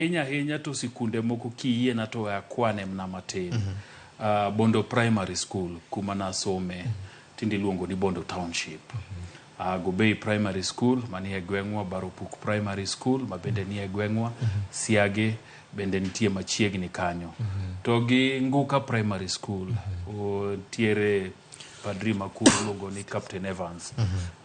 Ahinya ahinya to sikunde moko kiyiena to we akwane mna matin. Bondo Primary School kuma nasome tinde iluongo ni Bondo Township. Gobei Primary School manie gweng'wa, Baropuk Primary School mabende nie gweng'wa, Siagi bende nitie machiegni kanyo. To gi Nguka Primary School nitiere padri makuo iluongo ni Captain Evans.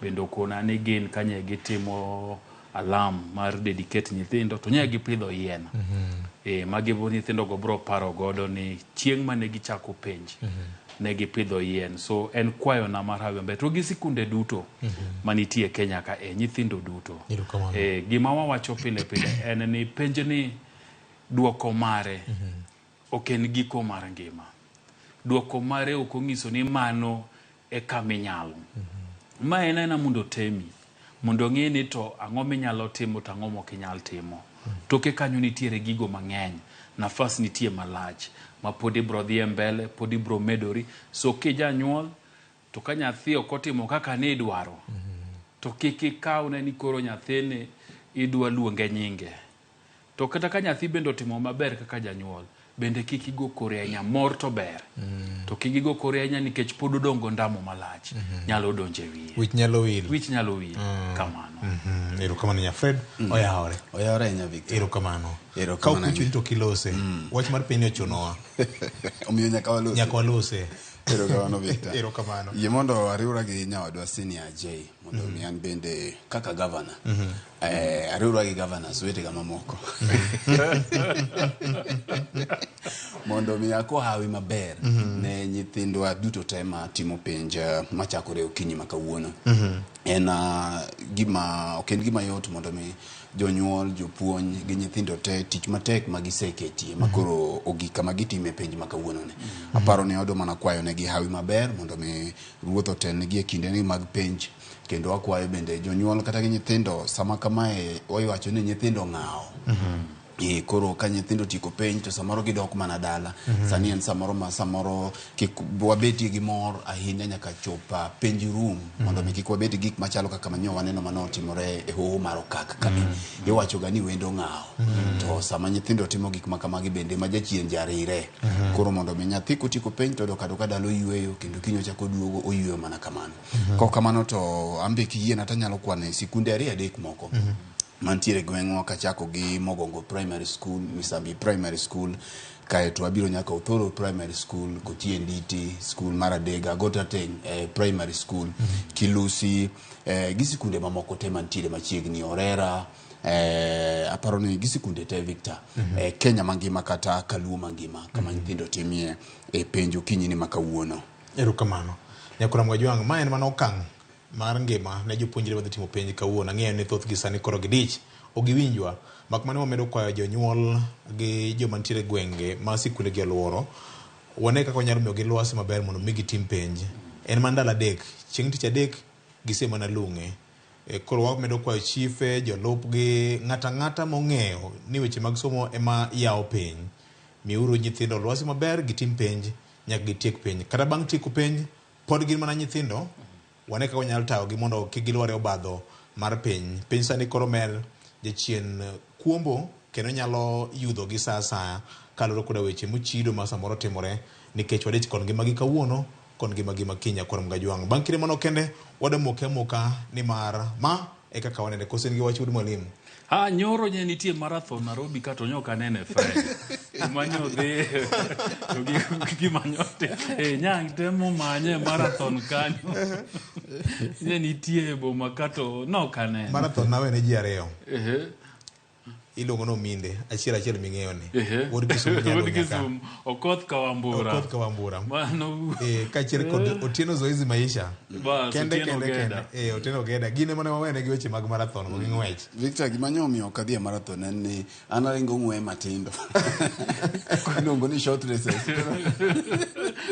Bende okona ni gin kanye gitimo alarm mar dedicate nyithindo to nye gipidho yien. Mm -hmm. E, magi nyithindo go bro paro godo ni chieng' mane gichako penj mm -hmm. ne gipidho yien. So en kwayona mar hawi maber to gi sikunde duto mm -hmm. manitie Kenya ka e nyithindo duto. E, gima wawacho pile pile en ni penj ni duoko mare mm -hmm. ok en giko mar ngima. Duoko mare ok onyiso ni mano e kama inyalo. Ma en aena mondo otemi, mondo ong'i ni to ang'o minyalo timo to ang'o mok inyal timo. Toke kanyo nitiere gigo mang'eny, nafas nitie malach ma pod ibro dhi e mbele, pod ibro medori. So kijanyuol to ka nyathi ok otimo kaka nidwaro, to kik ikawne ni koro nyathini idwa luonge nyinge. To kata ka nyathi bende otimo maber kaka janyuol, bende kik igo kore ahinya. Mor to ber. To kik igo kore ahinya nikech pod odongo ndamo malach. Nyalo donjo e wiye. Wich nyalo wil. Wich nyalo wil. Kamano. Erokamano nya Fred. Oyawore. Oyawore ahinya Victor. Erokamano. Erokamano Ka ok uchuni to kilose. Wach mar piny ochunowa. Omiyo nyaka walose. Nyaka walose. Erokamano Victor. Erokamano. Yie mondo ariwra gi nyawadwa Senior J mondo mi an bende kaka governor. Eh, ariwra gi governors wetega mamoko. Mondo mi akwa hawi maber ne nyithindwa duto te ma timo penj eh, machakore okinyi ma kawuono. En ah, gima ok en gima yot mondo mi jonyuol, jopuonj gi nyithindo te tich matek ma giseketie ma koro ogik kama gitime penj ma kawuono ni. Aparo ni odwa mana kwayo negi hawi maber mondo mi Ruoth otelnegi e kindeni mag penj kendo akwayo bende jonyuol kata gi nyithindo sama kamae iwacho ni nyithindo ng'awo. E, koro ka nyithindo otieko penj to samoro gidok mana dala. Sani en samoro ma samoro kik wabetie gi mor ahinya nyaka chop ah, penj rum mondo mi kik wabed gi gik machalo kaka manyo waneno mane otimore e hoho mar Okak ka. Iwacho ga ni wendo ng'awo. To sama nyithindo timo gik ma kamagi bende ma jachien jarire. Koro mondo mi nyathi kotieko penj to odok adoka dala oyueyo kendo kiny ochako oduogo oyueyo mana kamano. Kok kamano to an be kiyiena to anyalo kwano e sikunde ariyo adek moko. Mantiere e gweng'wa kachako gi Mogongo Primary School, Misambi Primary School, kaeto abiro nyaka Othoro Primary School, Kochie Nditi, skul mar Adega, Gotateng eh, Primary School, Kilusi, eh, gi sikunde mamoko te mantiere machiegni, Orera, eh, aparo ni gi sikunde te Victor, eh, Kenya mangima kata Kaluo mangima kama nyithindo timie e penj okinyi ni ma kawuono. Erokamano. Nyakora Mwajwang', ma en mana okang' mar ngima ne jopuonjre madhi timo penj kawuono. Ang'eyo ni thothgi sani koro gidich, ok giwinjwa. Mak mana wamedo kwayo jonyuol gi joma nitiere e gwenge ma sikunde gi oluoro, wane kaka wanyalo miyogi lwasi maber mondo mi gitim penj. En mana ndalo adek, chieng' tich adek gise mana lung'e. E, koro wamedo kwayo chife, jolupgi, ng'ato ang'ata mong'eyo ni weche mag somo ema yawo piny. Miuru nyithindo lwasi maber gitim penj nyaka gitiek penj. Kata bang' tieko penj, pod gin mana nyithindo, wane kaka wanyalo tayogi mondo kik gilwar e obadho mar piny. Piny sani koro mer, jachien kuombo kendo nyalo yudhogi sa asaya kaluwore koda weche mochido ma samoro timore nikech wadich kod ngimagi kawuono kod ngimagi ma kiny nyakwar Mgajwang'. Bang' kinde manok kende, wadamoke amoka nimar ma e kaka wanene. Koso in gi wach wuod mwalimu? Ah, nyoro nye nitie marathon Nairobi ka to nyoka nene Fred. Kuma nyo dhi to gi gima nyo ti. Eh, nyang temo manye marathon kanyo. Nye nitie e boma ka to nok anene. Marathon nawene ji ariyo. Ehe. Iluongo ni Ominde, achiel achiel ming'eyo ni. Ehe. Wuod Kisumu nyalo Wuod nyaka. Kisumu, Okoth Kawambura. Okoth Kawambura. Mano Eh, kaachiel kod Otieno Zoezi Maisha. Bas, Kende Otieno kende kende. Ogeda. Eh, Otieno Ogeda. Gin ema ne wawene gi weche mag marathon go gi ng'wech. Victor, gima nyo omiyo ok adhi e marathon en ni an aringo ng'weye matindo. Iluongo ni short races.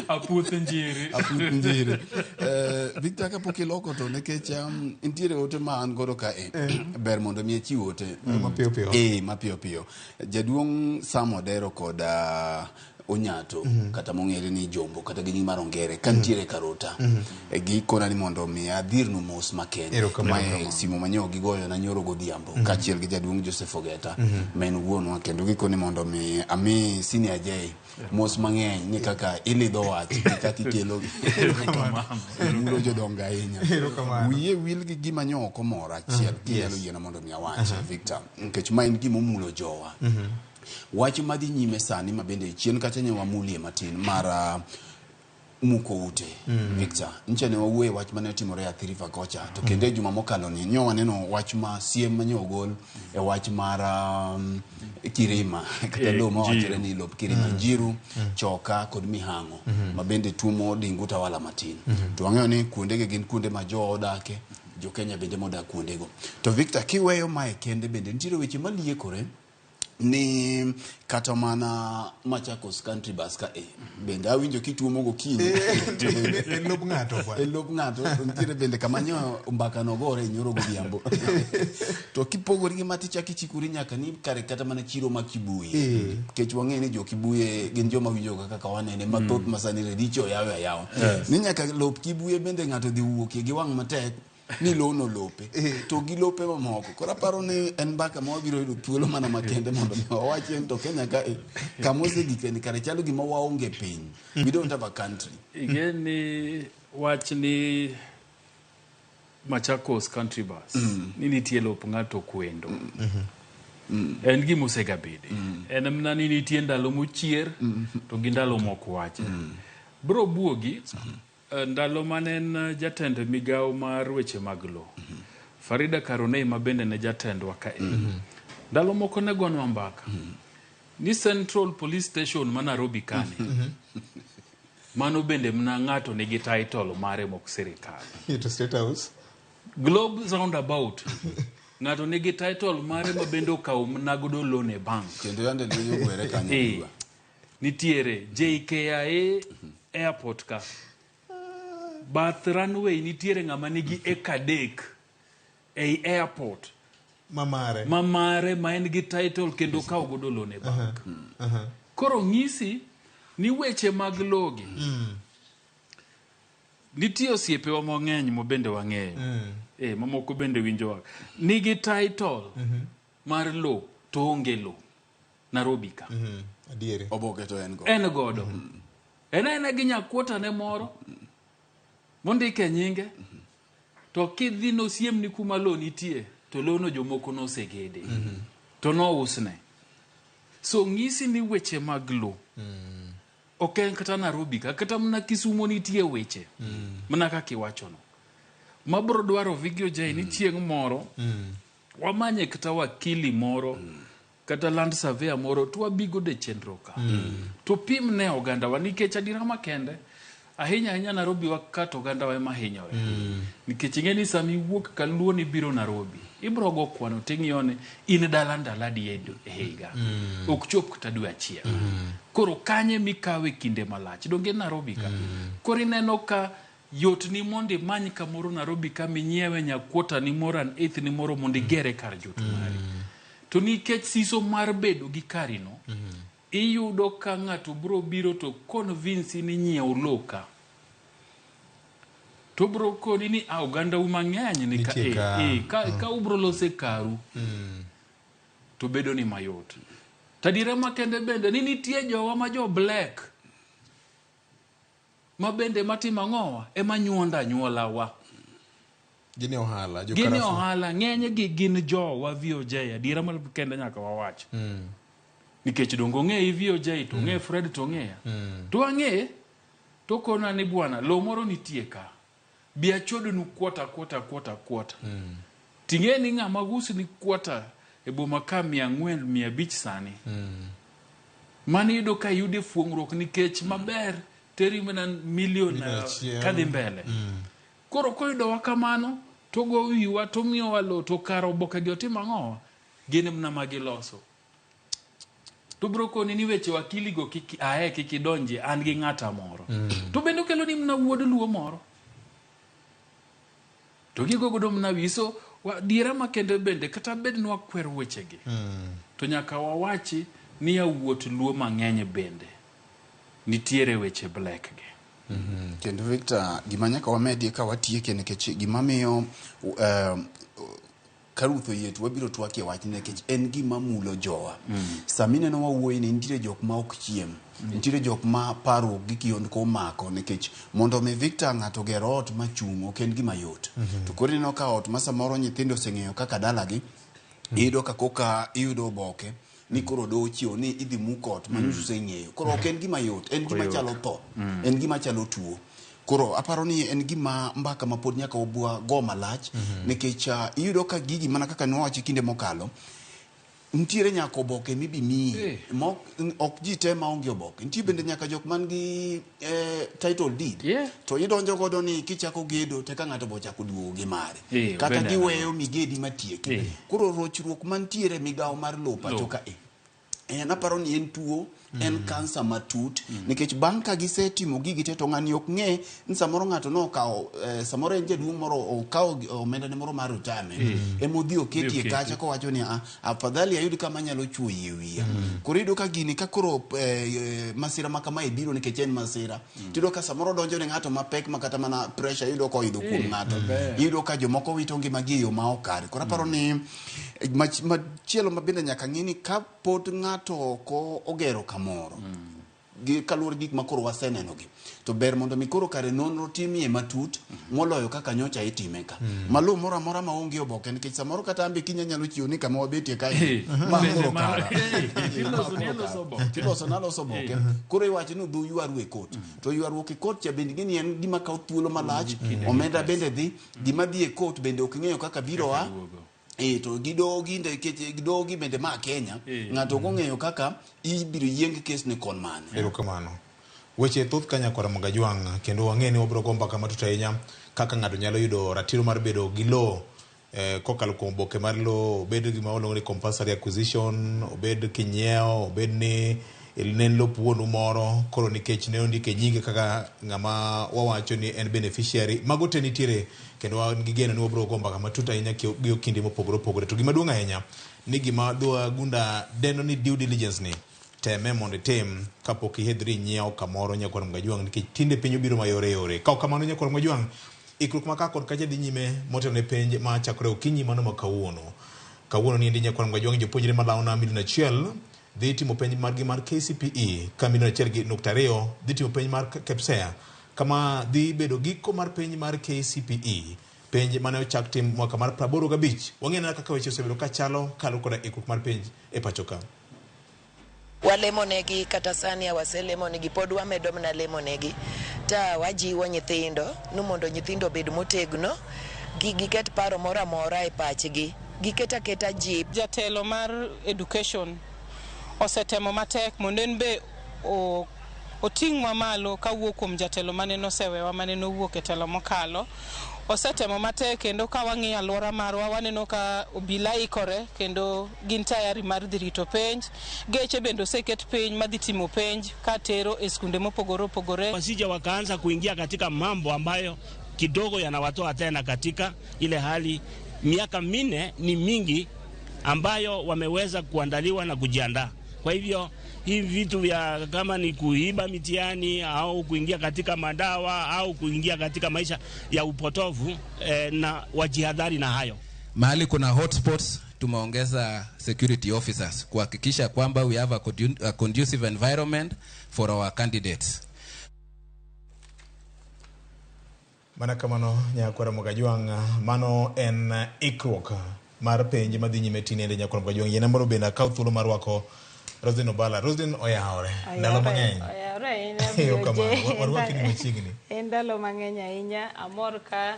Apuoth njiri. Apuoth njiri. Eh, Victor, kapok iloko to nikech um, nitiere ote ma an godo ka e, ber mondo mi achiw ote. Mapiyo piyo. Eh, mapiyo piyo. Jaduong' Sam Odero kod uh, Onyato kata mong'ere ni Jombo kata gi nying mar Ongere ka nitiere Karota. Gikona ni mondo mi adhirnu mos makende. Erokamano. Mae simu manyo gigoyo na nyoro godhiambo kaachiel gi jaduong' Joseph Ogeta ma en wuonwa kendo gikoni mondo mi ami Senior J mos mang'eny ni kaka ilidho wach gi kaka ikelo mulo jodongo ahinya. Erokamano. Wiye wil gi gima nyo ok omora achiel kinyalo yiena mondo mi awach Victor nikech ma en gima omulo jowa. Wach madhi nyime sani ma bende chien kacha ne wamulie matin mar muko ute Victor nche ne wawuoye wach mane otimore Athi River kocha to kendo e juma mokalo ni nyo waneno wach ma siem mane ogol e wach mar Kirima kata lowo mawachore ni lop Kirima Njiru Choka kod Mihango ma bende tuomo dingo utawala matin to wang'eyo ni kuondegi gin kuonde ma jowa odake jo Kenya bende modak kuondego to Victor kiweyo mae kende bende nitiere weche maliekore ni kata mana Machakos Country Bus ka e bende awinjo kituomo gokinyi En lop ng'ato bwana. e lop ng'ato to nitiere bende kama nyo mbaka nogore nyoro godhiambo to kipogori gi mati chak ichikori nyaka ni kare kata mana chiro ma Kibuye nikech wang'eyo ni jo Kibuye gin joma winjo kaka wanene mathoth ma sani redicho oyawe ayawa ni nyaka lop Kibuye bende ng'ato dhi wuokie gi wang' matek ni lono lope to gi lope mamoko koro aparo ni en mbaka ma wabiro yudo thuolo mana makende mondo mi wawachie ni to Kenya ka e kama osegike ni kare chalo gima waonge piny we don't have a country Ing'e ni wach ni Machakos Country Bus ni nitie lop ng'ato kwendo. En gima osegabede. En mana ni nitie ndalo mochier to gi ndalo mok wache. Bro buogi ndalo mane en jatend migawo mar weche mag lowo. Farida Karonei ma bende ne jatendwa ka e. Ndalo moko ne gonwa mbaka. Ni Central Police Station ma Nairobi kani. Mano bende mna ng'ato nigi title mare mok sirikal. To State House. Globe Roundabout. Ng'ato nigi title mare ma bende okawo mna godo loan e bank. kendo yande lweny ogwere kanyo Eh, nitiere JKIA airport ka. Bath runway nitiere ng'ama nigi eka 3 ei airport Mamare. ma mare ma en gi title kendo okawo godo loan e bank. Koro ng'isi ni weche mag logi nitie osiepewa mang'eny ma bende wang'eyo mamoko bende winjowa nigi title mar lo to onge lo Nairobi ka Adieri. Oboke to en go. En godo. En aena gi nyakwota ne moro mondike nyinge to kidhi nosiemni kuma lo nitie to lono jomoko nosegede to nousne. So ng'isi ni weche mag lo ok en kata Nairobi ka kata mana Kisumo nitie weche mana kaka iwachono mabro dwaro Vigio J ni chieng' moro wamanye kata wakili moro kata land surveyor moro to wabi godo e chenro ka to pim ne ogandawa nikech adiera makende ahinya ahinya Nairobi wa ka to ogandawa ema hinyore nikech ing'e ni sama iwuok kaluo ni biro Nairobi ibro go kwano ting'iyo ni in dala ndalo adi e higa ok chop kata dwe achiel koro kanye mikawe kinde malach donge Nairobi ka koro ineno ka yot ni mondo imany kamoro Nairobi ka minyiewe nyakwota ni moro an eighth ni moro mondo igere kar jot mari to nikech siso mar bedo gi karino iyudo ka ng'ato bro biro to convince ni nyiew lo ka to bro koni ni a oganda u mang'eny ni ka, Nitie ka. ka ubro lose karu to bedo ni mayot tadiera makende bende ni nitie jowa ma jo black ma bende matimo ang'owa ema nyuonda anyuola wa Gin e ohala. Jo gin e Carrefour. ohala ng'eny gi gin jowa VOJ adiera mar kende nyaka wawach nikech donge ong'eyi VOJ to ong'e Fred to ong'eya to ang'e to kona ni bwana lo moro nitie ka bi achodnu kwota kwota kwota kwota ting'e ni ng'ama usni kwota e boma ka 400 500 sani mano iyudo ka iyude fuong'ruok nikech maber teri mana milion Milion achiel. kadhi mbele koro koyudowa kamano to go wiwa to miyowa lo to kar oboke gi otimo ang'owa gin mana magiloso to bro koni ni weche wakili go kik ae kik idonje an gi ng'ata moro to bende okelo ni mana wuod luo moro to gigo godo mana wi so diera makende bende kata bed ni wakwero wechegi to nyaka wawachi ni yawuot luo mang'eny bende Nitiere weche black gi. Kendo Victor, gima nyaka wamedie ka watieke nikech gima miyo ka Ruth oyie to wabiro twakie wachni nikech en gima mulo jowa. Sama ineno wawuoyo ni nitiere jok ma ok chiem, nitiere jok ma parruok gi kiondko omako nikech mondo mi Victor ng'ato oger ot machung' ok en gima yot. To koro ineno ka ot ma samoro nyithindo oseng'eyo kaka dalagi, iyudo ka koka iyudo oboke ni koro doho ochiwo ni idhi muk ot ma nyocha oseng'eyo. Koro ok en gima yot, en gima chalo tho, en gima chalo tuo. Koro aparo ni en gima mbaka ma pod nyaka wabwa go malach nikech iyudo ka gigi mana kaka nwawacho kinde mokalo nitiere nyaka oboke mibi miyi ma ok ji te maonge oboke nitie bende nyaka jok man gi title deed to idonjo godo ni kichako gedo to eka ng'ato bochako duogo gi mare kata bende giweyo migedi matieki koro rochruok mantiere e migawo mar lowo pacho Lowo. ka en aparo ni en tuo en kansa matut nikech bang' ka gisetimo gigi te to ng'ani ok ng'e ni samoro ng'ato nokawo samoro en jaduong' moro okawo omendane moro mar retirement emodhi oketie Odhi oketi. kacha kowacho ni "Ah, afadhali ayud kama anyalo chuoyie wiya." Koro iyudo ka gini ka koro masira ma kamae biro nikech en masira tiyudo ka samoro donjo ne ng'ato mapek ma kata mana pressure iyudo koidho kuom ng'ato iyudo ka jomoko wito ngimagi e yo ma ok kare. Koro aparo ni machielo ma bende nyaka ng'i ni ka pod ng'ato ok ogero kamoro gi kaluwore gi gik ma koro waseneno gi to ber mondo mi koro kare nonro timie matut moloyo kaka nyocha itime ka malo moro amora maonge oboke nikech samoro kata ambe kiny anyalo chiwo ni kama wabetie kae ma Bende koro kara. Iloso Ma ni koro iloso kara. oboke. Tiloso naloso oboke koro iwacho ni udhi ywaru e kot to ywaruok e kot cha bende gini en gima kawo thuolo malach omenda bende dhi gima dhi e kot bende ok ing'eyo kaka biro a Duogo. To gidogi nikech gidogi bende ma Kenya ng'ato ok ong'eyo kaka ibiro yieng kes ne kon mane. Erokamano. Weche thoth ka nyakwara Magajwang' kendo wang'e ni wabiro go mbaka matut ahinya kaka ng'ato nyalo yudo ratiro mar bedo gi lowo kokalo kuom oboke mar lowo, obed gima waluongo ni compulsory acquisition, obed kinyiewo, obed ni ne en lop wuonu moro, koro nikech ne ondike e nyinge kaka ng'ama wawacho ni en beneficiary. Mago te nitiere kendo wan gi geno ni wabiro go mbaka matut ahinya gi okinde mopogore opogore. To gima duong' ahinya ni gima dho wagunda dendo ni due diligence ni teme mondo itim kapok ihedhri inyiewo kamoro nyakwar Mgajwang' nikech tinde piny obiro mayore yore. Ka ok kamano nyakwar Mgajwang', ikruok ma ka kod kacha dhi nyime motelo ne penj ma chakore okinyi mano ma kawuono. Kawuono ni endi nyakwar Mgajwang' jopuonjre malawo na milion 1 dhi timo penj margi mar KCPE ka milion 1.2 dhi timo penj mar KPSEA kama dhi bedo giko mar penj mar KCPE penj mane ochak tim mwaka mar 85. Wang'e na kaka weche osebedo kachalo kaluwore koda ikruok mar penj e pacho ka. Walemo negi kata sani waselemo negi pod wamedo mana lemo negi ta wajiwo nyithindo ni mondo nyithindo obed motegno giket paro moro amora e pachgi giket aketa jip. Jatelo mar education osetemo matek mondo en be oting'wa malo kawuok kuom jatelo mane nosewewa mane nowuok e telo mokalo. Osetemo matek kendo ka wang'iyo alwora marwa waneno ka obila ikore kendo gin tayari mar dhi rito penj. Geche bende oseket piny madhi timo penj katero e skunde mopogore opogore. Wasije wakaanza kuingia katika mambo ambayo kidogo yanawatoa tena katika ile hali. Miaka 4 ni mingi ambayo wameweza kuandaliwa na kujiandaa. Kwa hivyo hivi vitu vya kama ni kuiba mitihani au kuingia katika madawa au kuingia katika maisha ya upotovu na wajihadhari na hayo. Mahali kuna hotspots tumeongeza security officers kuhakikisha kwamba we have a conducive environment for our candidates. Mana kamano nyakwara Mgajwang', mano en ikruok mar penj madhi nyime tinende nyakwara Mgajwang'. Yie nambaro bende akaw thuolo mar rwako Roslyn Obala. Roslyn oyawore ndalo mang'eny. Oyawore ahinya. Erokamano. Warwaki ni machiegni. En ndalo mang'eny ahinya. Amor ka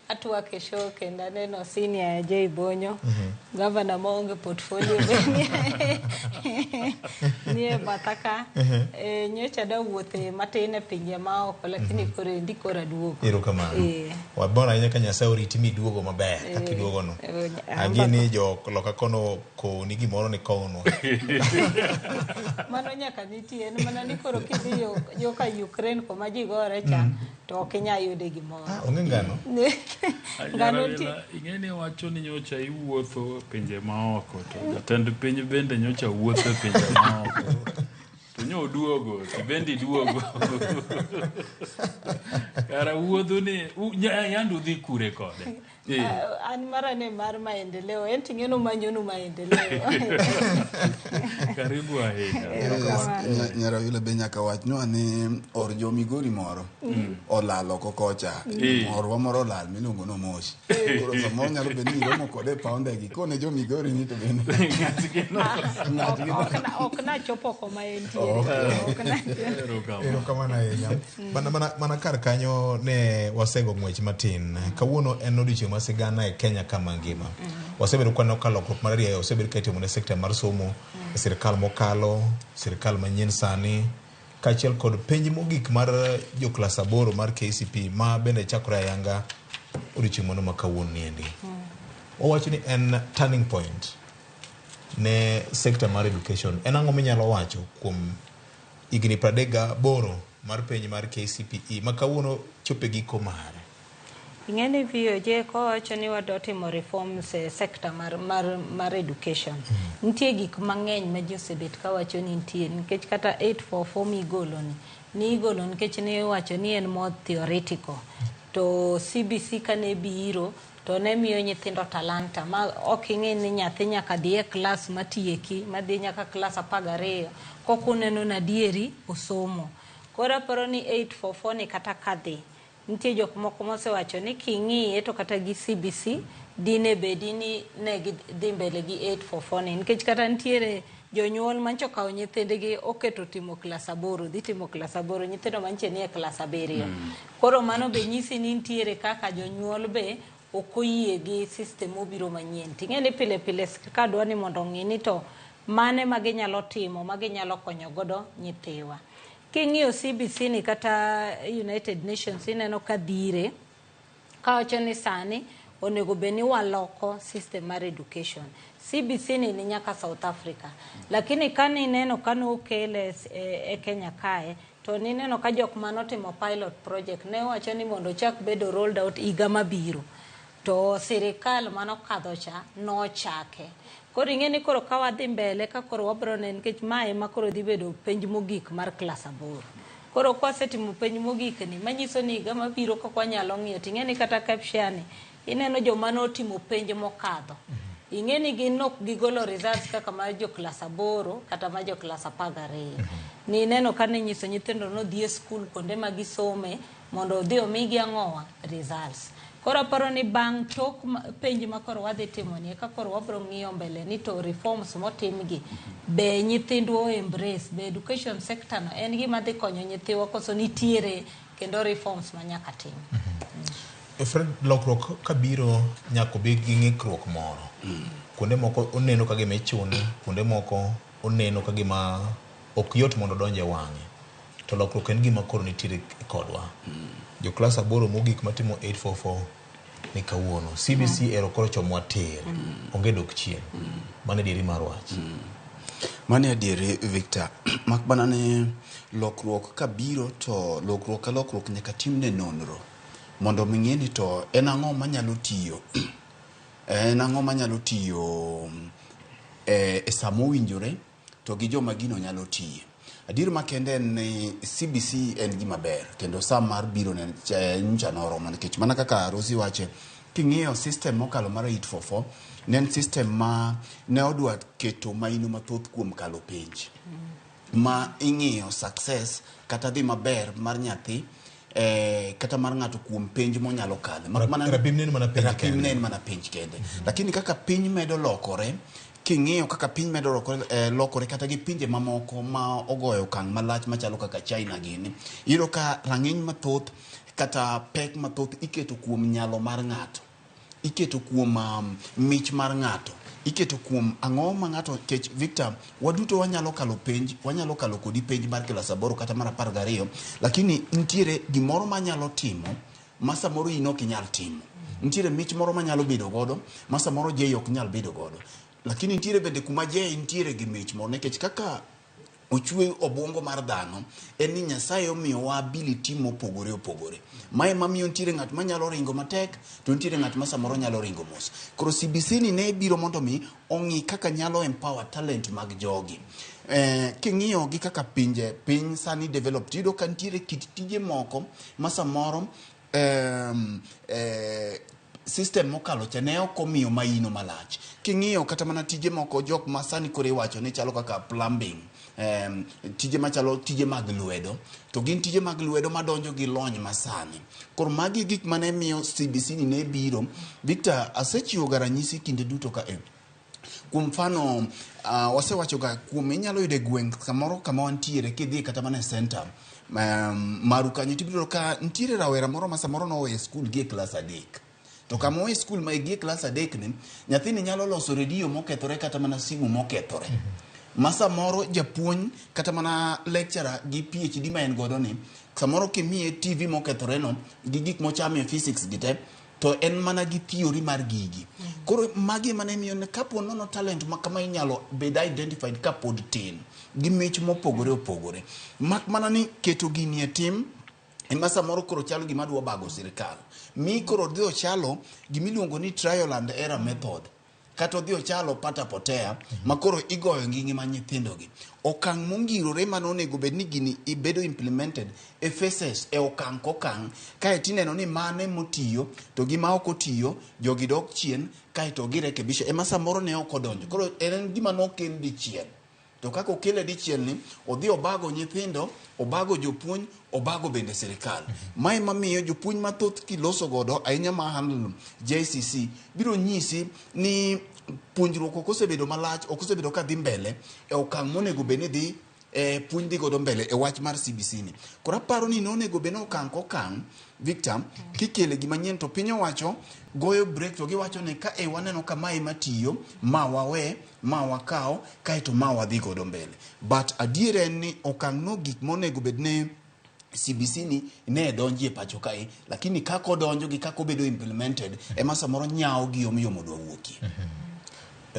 atwak e show kendo aneno senior Jay Bonyo, governor maonge portfolio be nie batha ka. Nyocha dawuothe matin e pinje maoko lakini koro endi koro aduogo. Erokamano. Wabor ahinya ka Nyasaye oriti miduogo maber kaka iduogo no. Ageni jo loka kono kowni gimoro ni kownwa. Mano nyaka nitie en mana ni koro kidhi yo ka Ukraine kuma ji gore cha to ok inyal yude gimoro. Onge ngano? Ngano nitie. Ing'e ni wacho ni nyocha iwuotho pinje maoko to jatend piny bende nyocha wuotho e pinje maoko. To To nyo oduogo, tibendi duogo. Kara wuodhu ni, yandi udhi kure kode? An mara ne mar maendeleo, en ting'eno manyonu maendeleo. Karibu ahinya. Yes, Nyarayula be nyaka wachnwa ni or jo Migori moro olal oko kocha. Orwa moro olal miluongo ni Omosh. Koro samoro nyalo bedo ni iromo kode e paw ndege. Ikone jo Migori ni to bende. Ng'atgi no. Ok nachopo koma entiere. Ok Erokamano. Erokamano ahinya. Mana kar kanyo ne wasego ng'wech matin. Kawuono en odiochieng' ma sigana e Kenya kama ngima. Wasebedo ka waneno ka lokruok mar rieyo osebedo ka itimo ne sekta mar somo, e sirkal mokalo, sirkal manyien sani, kaachiel kod penj mogik mar jo klas 8 mar KCPE ma bende chakore ayanga odiochieng' mano ma kawuono niendi. Wawacho ni en turning point ne sekta mar education. En ang'o minyalo wacho kuom higni 38 mar penj mar KCPE ma kawuono chopo e giko mare? Ing'e ni VOJ kowacho ni wadwa timo reforms e sector mar education. Nitie gik mang'eny ma ji osebet kawacho ni nitie nikech kata 844 migolo ni, ni igolo nikech ne iwacho ni en more theoretical. To CBC kane biro to ne miyo nyithindo talanta ma ok ing'i ni nyathi nyaka dhi e klas matieki madhi nyaka klas 12 koka uneno ni adieri osomo. Koro aparo ni 844 ni kata kadhi nitie jok moko mosewacho ni king'iye to kata gi CBC dine bedi ni ne gidhi mbele gi 844 ni nikech kata nitiere jonyuol mancho okawo nyithindgi oketo timo klas 8 dhi timo klas 8 nyithindo mantie nie klas 7. Koro mano be nyisi ni nitiere kaka jonyuol be ok oyie gi system mobiro manyien. Ting'e ni pile pile sirkal dwa ni mondo ong'i ni to mane ma ginyalo timo ma ginyalo konyo godo nyithiwa. King'iyo CBC ni kata United Nations ineno ka dhire kawacho ni sani onego bed ni waloko system mar education. CBC ni nyaka South Africa. Lakini kane ineno kane okele e Kenya kae to nineno ka jok manotimo pilot project ne wacho ni mondo ochak bedo rolled out higa mabiro. To sirikal manokadho cha nochake. Koro ing'e ni koro ka wadhi mbele ka koro wabro neno nikech mae ema koro dhi bedo penj mogik mar klas 8. Koro kwasetimo penj mogik ni manyiso ni higa mabiro kok wanyalo ng'iyo ting'e ni kata KEPSHA ni ineno joma notimo penj mokadho. Ing'e ni gin ok gigolo results kaka mar jo klas 8 kata mar jo klas 12. Nineno ka ninyiso nyithindo nodhi e skul kuonde ma gisome mondo odhi omigi ang'owa results. Koro aparo ni bang' tok penj ma koro wadhi timo ni eka koro wabro ng'iyo mbele ni to reforms motimgi be nyithindwa o embrace, be education sector no en gima dhi konyo nyithiwa koso nitiere kendo reforms ma nyaka tim. Fred, lokruok kabiro nyaka obed gi ng'ikruok moro. Kuonde moko oneno ka gima ichune, kuonde moko oneno ka gima ok yot mondo odonj e wang'e. To lokruok en gima koro nitiere kodwa. Jo klas 8 mogik matimo 844 ni kawuono. CBC ero koro chomowa tir. Onge dok chien. Mano e dieri mar wach. Mano e adieri Victor. Mak mana ni lokruok kabiro to lokruok ka lokruok nyaka timne nonro. Mondo mi ng'e ni to en ang'o manyalo tiyo. En ang'o manyalo tiyo e sama owinjore to gi joma gino nyalo tiye. Adier makende en ni CBC en gima ber kendo sa mar biro ne nyocha noromo nikech mana kaka Rosi wache king'iyo system mokalo mar 844 ne en system ma ne odwa keto maino mathoth kuom kalo penj ma ing'iyo success kata dhi maber mar nyathi kata mar ng'ato kuom penj monyalo kale. Rapim ne en mana penj Rapim kende. ne en mana penj kende. Lakini kaka piny medo lokore, king'iyo kaka piny medo lokore kata gi pinje mamoko ma ogoyo okang' malach machalo kaka China gini, iyudo ka rang'iny mathoth kata pek mathoth iketo kuom nyalo mar ng'ato. Iketo kuom mich mar ng'ato. Iketo kuom ang'o ma ng'ato kech Victor, waduto wanyalo kalo penj, wanyalo kalo kodi penj mar klas 8 kata mar 12, lakini nitiere gimoro manyalo timo ma samoro in ok inyal timo. Nitiere mich moro manyalo bedo godo ma samoro Jay ok nyal bedo godo. Lakini nitiere bende kuma Jay nitiere gi mich moro nikech kaka ochwe obwongo mar dhano en ni Nyasaye omiyowa ability mopogore opogore. Mae mamiyo nitiere ng'at manyalo ringo matek to nitiere ng'at ma samoro nyalo ringo mos. Koro CBC ni ne biro mondo mi ong'i kaka nyalo empower talent mag jogi. King'iyo gi kaka pinje piny sani developed, iyudo ka nitiere kit tije moko ma samoro system mokalo cha ne ok omiyo maino malach. King'iyo kata mana tije moko, jok ma sani koro iwacho ni chalo kaka plumbing, tije machalo tije mag lwedo, to gin tije mag lwedo madonjo gi lony masani. Koro magi e gik mane miyo CBC ni ne biro. Victor, asechiwo ga ranyisi kinde duto ka kuom mfano, wasewacho ga kuom inyalo yudo e gweng' kamoro kama wantiere, kidhi kata mana e center maru kanyo, tibiro yudo ka nitiere rawera moro ma samoro noweyo skul gi e klas 3, to kama owe skul ma gi e klas 3 ni, nyathini nyalo loso redio mokethore kata mana simu mokethore, ma samoro japuonj kata mana lecturer gi PhD ma en godo ni, samoro kimiye TV mokethore no gi gik mochamo e physics gi te, to en mana gi theory mar gigi. Koro magi ema ne miyo ni kapo nono talent ma kama inyalo bed identified kapod tin gi mich mopogore opogore, mak mana ni keto gini e tim ema samoro koro chalo gima dwa bago sirikal, mi koro dhi ochalo gimiluongo ni trial and error method, kata odhi ochalo pata potea, ma koro igoyo gi ngima nyithindogi. Okang' mongirore mane onego bed ni gini ibedo implemented e phases, e okang' kokang', kaeto ineno ni mane motiyo to gi ma ok otiyo, jogi dok chien kaeto girekebisha, ema samoro ne ok odonjo. Koro en gima nokel dichiel, to kaka okele dichiel ni odhi obago nyithindo, obago jopuonj, obago bende sirikal. Mae mamiyo jopuonj mathoth kiloso godo ahinya ma handle JCC biro nyisi ni puonjruok ok osebedo malach, ok osebedo ka dhi mbele e okang' monego bed ni dhi puonj dhi godo mbele e wach mar CBC ni. Koro aparo ni nonego bed ni okang' kokang', Victor, kikele gima nyien to piny owacho goyo break, to giwacho ni ka e waneno ka mae matiyo, ma wawe, ma wakaw, kaeto ma wadhi godo mbele. But adier en ni okang' no gik monego bed ni CBC ni ne donji e pacho kae, lakini kaka odonjo gi kaka obedo implemented ema samoro nyawo gi yomyom odwa wuokie.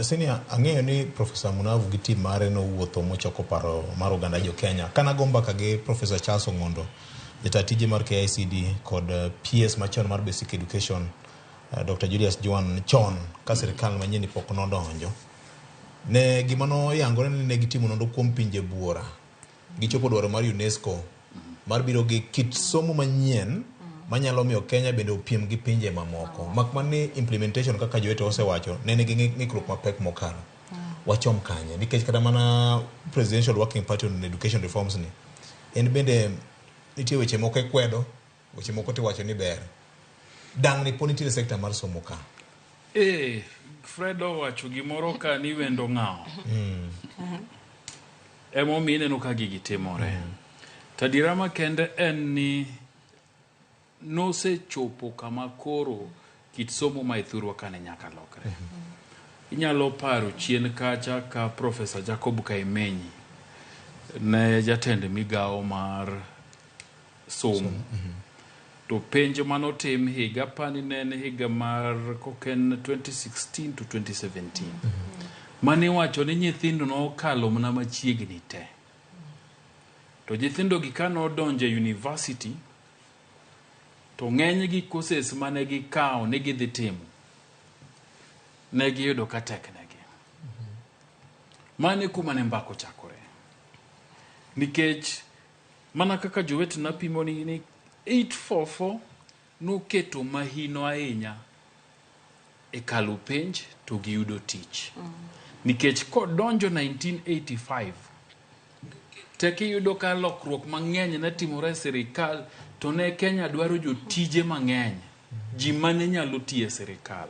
Senior, ang'eyo ni Professor Munavu gi team mare nowuotho mochoko paro mar oganda jo Kenya. Kana go mbaka gi Professor Charles Ong'ondo, jata tije mar KICD kod PS machon mar Basic Education, Dr. Julius Juan chon ka sirikal manyien pok nodonjo. Ne gima noyangore ni ne gitimo nonro kuom pinje buora. Gichopo dwaro mar UNESCO mar biro gi kit somo manyien manyalo miyo Kenya bende opiem gi pinje mamoko. Mak mana ni implementation, kaka Joete osewacho, ne nigi ng'ikruok mapek mokalo. Wachom kanye? Nikech kata mana Presidential Working Party on Education Reforms ni, en bende nitie weche moko ikwedo, weche moko tiwacho ni ber. Dang' ni pod nitiere sekta mar somo ka. Fred owacho gimoro ka ni wendo ng'awo. Emomiyo ineno ka gigi timore. To adiera makende en ni nosechopo kama koro kit somo ma e thurwa ka ne nyaka lokre. Inyalo paro chien kacha ka Professor Jacob Kaimenyi ne jatend migawo mar somo. To penj manotim higa pani ne en higa mar koken 2016 to 2017. Mane iwacho ni nyithindo nokalo mana machiegni te. To nyithindo gi ka nodonjo e university, to ng'enygi courses mane gikawo ni gidhi timo, ne giyudo ka tek negi. Mano e kuma ne mbaka ochakore. Nikech mana kaka jowetena pimo ni 844 noketo mahino ahinya e kalo penj to giyudo tich. Nikech kodonjo 1985, tek iyudo ka lokruok mang'eny ne timore e sirikal, to ne Kenya dwaro jotije mang'eny, ji mane nyalo tiyo e sirikal.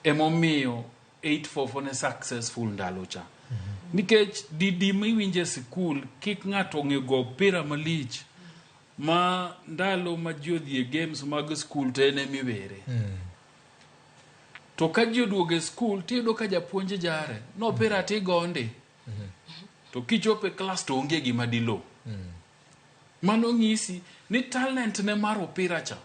Emomiyo 844 ne successful ndalo cha. Nikech didi miwinjo e sikul, kik ng'ato ong'e go opira malich ma ndalo ma ji odhi e games mag skul to en emiwere. To ka ji oduogo e skul tiyudo ka japuonj jare, nopira tigonde. To kichopo e klas to onge gima dilo. Mano ng'isi ni talent ne mar opira cha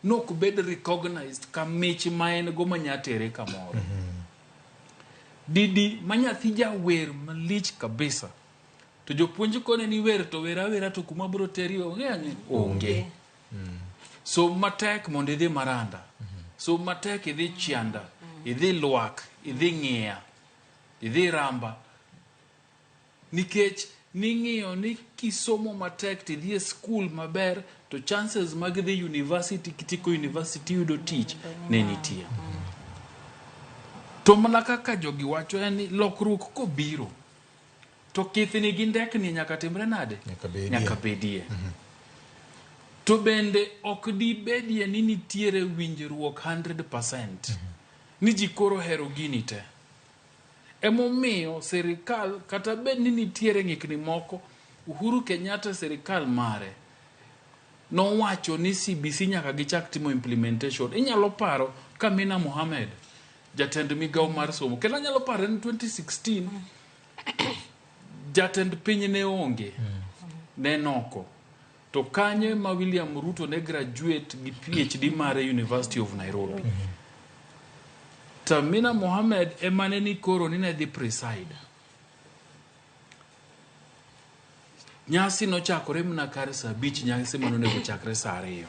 nok bed recognized ka mich ma en go manya tere kamoro. Didi ma nyathi jawer malich kabisa. To jopuonj kone ni wer to wer awera, to kuma bro teri onge ang'e onge. Som matek mondo idhi Maranda. Som matek idhi Chianda, idhi Lwak, idhi Ng'iya, idhi Ramba. Nikech ning'iyo ni kisomo matek tidhi e skul maber to chances mag dhi university kitieko university yudo tich ne nitie. To mana kaka jogi wacho en ni lokruok kobiro to kithni gi ndekni nyaka timre nade? Nyaka bedie. Nyaka bedie. To bende ok dibedie ni nitiere winjruok 100% ni ji koro hero gini te. Emomiyo sirikal kata bed ni nitiere ng'ikni moko, Uhuru Kenyatta sirikal mare nowacho ni CBC nyaka gichak timo implementation. Inyalo paro ka Amina Mohamed, jatend migawo mar somo, kendo anyalo paro en 2016 jatend piny ne onge, ne noko. To kanyo ema William Ruto ne graduate gi PhD mare University of Nairobi. To Amina Mohamed ema ne ni koro ni ne dhi preside. Nyasi nochakore mana kar saa abich, nyasi mane onego chakre saa ariyo.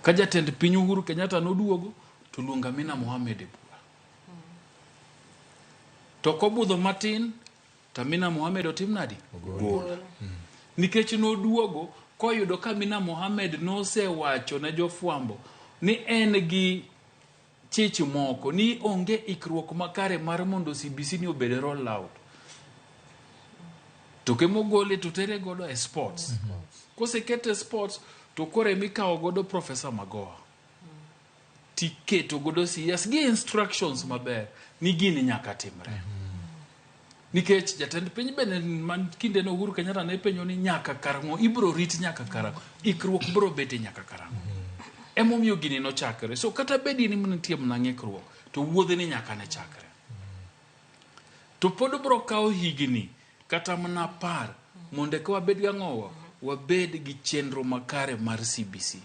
Ka jatend piny Uhuru Kenyatta noduogo, to luongo Amina Mohamed e bura. To kobudho matin, to Amina Mohamed otim nadi? Ogol. Nikech noduogo koyudo ka Amina Mohamed nosewacho ne jofwambo ni en gi chich moko ni onge ikruok makare mar mondo CBC ni obed roll out. To kemogole to tere godo e sports. Kosekete e sports to koro emikawo godo Professor Magoha. Tiketo godo CS gi instructions maber ni gini nyaka timre. Nikech jatend piny bende man kinde no Uhuru Kenyatta ne penjo ni nyaka karang'o ibro rit nyaka karang'o ikruok bro bete nyaka karang'o. Emomiyo gini nochakre. So kata bedi ni nitie mana ng'ikruok to wuodhe ni nyaka ne chakre. To pod bro kawo higni kata mana 10 mondo eka wabed gang'owa wabed gi chenro makare mar CBC.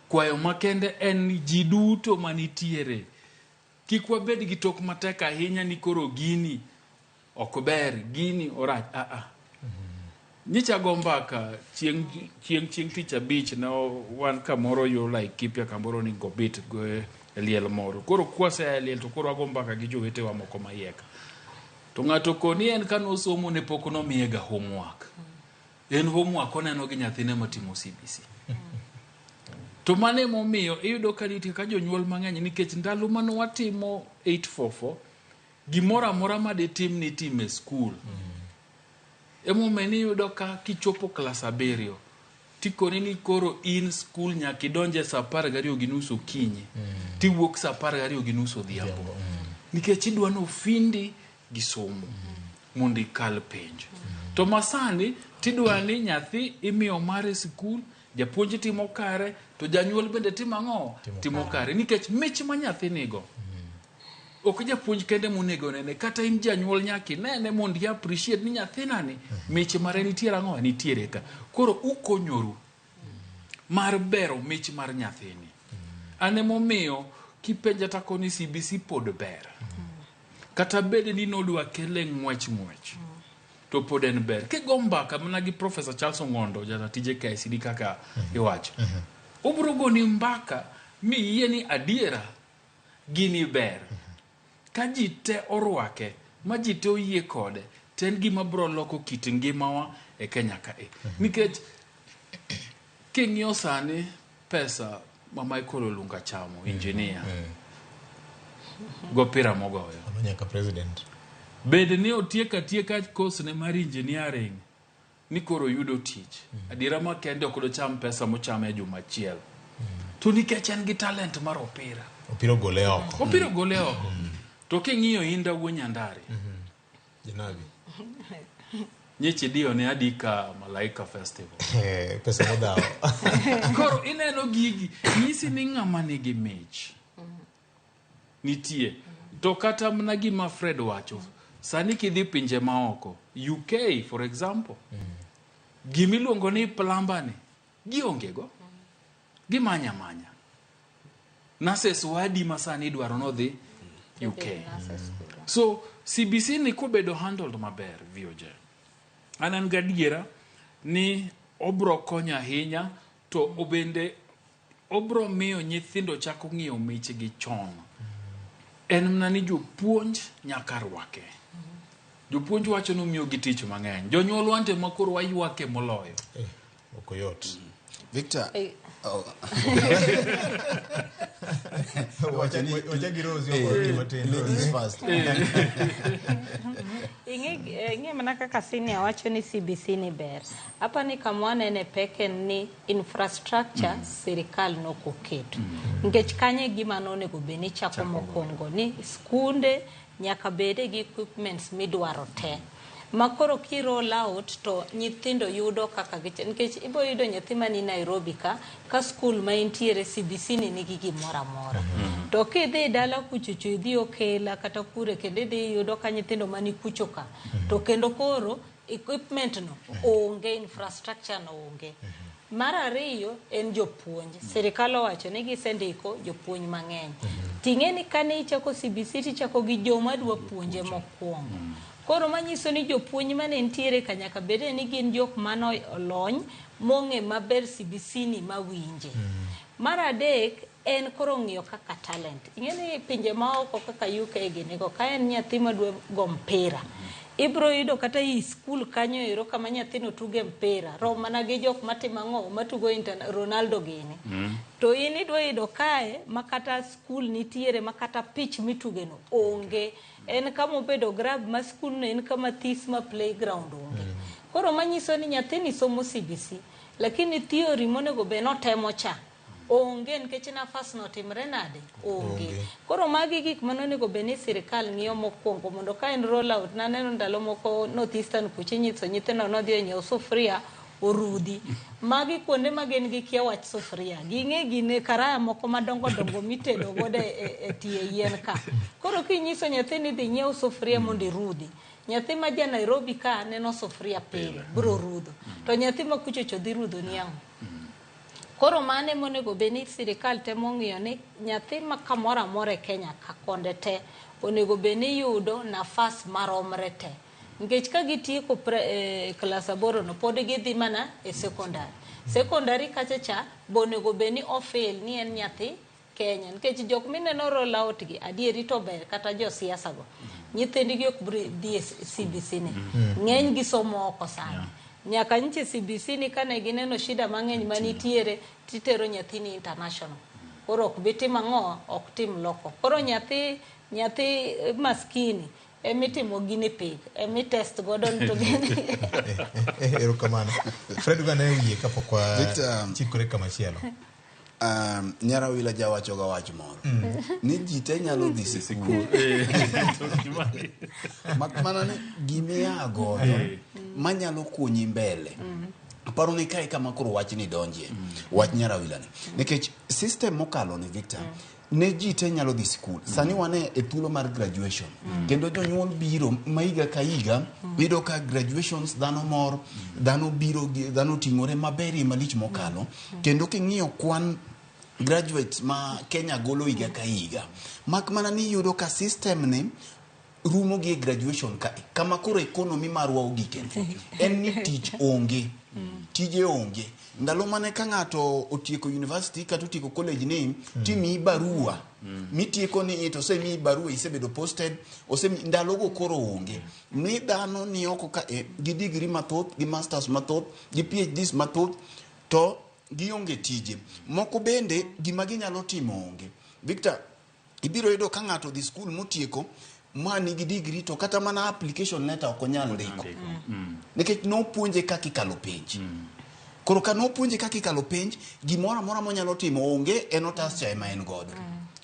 Kwayo makende en ni ji duto manitiere kik wabed gi tok matek ahinya ni koro gini ok ber, gini orach. Ah. Nyicha go mbaka chieng' chieng' chieng' tich abich ne wan kamoro yo Laikipia kamoro ni Ngobit go e liel moro. Koro kwasea e liel to koro wago mbaka gi jowetewa moko maiye ka. To ng'ato koni en kanosomo ne pok nomiye ga homework. En homework oneno gi nyathine matimo CBC. To mano emomiyo iyudo ka nitie ka jonyuol mang'eny nikech ndalo mane watimo 844 gimoro amora maditim nitimo e skul. Emomiyo niyudo ka kichopo klas 7 tikoni ni koro in skul nyaka idonje saa 12:30 okinyi tiwuok saa 12:30 odhiambo. Nikech idwa nofindi gi somo mondo ikal penj. To masani tidwa ni nyathi imiyo mare sikul, japuonj timo kare, to janyuol bende timo ang'o? Timo kare. Nikech mich ma nyathi nigo ok japuonj kende monego nene, kata in janyuol nyaka inene mondo i appreciate ni nyathina ni mich mare nitiere ang'o? Nitiere ka. Koro ukonyoru mar bero mich mar nyathini. An emomiyo kipenja takoni CBC pod ber. Kata bed ni nodwa kele ng'wech ng'wech to pod en ber. Kigo mbaka mana gi Professor Charles Ong'ondo jatije KICD kaka iwacho. Obro goni mbaka miyie ni adiera gini ber. Ka ji te orwake ma ji te oyie kode to en gima bro loko kit ngimawa e Kenya kae. Nikech king'iyo sani pesa ma Michael Olunga chamo, engineer, go pira mogoyo. Ono nyaka president. Bed ni otieko atieka course ne mar engineering ni koro yudo tich. Adiera makende ok docham pesa mochamo e juma achiel. To nikech en gi talent mar opira. Opira ogole oko. Opira ogole oko. To king'iyo Inda wuo Nyandari. Janabi. Nyichi diyo ne Adika Malaika Festival. Pesa modhawo. Koro ineno gigi, nyisi ni ng'ama nigi mich. Nitie. To kata mana gima Fred wacho, sani kidhi pinje maoko, UK for example, gimiluongo ni plumber ni, gionge go. Gimanya manya. Nurses wadi ma sani idwaro nodhi UK. So CBC ni kobedo handled maber VOJ. An an gadiera ni obro konyo ahinya to obende obro miyo nyithindo chako ng'iyo michgi chon. En mana ni jopuonj nyaka rwake. Jopuonj wacho ni omiyogi tich mang'eny. Jonyuol wante ma koro waywake moloyo. Ok oyot. Victor, oh. Wacha gi Rose ok matin. Ladies first. Ing'e mana kaka senior wacho ni CBC ni ber. Apa ni kama wanene pek en ni infrastructure sirikal nokoketo. Nikech kanyo e gima nonego bed ni chako mokwongo ni skunde nyaka bede gi equipments midwaro te. Ma koro ki roll out to nyithindo yudo kaka giche nikech ibo yudo nyathi mani Nairobi ka skul ma entiere CBC ni nigi gimoro amora. To kidhi dala kuchocho idhi Okela kata kure kendo idhi yudo ka nyithindo mani kucho ka. To kendo koro equipment no onge, infrastructure no onge. Mar ariyo en jopuonj. Sirikal owacho ni gisendiko jopuonj mang'eny. Ting'e ni kane ichako CBC tichako gi joma dwa puonje mokwongo. Koro manyiso ni jopuonj mane nitiere ka nyaka bed ni gin jok mane olony mong'e maber CBC ni mawinje. Mar adek en koro ng'iyo kaka talent. Ing'e ni pinje maoko kaka UK ginigo ka en nyathi madwa go mpira ibro yudo kata i skul kanyo ero kama nyathino tuge mpira rom mana gi jok matimo ang'o matugo Ronaldo gini. To in idwa yudo kae ma kata skul nitiere ma kata pitch mituge no onge. En kama obedo grab ma skul no en kama this ma playground onge. Koro manyiso ni nyathini somo CBC lakini theory monego bed notemo cha onge nikech nafas no timre nade onge. Koro magi gik mane onego bed ni sirikal ng'iyo mokwongo mondo ka en roll out. Naneno ndalo moko North Eastern kucha inyiso nyithindo nodhi onyiew sufuria orudhi. Magi kuonde ma gin gi kia wach sufuria. Ging'e gine karaya moko madongo dongo mitedo godo e tie yien ka. Koro kinyiso nyathi ni dhi nyiew sufuria mondo irudhi. Nyathi ma ja Nairobi ka neno sufuria pile biro rudho. To nyathi ma kuchocho dhi rudho ni ang'o? Koro mane monego bed ni sirikal temo ng'iyo ni nyathi ma kamoro amora e Kenya ka konde te onego bed ni yudo nafas maromre te. Nikech ka gitieko klas 8 no pod gidhi mana e secondary. Secondary kacha cha bo onego bed ni ofil ni en nyathi Kenya. Nikech jok mineno roll out gi adieri to ber kata josiasa go. Nyithindgi ok dhi e CBC ni. Ng'eny gi somo oko sani. Nyaka nyiche CBC ni kane gineno shida mang'eny manitiere titero nyathini international. Koro ok bi timo ang'o, ok tim loko. Koro nyathi maskini emitimo guinea pig, emitest godo to gini. Erokamano. Fred gane wiye kapok wachikore kamachielo. Nyarawila jawacho ga wach moro. Ni ji te nyalo dhi sikul. Mak mana ni gimiya godo manyalo konyi mbele. Aparo ni kae kama koro wach ni donjie. Wach Nyarawila ni. Nikech system mokalo ni Victor, ne ji te nyalo dhi sikul. Sani wane e thuolo mar graduation. Kendo jonyuol biro ma higa ka higa, iyudo ka graduations dhano mor, dhano biro, dhano ting'ore maberie malich mokalo. Kendo king'iyo kwan graduates ma Kenya golo higa ka higa, mak mana ni iyudo ka system ni rumo gi e graduation ka kama koro economy marwa ogike en ni tich onge, tije onge. Ndalo mane ka ng'ato otieko university kata otieko college ni timiyi barua mitieko ni to osemiyi barua isebedo posted osemi ndalogo koro onge. Ni dhano ni oko ka gi degree mathoth, gi masters mathoth, gi PhDs mathoth to gionge tije. Moko bende gima ginyalo timo onge. Victor, ibiro yudo ka ng'ato dhi skul motieko ma nigi degree to kata mana application letter ok onyal ndiko. Nikech nopuonje kaka ikalo penj. Koro ka nopuonje kaka ikalo penj, gimoro amora monyalo timo onge, en otas cha ema en godo.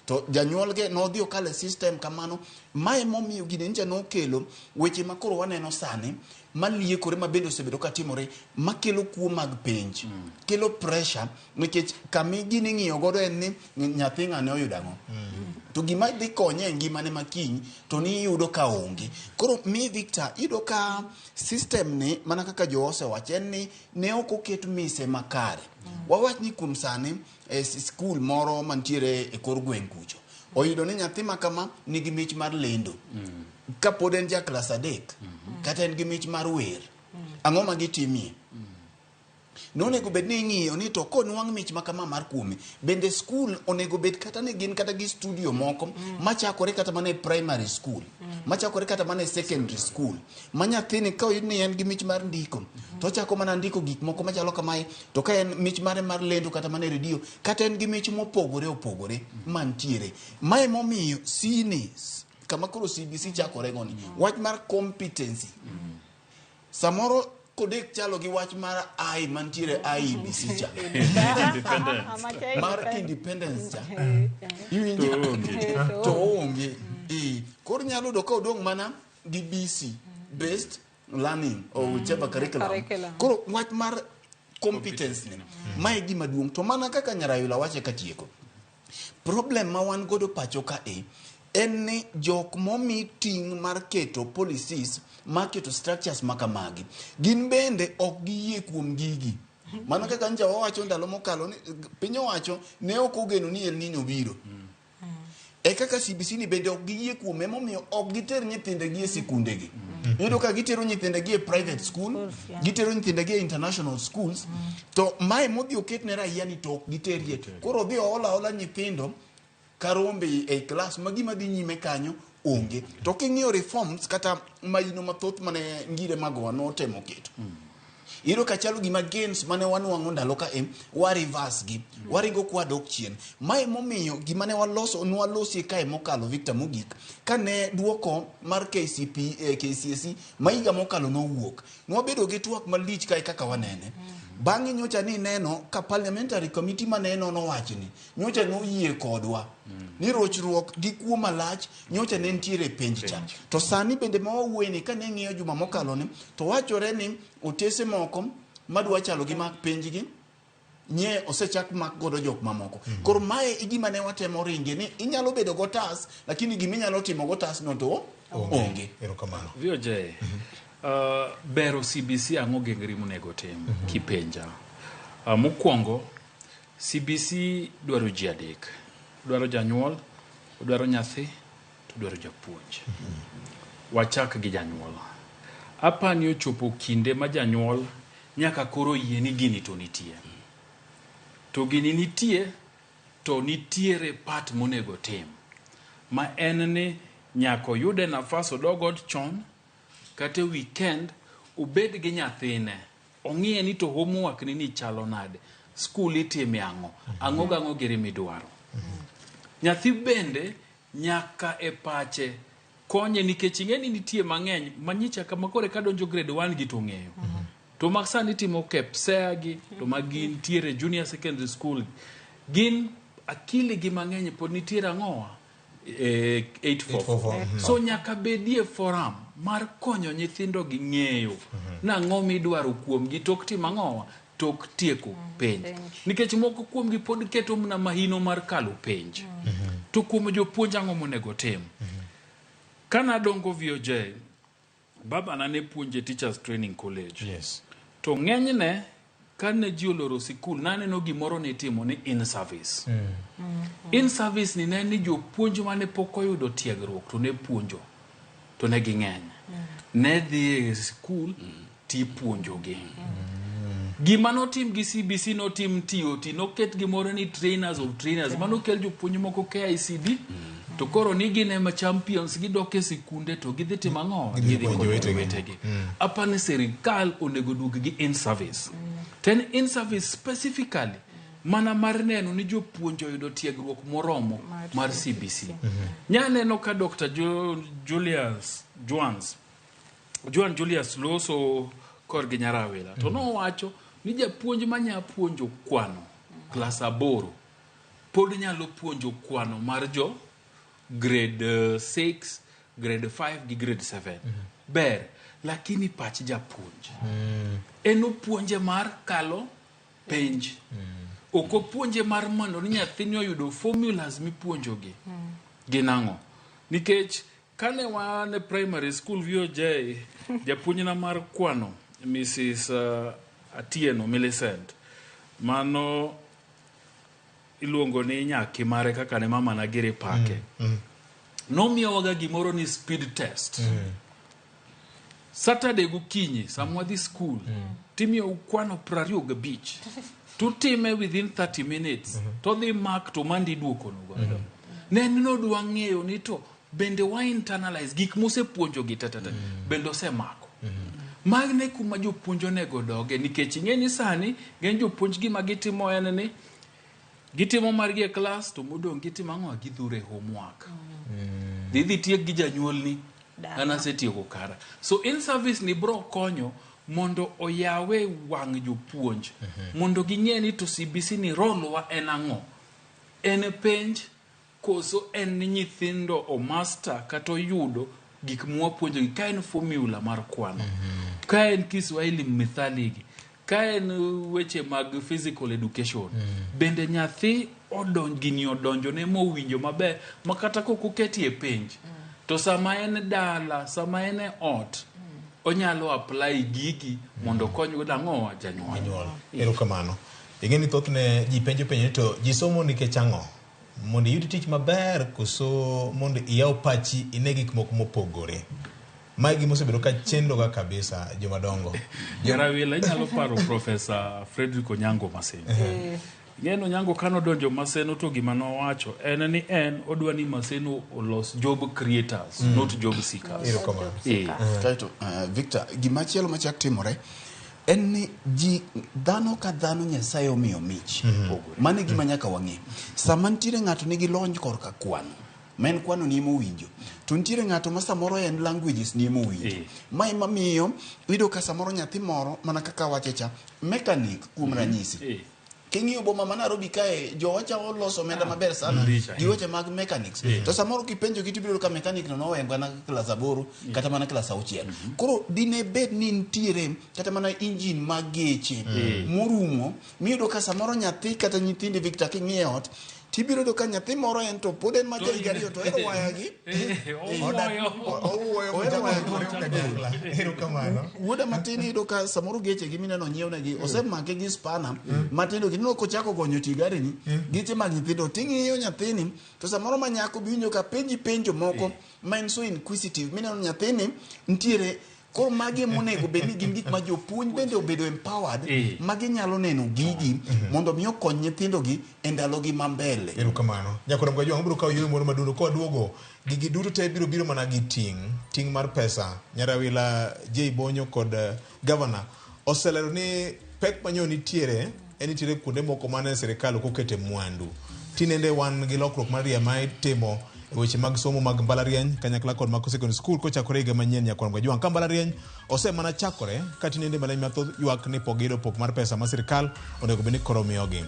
To janyuolge nodhi okalo e system kamano, mae momiyo gini ncha nokelo weche ma koro waneno sani, maliekore ma bende osebedo katimore, makelo kuo mag penj, kelo pressure, nikech kama gini ing'iyo godo en ni nyathi ng'ane oyudo ang'o. To gima dhi konye e ngimane ma kiny, to ni iyudo ka onge. Koro mi Victor, iyudo ka system ni, mana kaka jo osewacho, en ni ne ok oket mise makare. Wawach ni kuom sani, e skul moro mantiere e kor gweng' kucho, oyudo ni nyathi ma kama nigi mich mar lendo. Kapod en ja klas 3, kata en gi mich mar wer. Ang'o ma gitimie? Nonego bed ni ing'iyo ni to konwang' mich ma kama mar kuome, bende skul onego bed kata ni gin kata gi studio moko machakore kata mana e primary school, machakore kata mana e secondary school, ma nyathini ka oyud ni en gi mich mar ndiko, to ochako mana ndiko gik moko machalo kamae, to ka en mich mare mar lendo kata mana e redio, kata en gi mich mopogore opogore mantiere. Mae momiyo sini kama koro CBC chakore go ni, wach mar competency samoro kodek chalo gi wach mar I mantiere IEBC cha Independence. mar independence cha iwinjo To onge. to onge. Eh, koro nyalo yudo ka odong' mana gi BC based learning or whichever curriculum. Curriculum. Koro wach mar competence ni mae gima duong' to mana kaka Nyarayula wache katieko problem ma wan godo pacho ka e en ni jok momi ting' mar keto policies mar keto structures ma kamagi gin bende ok giyie kuom gigi mana kaka nja wawacho ndalo mokalo ni piny owacho ne ok ogeno ni El Nino biro e kaka CBC ni bende ok giyie kuome emomiyo ok giter nyithindegi e sikundegi iyudo ka gitero nyithindegi e private school Schools, yeah. gitero nyithindegi e international schools to mae modhi oket ne raia ni to ok giterie koro odhi oola aola nyithindo ka rombe ei klas ma gima dhi nyime kanyo onge to king'iyo reforms kata maino mathoth mane ngire magowa notemo keto iyudo ka chalo gima gains mane wanwang'o ndalo ka e wa reverse gi waringo kwadok chien mae momiyo gima ne waloso nwalosie kae mokalo Victor mogik kane duoko mar KCP eh, KCSE ma higa mokalo nowuok nwabedo gi twak malich kae kaka wanene bang'e nyocha ni neno ka parliamentary committee mane nono wachni nyocha noyie kodwa ni rochruok gi kuo malach nyocha ne nitiere e penj cha to sani bende ma wawuoye ni kane ng'iyo juma mokalo ni to wachore ni otese moko madwa chalo gi mag penjgi nye osechak mak godo jok mamoko koro mae e gima ne watemo ringe ni inyalo bedo gotas lakini gima inyalo timo gotas no to onge Erokamano. VOJ, bero CBC ang'o gengri monego tim kipenja. Mokwongo, CBC dwaro ji adek. Dwaro janyuol, dwaro nyathi, to dwaro japuonj. Wachak gi janyuol. Apani ochopo kinde ma janyuol nyaka koro yie ni gini to nitie. To gini nitie, to nitiere part monego tim. Ma en ni nyaka oyude nafas odog ot chon, kata e weekend obed gi nyathine ong'iye ni to homework ni ni chalo nade skul itime ang'o ang'o gang'o giri midwaro nyathi bende nyaka e pache konye nikech ing'e ni nitie mang'eny manyicha kama kore ka donjo grade 1 gi to ng'eyo to ma sani timo KPSEA gi to ma gintiere junior secondary school gin akili gi mang'eny pod nitiere ang'owa 844 844, so nyaka bedie forum mar konyo nyithindo gi ng'eyo nang'o midwaro kuomgi tok timo ang'owa tok tieko penj nikech moko kuomgi pod keto mana mahino mar kalo penj to kuom jopuonj ang'o monego tim kanadongo VOJ babana ne puonje teachers training college Yes. to ng'enyne kane ji oloro sikul naneno gimoro nitimo ni in service in service ni ne ni jopuonj mane pok oyudo tiegruok to ne puonjo to ne ging'eny ne dhi e sikul tipuonjogi gima notim gi CBC notim TOT noket gimoro ni trainers of trainers manokel jopuonj moko KICD to koro ni gin ema champions gidok e sikunde to gidhi timo ang'o Gidhi gidhi puonjo konyo wetegi. wetegi apani sirikal onego duog gi in service to en in service specifically mana mar neno ni jopuonj oyudo tiegruok moromo mar CBC nyaneno ka Dr. Julius Juans Juan Julius loso korgi Nyarawila to nowacho ni japuonj manya puonjo kwano klas aboro pod nyalo puonjo kwano mar jo grade 6 grade 5 gi grade 7 ber lakini pach japuonj en opuonje mar kalo penj ok opuonje mar mondo ni nyathini oyudo formulas mipuonjogi gin ang'o nikech kane wan e primary school VOJ japuonjna mar kwano Mrs Atieno Millicent mano iluongo ni nyaki mare kaka ne mama na giri pake nomiyowaga gimoro ni speed test. Saturday gokinyi sama wadhi school timiyou kwano 25 tutime within 30 minutes to dhi mak to mandi iduokonu godo. Ne en nodwa ng'eyo ni to bende wa internalize gik mosepuonjogi tetete bende osemako. Magne kuma jopuonj onego doge nikech ing'e ni sani ng'eny jopuonj gima gitimo en ni gitimo margi e klas to modong' gitimo ang'o gidhure homework. Dhi tiek gi janyuolni an asetieko kara. So in service ni bro konyo mondo oyawe wang' jopuonj mondo ging'e ni to CBC ni role wa en ang'o. En penj koso en ni nyithindo o master kata oyudo gik mwapuonjogi ka en formula mar kwano ka en Kiswahili mithali gi ka en weche mag physical education bende nyathi odonj gini odonjone mowinjo maber ma kata kok oketi e penj to sama en dala sama en e ot onyalo apply gigi mondo okony godo ang'o janyuol. Janyuol. Erokamano. Ing'e ni thothne ji penjo penjo ni to ji somo nikech ang'o? Mondo iyud tich maber koso mondo iyaw pachi ine gik moko mopogore? Mae gima osebedo ka chendoga kabisa jomadongo. Jarawila inyalo paro Professor Frederick Onyango Maseno. Ing'e Onyango kanodonjo Maseno to gima nowacho en ni en odwa ni Maseno olos job creators not job seekers. Erokamano. Kaeto Victor, gimachielo machak timore en ni ji dhano ka dhano Nyasaye omiyo mich. Mano e gima nyaka wang'e. Sama nitiere ng'ato nigi lony korka kwano, ma en kwano ni emowinjo, to nitiere ng'ato ma samoro en languages ni emowinjo. Ma ema miyo iyudo ka samoro nyathi moro mana kaka awache cha, mechanic kuom ranyisi. King'iyo boma ma Nairobi kae, jowacha oloso omenda maber sana gi weche mag mechanics. To samoro kipenjo gi tibiro yudo ka mechanic no noweyo mana klas 8 kata mana klas 6. Koro dine bed ni nitiere kata mana engine mag geche morumo, miyudo ka samoro nyathi kata nyithindi Victor king'iyo e ot, tibiro yudo ka nyathi moro en to pod en ma ja higa 2 to ohero waya gi. Owuoyo kanyakla. Erokamano. Wuoda matin iyudo ka samoro geche gi mineno onyiewne osemake gi spana matindo gi ineno kochako gonyo ti gari ni geche mag nyithindo ting'iyo nyathini to samoro ma nyako bi winjo ka penji penjo moko ma en so inquisitive mineno nyathini nitiere. Koro magi emonego bed ni gin gik ma jopuonj bende obedo empowered ma ginyalo neno gigi mondo mi okony nyithindogi e ndalogi ma mbele. Erokamano. Nyakwar Mgajwang' wabiro kawo yueyo moro madundo kwaduogo. Gigi duto te biro biro mana gi ting'. Ting' mar pesa. Nyarawila J Bonyo kod Governor oselero ni pek manyo nitiere en nitiere kuonde moko mane sirikal ok okete mwandu. Tinende wan gi lokruok mar ma itimo e weche mag somo mag mbalariany kanyakla kod Mako Secondary School kochakore higa manyien Nyakwar Mgajwang'. Ka mbalariany osemana chakore ka tinende mbalariany mathoth ywak ni pok giyudo pok mar pesa ma sirikal onego bed ni koro miyogi.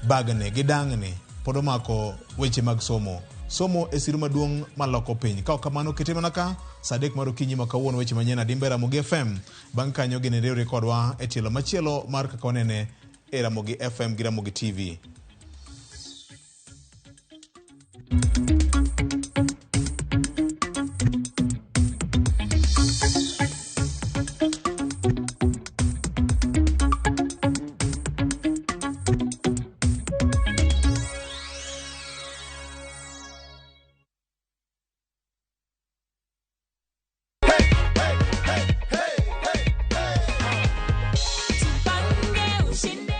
Bagni gi dang'ni pod omako weche mag somo. Somo e siro maduong' maloko piny. Ka ok kamano kete mana ka saa 3 mar okinyi ma kawuono weche manyien adimba e Ramogi FM. Bang' kanyo gini riwre kodwa e tielo machielo mar kaka wanene e Ramogi FM gi Ramogi TV.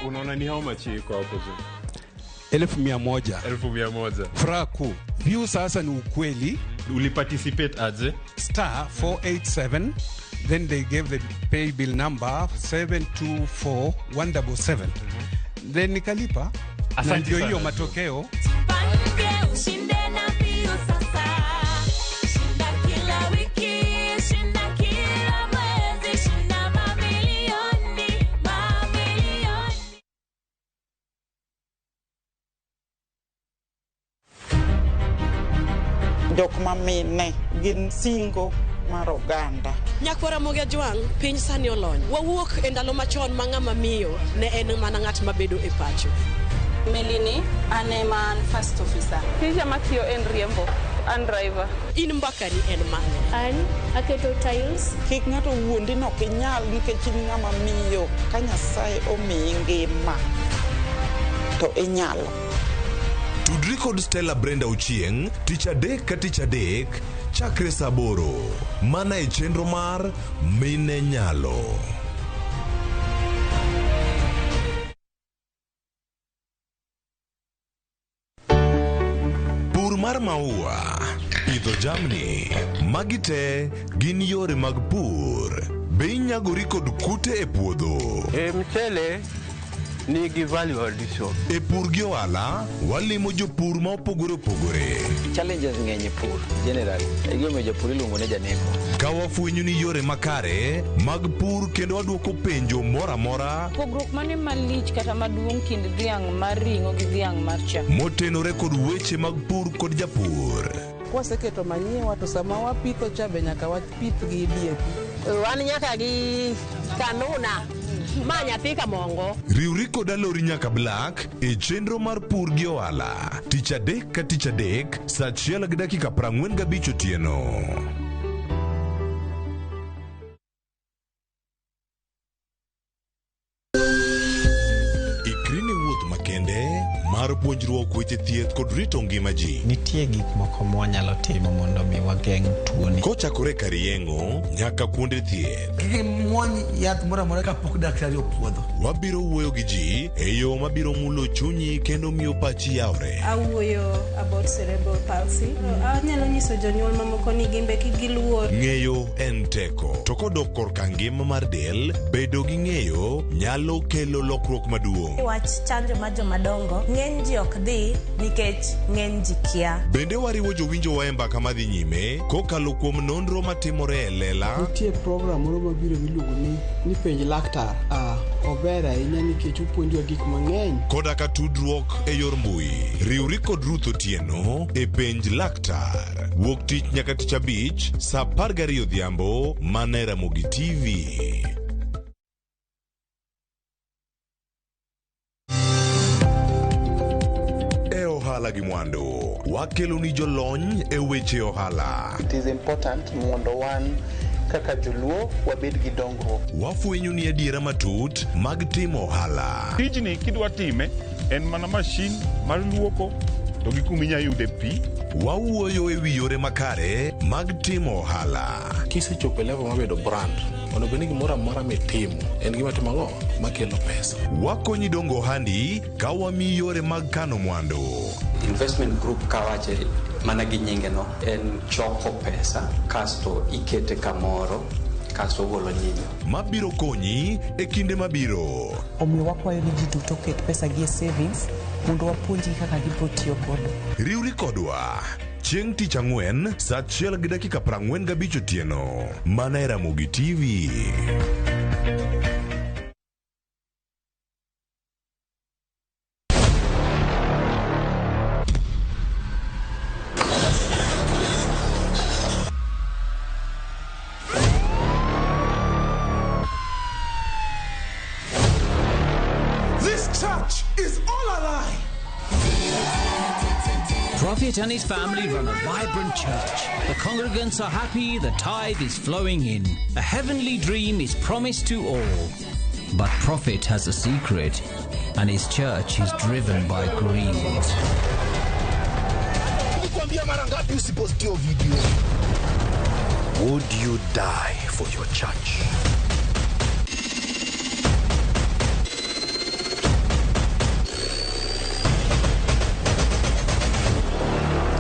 Unaona ni how much iko hapo juu? 100,000. 100,000. Furaha kuu. View sasa ni ukweli. Uliparticipate aje? Star 487, then they gave the pay bill number 724177. Then nikalipa. Na Asante ndio hiyo sana. matokeo. Jok mamine gin singo mar oganda. Nyakwar Ramogi Ajwang', piny sani olony. Wawuok e ndalo machon ma ng'ama miyo ne en mana ng'at mabedo e pacho. Melini, an ema an first officer. Tija matiyo en riembo, an driver. In mbakani en mane? An aketo tiles. Kik ng'ato wuondi ni ok inyal nikech in ng'ama miyo. Ka Nyasaye omiyi ngima, to inyalo. Tudri kod Stella Brenda Ochieng' tich adek ka tich adek Chakre sa 8 mana e chenro mar Mine Nyalo. Pur mar maua, pidho jamni, magi te gin yore mag pur. Be inyagori kod kute e puodho? E mchele nigi value addition. E pur gi ohala, walimo jopur ma opogore opogore. Challenges ng'eny e pur generally. E gimomiyo japur iluongo ni janeko. Ka wafwenyo ni yore makare mag pur kendo wadwoko penjo moro amora Pogruok mane malich kata maduong' kind dhiang' mar ring'o gi dhiang' mar chak? motenore kod weche mag pur kod japur. Kwaseketo manyiwa to sama wapitho cha be nyaka wapith gi DAP. Wan nyaka gi kanuna ma nyathi kamongo. Riwri kod Alori nyaka Black e chenro mar pur gi ohala tich adek ka tich adek saa 1:45 otieno. Ikri ne wuoth makende mar puonjruok weche thieth kod rito ngima ji. Nitie gik moko mwanyalo timo mondo mi wageng' tuoni. Kochakore kar yeng'o nyaka kuonde thieth. Kik imuony yath moro amora kapok daktari opuodho. Wabiro wuoyo gi ji e yo mabiro mulo chunyi kendo miyo pachi yawre. Awuoyo about cerebral palsy. Anyalo nyiso jonyuol mamoko ni gin be kik giluor. Ng'eyo en teko, to kodok korka ngima mar del, bedo gi ng'eyo nyalo kelo lokruok maduong'. Wach chanjo mar jomadongo, ng'eny ji ok dhi nikech ng'eny ji kia. Bende wariwo jowinjowa e mbaka madhi nyime kokalo kuom nonro matimore e lela. Nitie program moro mabiro miluongo ni penj laktar. Ah, ober ahinya nikech opuonjwa gik mang'eny. Koda ka tudruok e yor mbui. Riwri kod Ruth Otieno e penj laktar. Wuok tich nyaka tich abich saa 12 odhiambo mana e Ramogi TV. E ohala gi mwandu, wakelo ni jolony e weche ohala. It is important mondo wan kaka joluo wabed gi dongruok. Wafwenyo ni adiera matut mag timo ohala. Tijni kidwa time en mana mashin mar luoko to gi kuma inya yude pi. Wawuoyo e wi yore makare mag timo ohala. Kisechopo e level mar bedo brand, onego bed ni gimoro amora mitimo en gima timo ang'o makelo pesa. Wakonyi dongo ohandi ka wamiyi yore mag kano mwandu. Investment group kawache mana gi nyinge no en choko pesa kasto ikete kamoro kasto ogolo nyinyo. Mabiro konyi e kinde mabiro. Omiyo wakwayo ni ji duto oket pesa gi e savings mondo wapuonjgi kaka gibiro tiyo godo. Riwri kodwa chieng' tich ang'wen saa 1:45 otieno mana e Ramogi TV. This church is all a lie. Prophet and his family run a vibrant church. The congregants are happy, the tithe is flowing in. A heavenly dream is promised to all. But Prophet has a secret, and his church is driven by greed. Nilikwambia mara ngapi usipost hiyo video? Would you die for your church?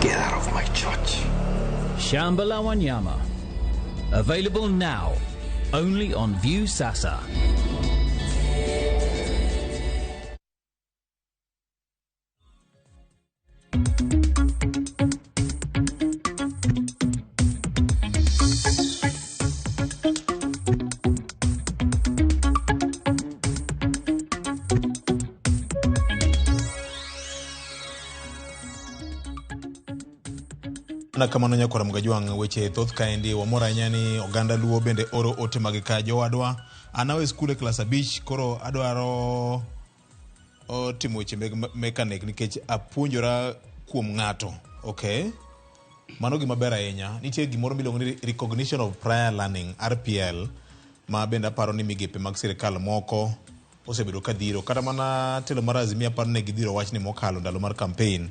Get out of my church. Shambhala Wanyama. Available now, only on View Sasa. Na kamano nyakwara Mgajwang' weche thoth kaendi wamor ahinya ni oganda Luo bende oro ote mage ka jowadwa. An awe skul e klas 5 koro adwaro timo weche meg mechanic nikech apuonjora kuom ng'ato. Okay. Mano gima ber ahinya. Nitie gimoro miluongo ni recognition of prior learning RPL ma bende aparo ni migepe mag sirikal moko osebedo ka dhiro. Kata mana telo mar Azimio aparo ni gidhiro wachni mokalo ndalo mar campaign.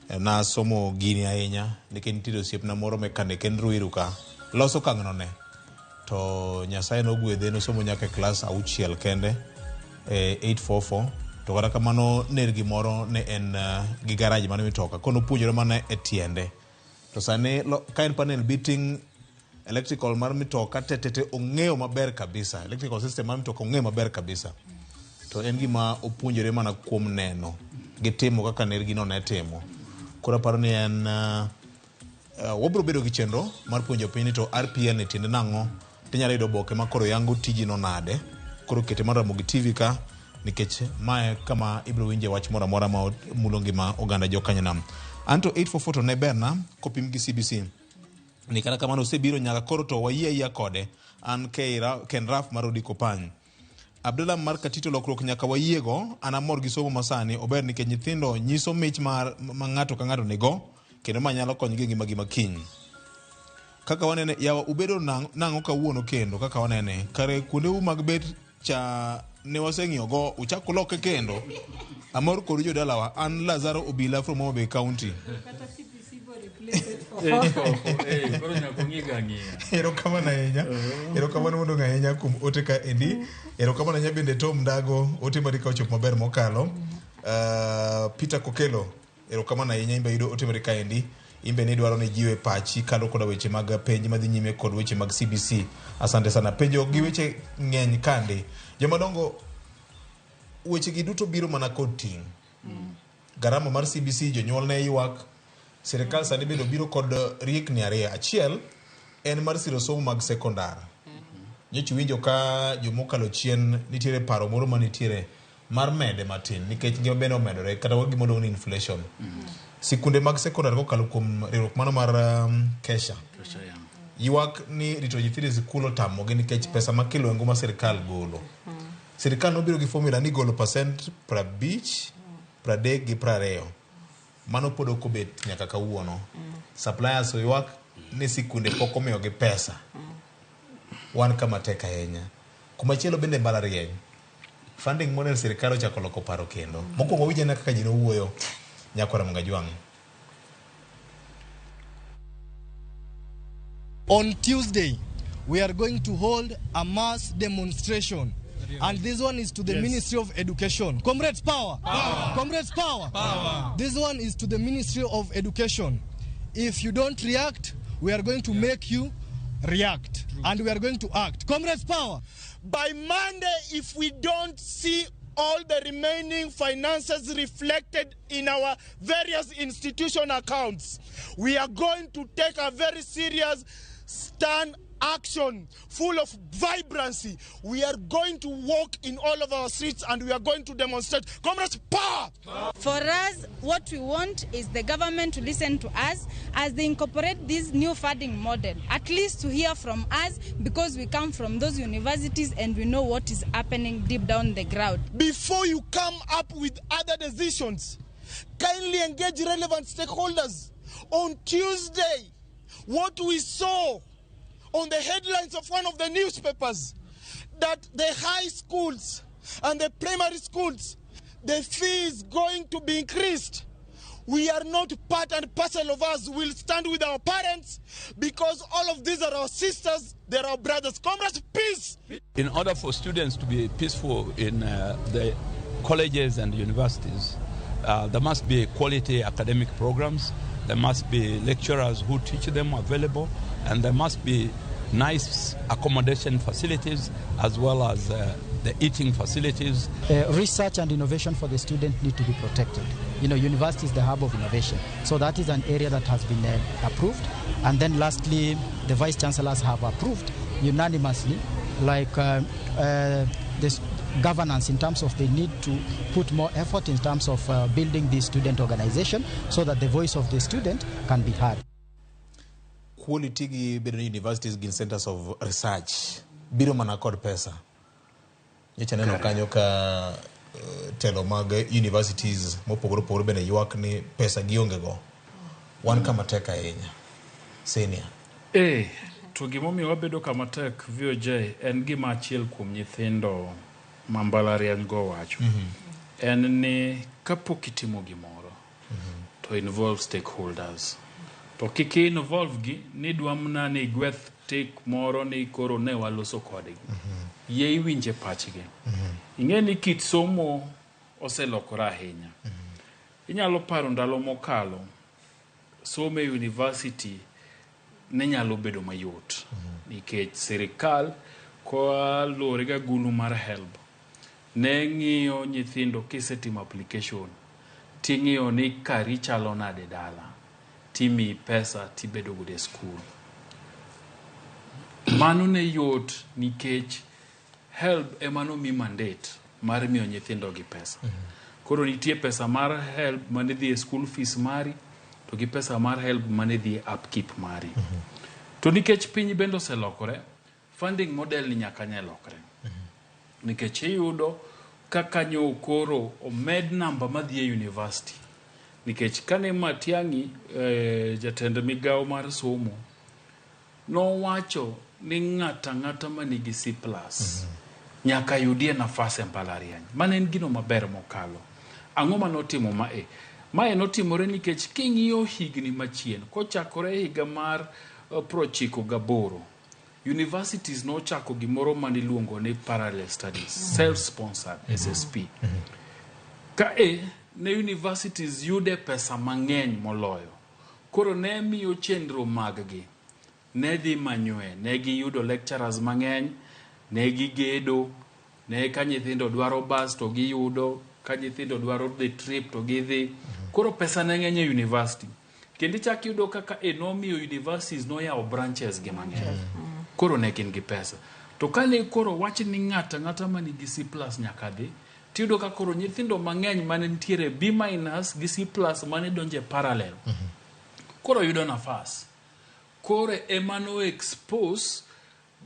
Nasomo gini ahinya nikech nitiere osiepna moro mechanic en Ruiru ka loso kang'no ne to Nyasaye nogwedhe nosomo nyaka e klas auchiel kende e 844 to kata kamano nergi moro ne en gi garaj mar mitoka koro nopuonjore mana e tiende to sani ka en panel beating electrical mar mitoka tetete ong'eyo maber kabisa electrical system mar mitoka ong'eyo maber kabisa to en gima opuonjore mana kuom neno gi timo kaka nergino ne timo. Koro aparo ni en wabiro bedo gi chenro mar puonjo piny ni to RPN ni tiende nang'o tinyalo yudo oboke ma koro yango tijino nade koro kete mar Ramogi TV ka nikech mae kama ibiro winje wach moro amora ma mulo ngima oganda jokanyanam. Anto 844 to ne berna kopim gi CBC ni kata kamano osebiro nyaka koro to wayie ayia kode an Ken Raf mar Odiko Pany. Abdullah mar Katito lokruok nyaka wayiego an amor gi somo masani ober nikech nyithindo nyiso mich mar ma ng'ato ka ng'ato nigo kendo ma nyalo konyogi e ngimagi ma kiny. Kaka wanene yawa ubedo nang'o kawuono kendo kaka wanene kare kuondeu mag bet cha ne waseng'iyo go uchak uloke kendo amor kodu jodalawa an Lazaro Obila from Homa Bay County. Erokamano ahinya. Erokamano modong' ahinya kuom ote ka endi. Erokamano ahinya bende Tom Ndago, ote mari ka ochopo maber mokalo. Peter Kokelo, erokamano ahinya imbe yudo ote mari ka endi. Imbe ni dwaro ni jiwe pachi kalo koda weche mag penj madhi nyime kod weche mag CBC. Asante sana. Penjo gi weche ng'eny kande. Jomadongo, weche gi duto biro mana kod ting'. Garama mar CBC jonyuol ne ywak. Sirikal sani bende obiro kod riekni ariyo. Achiel en mar siro somo mag sekondar. Nyocha iwinjo ka jomokalo chien nitiere paro moro manitiere mar mede matin nikech ngima bende omedore kata gima luongo ni inflation. Sikunde mag sekondar kokalo kuom riwruok mano mar KESHA ywak ni rito nyithindo e sikul otamogi nikech pesa ma kilwengo ma sirikal golo. Sirikal nobiro gi formula ni golo percent 50, 30 gi 20. Mano pod ok obet nyaka kawuono. Suppliers oywak ni sikunde pok omiyogi pesa. Wan kama tek ahinya. Kumachielo bende mbalariany. Funding model sirikal ochako loko paro kendo. Mokwongo winj ane kaka ji nowuoyo nyakwara Mungajwang'. On Tuesday, we are going to hold a mass demonstration. And this one is to the Ministry of Education. Comrades, power! Power! Comrades, power! Power! This one is to the Ministry of Education. If you don't react, we are going to make you react. And we are going to act. Comrades, power! By Monday, if we don't see all the remaining finances reflected in our various institution accounts, we are going to take a very serious stand action full of vibrancy. We are going to walk in all of our streets and we are going to demonstrate. Comrades, power! For us, what we want is the government to listen to us as they incorporate this new funding model, at least to hear from us, because we come from those universities and we know what is happening deep down the ground. Before you come up with other decisions, kindly engage relevant stakeholders. On Tuesday, what we saw on the headlines of one of the newspapers, that the high schools and the primary schools, the fee is going to be increased. We are not part and parcel of us. We'll stand with our parents because all of these are our sisters, they're our brothers. Comrades, peace! In order for students to be peaceful in the colleges and universities, there must be quality academic programs, there must be lecturers who teach them available, and there must be nice accommodation facilities as well as the eating facilities. Research and innovation for the student need to be protected. You know, university is the hub of innovation. So that is an area that has been approved. And then lastly, the vice chancellors have approved unanimously, like this governance in terms of they need to put more effort in terms of building this student organization so that the voice of the student can be heard. Quality gi bedo ni universities gin centers of research biro mana kod pesa. Nyocha neno kanyo ka telo mag universities mopogore opogore bende ywak ni pesa gionge go. Wan kama tek ahinya. Senior. To gimomiyo wabedo kama tek VOJ en gima achiel kuom nyithindo ma mbalariany go wacho. En ni kapok itimo gimoro, to involve stakeholders. To kik involve gi ni idwa mana ni igweth tik moro ni koro ne waloso kodgi. Yie iwinje pachgi. Ing'e ni kit somo oselokore ahinya. Inyalo paro ndalo mokalo, somo e university ne nyalo bedo mayot nikech sirikal kaluwore gi agulu mar HELB ne ng'iyo nyithindo kisetimo application ting'iyo ni kari chalo nade dala timiyi pesa tibedo godo e skul. Mano ne yot nikech HELB ema nomi mandate mar miyo nyithindo gi pesa. Koro nitie pesa mar HELB mane dhi e school fees mari to gi pesa mar HELB mane dhi e upkeep mari. To nikech piny bende oselokore, funding model ni nyaka ne lokre. Nikech iyudo kaka nyo koro omed namba madhi e university. Nikech kane Matiang'i jatend migawo mar somo nowacho ni ng'ata ng'ata manigi C plus nyaka yudie nafas e mbalariany. Mano en gino maber mokalo. Ang'o manotimo mae? Mae notimore nikech king'iyo higni machien kochakore higa mar 98, universities nochako gimoro maniluongo ni parallel studies, self-sponsored SSP. Kae ne universities yude pesa mang'eny moloyo. Koro ne miyo chenro maggi ne dhi manywe, ne giyudo lecturers mang'eny, ne gigedo, ne ka nyithindo dwaro bus to giyudo, ka nyithindo dwaro dhi trip to gidhi. Koro pesa ne ng'eny e university. Kendo ichak iyudo kaka e nomiyo universities noyawo branches gi mang'eny. Koro ne gin gi pesa. To kane koro wach ni ng'ato ang'ata manigi C plus nyaka dhi, tiyudo ka koro nyithindo mang'eny mane nitiere B minus gi C plus mane donje parallel. Koro yudo nafas. Koro ema no expose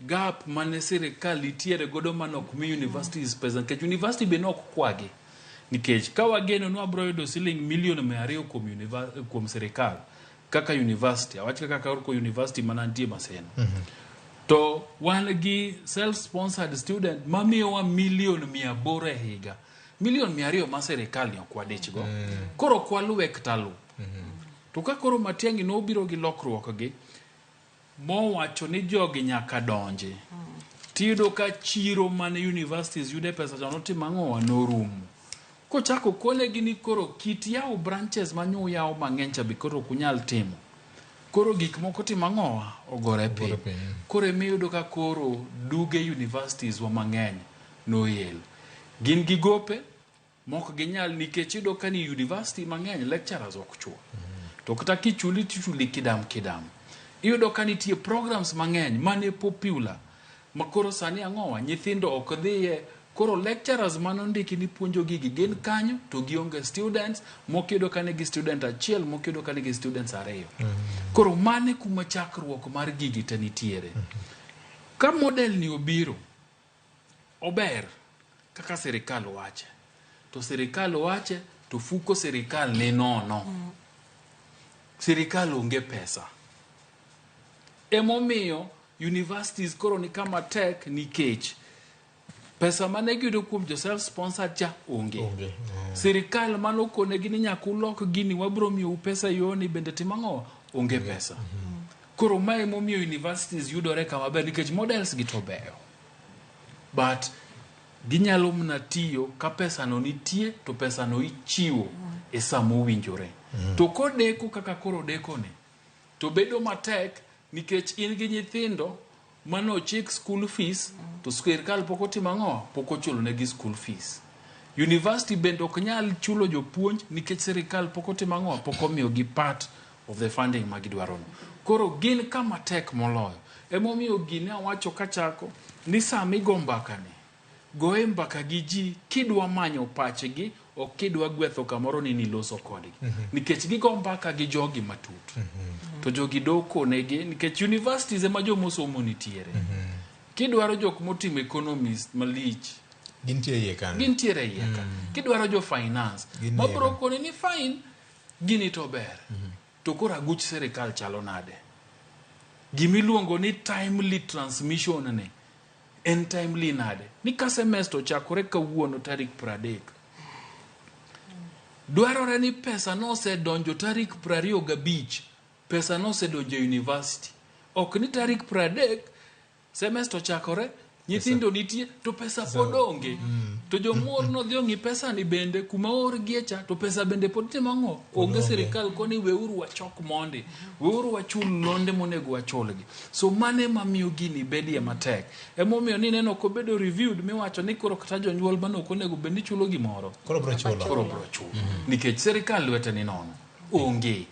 gap mane sirikal nitiere godo mane ok mi universities pesa nikech university be nok kwagi. Nikech ka wageno ni wabro yudo siling milion 200 kuom sirikal kaka university, awach kaka koro university mana nitie Maseno. To wan gi self-sponsored student mamiyowa milion 800 e higa. Milion 200 ma sirikal ni ok wadichgo. Koro ok waluwe kata lup. To ka koro Matiang'i nobiro gi lokruok gi, mowacho ni jogi nyaka donji. Tiyudo ka chiro mane universities yude pesa cha notimo ang'owa norumo. Kochako konegi ni koro kit yawo branches manyo uyawo mang'eny cha be koro ok unyal timo. Koro gik moko timo ang'owa ogore piny. Koro emiyudo ka koro duge universities wa mang'eny noel. Gin gi gope mok ginyal nikech iyudo ka ni university mang'eny lecturers ok chul. To kata kichuli tichuli kidam kidam. Iyudo ka nitie programs mang'eny mane popular ma koro sani ang'owa nyithindo ok dhiye. Koro lecturers manondiki ni puonjo gigi gin kanyo to gionge students, moko iyudo ka nigi student achiel, moko iyudo ka nigi students ariyo. Koro mane kuma chakruok mar gigi te nitiere. Ka model ni obiro, ober kaka sirikal wache. To sirikal wache to fuko sirikal ni nono. Sirikal onge pesa. Emomiyo universities koro ni kama tek nikech pesa mane giyudo kuom jo self sponsored cha onge. Sirikal manokonegi ni nyaka ulok gini wabro miyou pesa yoni bende timo ang'o onge pesa. Koro mae emomiyo universities yudore kama ber nikech models gi to beyo. But ginyalo mana tiyo ka pesa no nitie to pesa no ichiwo e sa mowinjore. To kodeko kaka koro deko ni, to bedo matek nikech in gi nyithindo mane ochik school fees to sirkal pok otimo ang'o pok ochulo negi school fees. University bende ok nyal chulo jopuonj nikech sirikal pok otimo ang'o pok omiyogi part of the funding ma gidwaro no. Koro gin kama tek moloyo. Emomiyo gini awacho kachako ni sama igo mbaka ni, goye mbaka gi ji kidwa manyo pachgi ok kidwa gwetho kamoro ni niloso kodgi. Nikech gigo mbaka gi jogi matut. To jogi doko negi nikech universities ema jomosomo nitiere. Kidwaro jok motimo economist malich, Gintie iye kanyo. gintiere iye ka. Kidwaro jo finance, Gin mabro iye ka. koni ni fine, gini to ber. To koro aguch sirikal chalo nade? Gimiluongo ni timely transmission ni en timely nade? Ni ka semester ochakore kawuono tarik 30. Dwarore ni pesa nosedonjo tarik 25, pesa nosedonjo e university. Ok ni tarik 30 semester ochakore, nyithindo nitie to pesa pod onge. To jomor nodhi ong'i pesa ni bende kuma oorgie cha to pesa bende pod timo ang'o? Onge. Onge. Sirikal koni weuru wachok mondi, weuru wachul londe monego wachulgi. So mano ema miyo gini bedie matek. Emomiyo ni neno kobedo reviewed miwacho ni koro kata jonyuol mane ok onego bed ni chulo gimoro. Koro bro chulo. Koro bro chulo. Nikech sirikal lwete ni nono. Onge.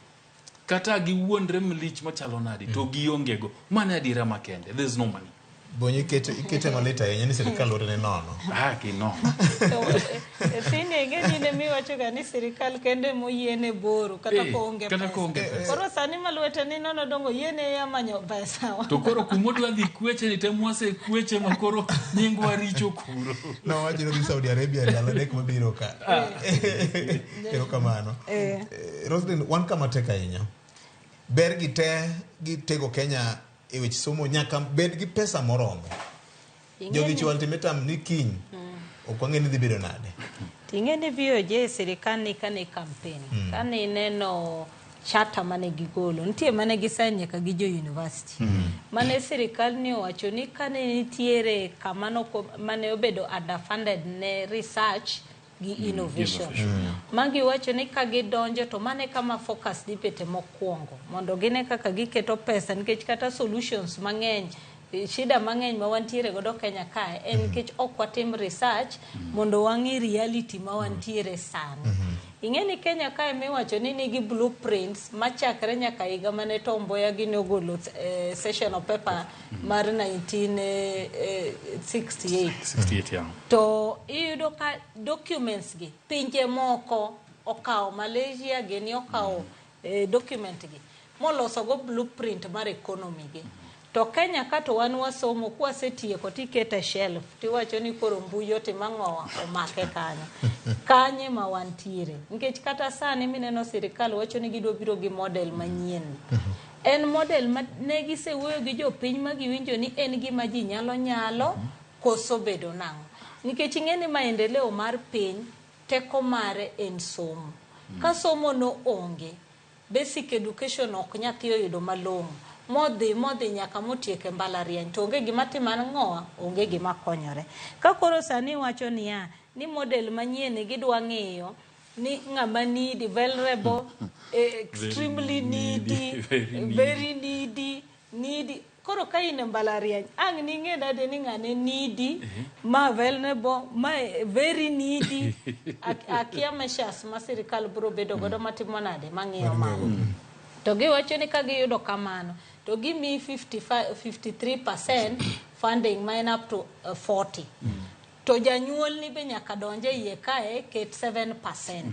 Kata giwuondre malich machalo nadi to gionge go. Mano e adiera makende. There's no money. Bonyo ikete malit ahinya ni sirikal lwete ni nono. Ah, ginono. Sini ing'e ni ne miwachoga ni sirikal kende moyiene boro kata koonge kata koonge pesa. Koro sani ma lwete ni nono dongo yiene ya manyo pesa. To koro kumodwa dhi kweche ni tem wasekweche ma koro nyingwa richo kuro. Nowacho ni odhi Saudi Arabia ndalo 3 mabiro ka. Erokamano. Roslyn, wan kama tek ahinya. Ber gi te gitego Kenya e weche somo nyaka bed gi pesa moromo. Jogi chiwo ultimatum ni kiny. Ok wang'e ni dhi bedo nade. Ting'e ni VOJ e sirikal ni kane campaign, kane ineno charter mane gigolo, nitie mane gisign nyaka gi jo university. Mane sirikal ni owacho ni kane nitiere kama mane obedo underfunded ne research gi innovation. Magi wacho ni ka gidonjo to mane kama focus dhi bete mokwongo mondo gine kaka giketo pesa nikech kata solutions mang'eny, shida mang'eny ma wantiere godo Kenya kae en nikech ok watim research mondo wang'i reality ma wantiere sani. Ing'e ni Kenya kae miwacho ni nigi blueprints machakre nyaka higa mane Tom Mboya gini ogolo session of paper mar 1968. 68, yeah. To iyudo ka documents gi pinje moko okawo, Malaysia gini okawo document gi moloso go blueprint mar economy gi. To Kenya ka to wan wasomo kwasetieko tikete e shelf tiwacho ni koro mbui otimo ang'owa omake kanyo. Kanye ma wantiere nikech kata sani mineno sirikal wacho ni gidwa biro gi model manyien. En model ma ne gisewuoyo gi jopiny ma giwinjo ni en gima ji nyalo koso bedo nang'o. Nikech ing'e ni maendeleo mar piny teko mare en somo. Ka somo no onge, basic education ok nyathi oyudo malong'o, modhi nyaka motiek e mbalariany to onge gima timo ang'owa, onge gima konyore. Ka koro sani iwacho niya, ni model manyien ni gidwa ng'iyo ni ng'ama needy, vulnerable, extremely needy, very needy. Very needy, needy. Koro ka in e mbalariany, ang' ning'e nade ni ng'ane needy, ma vulnerable, ma very needy. Akia measures ma sirikal biro bedo godo matimo nade mang'iyo mano. To giwacho ni ka giyudo kamano, to gimiyi 55, 53% funding ma en up to 40. To janyuol ni be nyaka donj e iye kae ket 7%.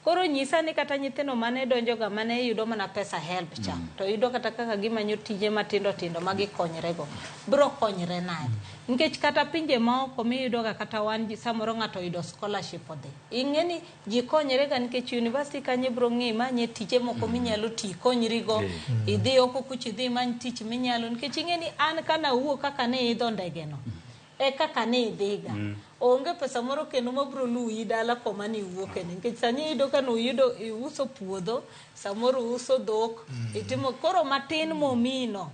Koro nyisa ni kata nyithindo mane donjoga mane yudo mana pesa HELB cha, to yudo kata kaka gimanyo tije matindo tindo ma gikonyrego, biro konyre nade? Nikech kata pinje maoko miyudoga kata wan ji samoro ng'ato oyudo scholarship odhi. Ing'e ni ji konyre ga nikech university kanyo ibiro ng'i manye tije moko minyalo ti konyrigo. Idhi oko kucha idhi imany tich minyalo nikech ing'e ni an kana wuok kaka ne idho ndege no. E kaka ne idhiga. Onge pesa moro kendo mabiro luwi dala koma ne iwuoke ni. Nikech sani iyudo ka nuyudo iuso puodho, samoro uso dhok, itimo koro matin momino.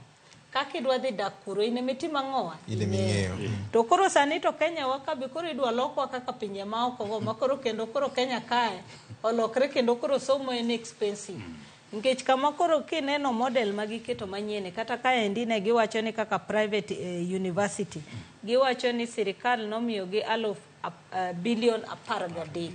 Kaka idwa dhi dak kuro in ema itimo ang'owa? In ema ing'eyo. To koro sani to Kenya wa ka be koro idwa lokwa kaka pinje maoko go ma koro kendo koro Kenya kae olokre kendo koro somo en expensive. Nikech kama koro kineno model ma giketo manyien kata kaendi ne giwacho ni kaka private university giwacho ni sirikal nomiyogi aluf bilion 13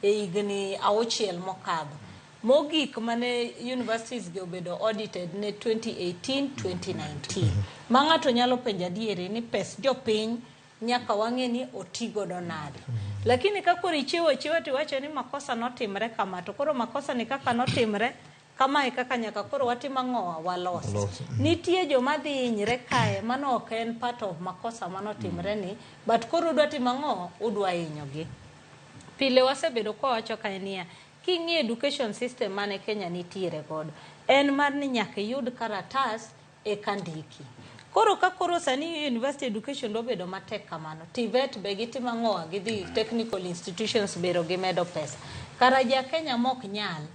e higni 6 mokadho. Mogik mane universities gi obedo audited ne 2018-2019. Ma ng'ato nyalo penjo adieri ni pes jopiny nyaka wang'e ni oti godo nade. Lakini ka koro ichiwo achiwa tiwacho ni makosa notimre kama to koro makosa ni kaka notimre kamae kaka nyaka koro watim ang'owa walos. Nitie joma dhi hinyre kae mano ok en part of makosa manotimre ni but koro udwa timo ang'o udwa hinyogi. Pile wasebedo kwawacho kae niya king'iyo education system mane Kenya nitiere godo en mar ni nyaka iyud karatas eka ndiki. Koro ka koro sani university education dwa bedo matek kamano, TVET be gitimo ang'owa gidhi technical institutions bero gimedo pesa. Kara ja Kenya mok nyal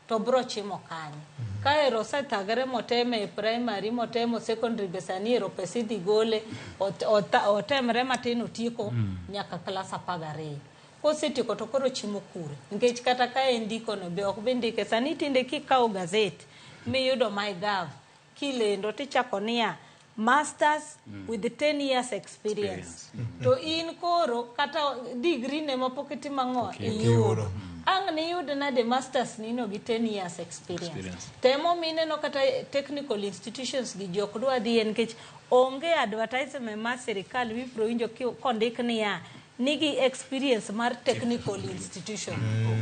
to bro chimo kanye? Ka ero osethagre moteme e primary, motemo secondary, be sani ero pesa idhi gole, otemre matin otieko nyaka klas 12. Kosetieko to koro chimo kure? Nikech kata ka en ndiko no be ok bi ndike. Sani tinde kikawo gazet miyudo MyGov kilendo tichako niya masters with 10 years experience. To in koro kata degree ne mapok itimo ang'o iyudo. Ang' niyud nade masters nino gi 10 years experience? Temo mineno kata technical institutions gi ji ok dwa dhiye nikech onge advertisement mar sirikal mibiro winjo kondik niya nigi experience mar technical institution.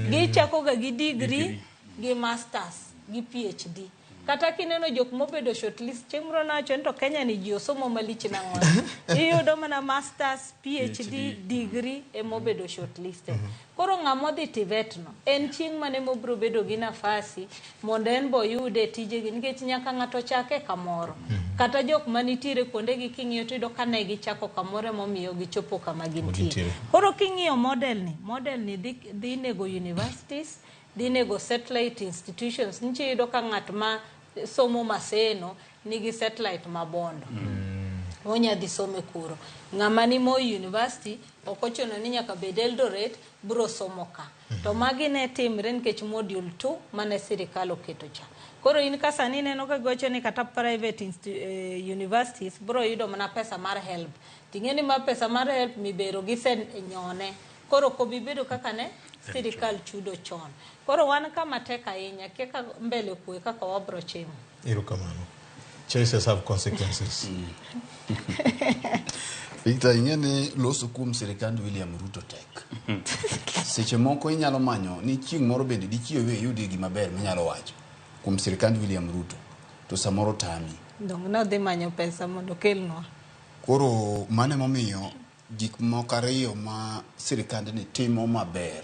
Gichako ga gi degree gi masters gi PhD. Kata kineno jok mobedo shortlist, chieng' moro nawacho ni to Kenya ni ji osomo malich nang'o? Iyudo mana masters, PhD, degree emobedo shortlisted. Koro ng'ama odhi TVET no, en chieng' mane mobiro bedo gi nafasi mondo en bo oyude tijegi nikech nyaka ng'ato chake kamoro. Kata jok manitiere kuondegi king'iyo tiyudo ka ne gichako kamoro emomiyo gichopo kama gintie. Koro king'iyo model ni dhi nego universities, dhi nego satellite institutions. Nitie iyudo ka ng'at ma somo Maseno nigi satellite ma Bondo. Onya dhi some kuro. Ng'ama ni Moi University ok ochuno ni nyaka bed Eldoret bro somo ka. To magi ne timre nikech module 2 mane sirikal oketo cha. Koro in ka sani ineno ka giwacho ni kata private universities bro yudo mana pesa mar HELB. Ting'e ni ma pesa mar HELB mibero gisenyone. Koro ok obi bedo kaka ne sirikal chudo chon. Koro wan kama tek ahinya, kaka mbele kwe kaka wabro chimo. Erokamano. Choices have consequences. Victor, ing'e ni loso kuom sirikand William Ruto tek. Seche moko inyalo manyo ni chieng' moro bende dichiew iyudie gima ber minyalo wacho kuom sirikand William Ruto, to samoro tami. Dong' nodhi manyo pesa mondo okelnwa. Koro mano emomiyo gik moko ariyo ma sirikandni timo maber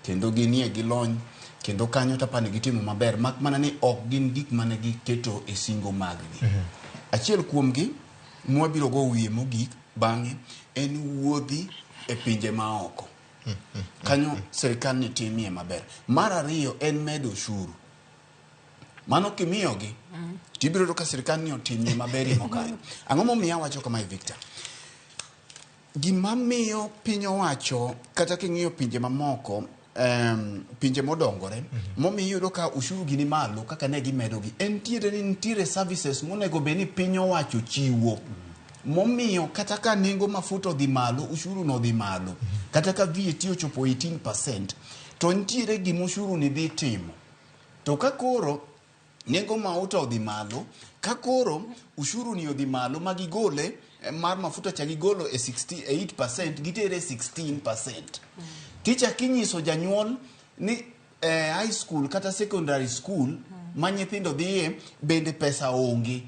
kendo ginie gi lony kendo kanyo tapani gitimo maber mak mana ni ok gin gik mane giketo e singo maggi. Achiel kuomgi mwabiro go wiye mogik bang'e en wuodhi e pinje maoko. Kanyo sirikal ni timie maber. Mar ariyo en medo ushuru. Mano kimiyogi tibiro yudo ka sirikal ni otimie maberie mokalo. Ang'o momiyo awacho kamae Victor? Gima miyo piny owacho kata king'iyo pinje mamoko pinje modongore momiyo iyudo ka ushuru gi ni malo kaka ne gimedogi en tiere ni nitiere services monego bed ni piny owacho chiwo momiyo kata ka nengo mafuta odhi malo ushuru no odhi malo kata ka VAT ochopo 18% to nitiere gima ushuru ni dhi timo to ka koro nengo mauta odhi malo ka koro ushuru ni odhi malo ma gigole mar mafuta cha gigolo e 68% gitere 16%. Ticha kinyiso janyuol ni high school kata secondary school ma nyithindo dhiye bende pesa onge.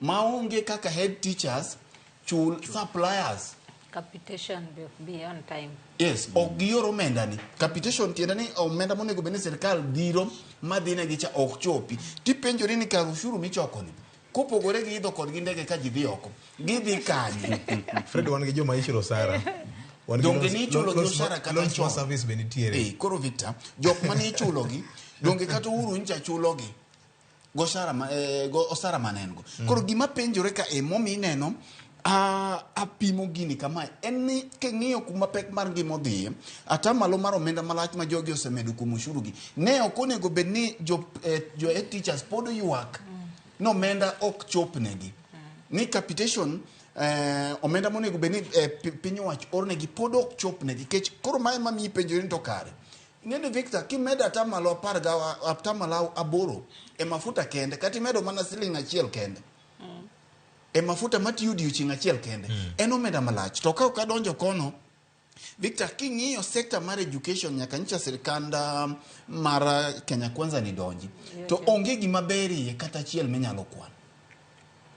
Maonge kaka head teachers chul suppliers. Capitation be on time. Yes, ok gior omenda ni. Capitation tiende ni omenda monego bed ni sirikal dhiro madhi negi cha ok chopi. Tipenjori ni kar ushuru michoko ni kopogore gi idho kodgi ndege ka ji dhi oko, gidhi kanye? Fred, wan gi joma ichulo osara. Donge ni ichulo gi osara kata chon? Service be nitiere. Koro Victor, jok mane ichulogi, donge kata Uhuru ncha chulogi go osara ma, go osara mane en go. Koro gima penjore ka e momiyo ineno apimo gini kamae en ni king'iyo kuma pek mar ngima odhiye atamalo mar omenda malach ma jogi osemedo kuom ushuru gi ne ok onego bed ni jo head teachers pod ywak ni omenda ok chopnegi ni capitation omenda monego bed ni piny owacho ornegi pod ok chopnegi nikech koro mae mamiyi penjori ni to kare ing'e ni Victor kimedo atamalo 18 e mafuta kende kata imedo mana siling 1 kende e mafuta matiyo odiochieng' achiel kende en omenda malach to ka ok adonjo kono Victor king'iyo sector mar education nyaka nyicha sirikand mar Kenya Kwanza ni donji to onge gima berie kata achiel minyalo kwano.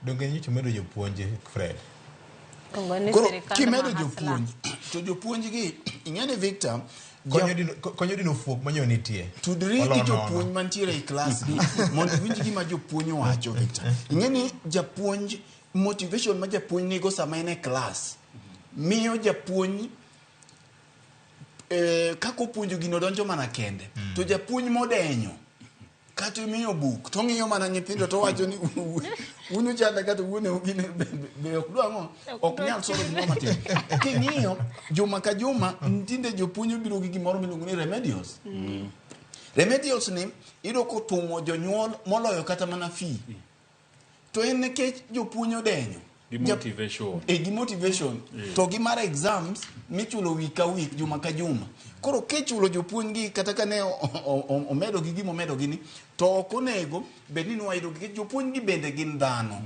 Donge nyicho medo jopuonj Fred? Koro kimedo jopuonj to jopuonj gi ing'e ni Victor konyo dino fuok manyo nitie. Tudri gi jopuonj mantiere e klas gi mondo iwinj gima jopuonj owacho Victor. Ing'e ni japuonj motivation ma japuonj nigo sama en e klas miyo japuonj Kaka opuonjo gino donjo mana kende. To japuonj modenyo kata imiyo buk to ong'iyo mana nyithindo to owacho ni un uchanda kata wuoneu gini be ok dwa ang'o ok nyal somo gimoro matin. King'iyo juma ka juma tinde jopuonj obiro gi gimoro miluongo ni remedials. Remedials ni iyudo kothung'o jonyuol moloyo kata mana fee. To en nikech jopuonj odenyo. Gi motivation. Gi motivation. To gi mar exams michulo week ka week, juma ka juma. Koro kichulo jopuonj gi kata ka ne omedo gi gima omedo gi ni, to ok onego bed ni nwayudo gi jopuonj gi bende gin dhano.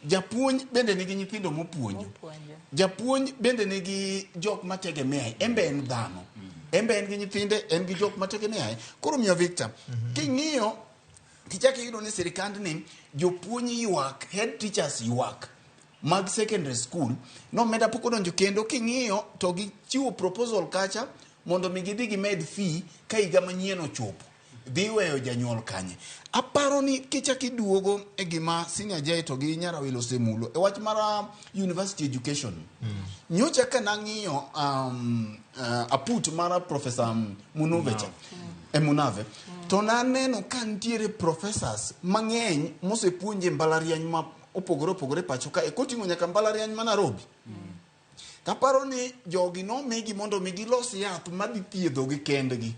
Japuonj bende nigi nyithindo mopuonjo. Japuonj bende nigi jok mategemeaye, en be en dhano. En be en gi nyithinde, en gi jok mategemeaye. Koro miyo Victor, king'iyo tichako iyudo ni sirikandni jopuonj ywak, head teachers ywak mag secondary school nomenda pok odonjo kendo king'iyo to gichiwo proposal kacha mondo mi gidhi gimed fee ka higa manyien ochopo dhi weyo janyuol kanye. Aparo ni kichako iduogo e gima Senior J to gi Nyarawilo osemulo e wach mar university education. Nyocha ka nang'iyo aput mar Professor Munuve cha, e Munave, to naneno ka nitiere professors mang'eny mosepuonje mbalariany ma opogore opogore pacho kae, koting'o nyaka mbalariany ma Nairobi. Taparo ni jogi nomigi mondo mi gilos yath madhi thiedhogi kendgi.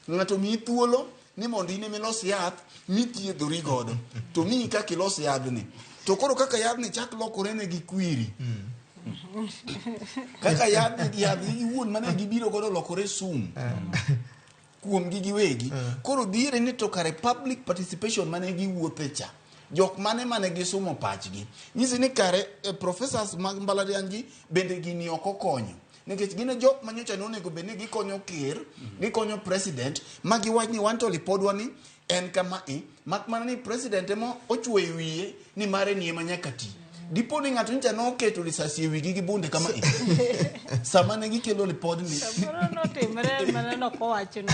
Ng'ato miyi thuolo ni mondo in ema ilos yath mithiedhori godo, to miyi kaka ilos yadhni. To koro kaka yadhni chak lokore ne gi kwiri. Kaka yadhni, yadh iwuon mane gibiro godo lokore sum. Kuom gi giwegi. Koro dhiere ni to kare public participation mane giwuothe cha. Jok mane mane gisumo pachgi. Nyisi ni kare professors mag mbalariany gi bende gini ok okonyo. Nikech gin e jok manyocha nonego bed ni gikonyo ker, gikonyo president, ma giwach ni wan to lipodwa ni en kama e, mak mana ni president ema ochwo e wiye ni mare ni ema nyaka ti. Dipo ni ng'ato nyocha noketo lisasi e wigi gi bunde kama e. Sama ne gikelo lipodni. Samoro notimre mana nokowachno.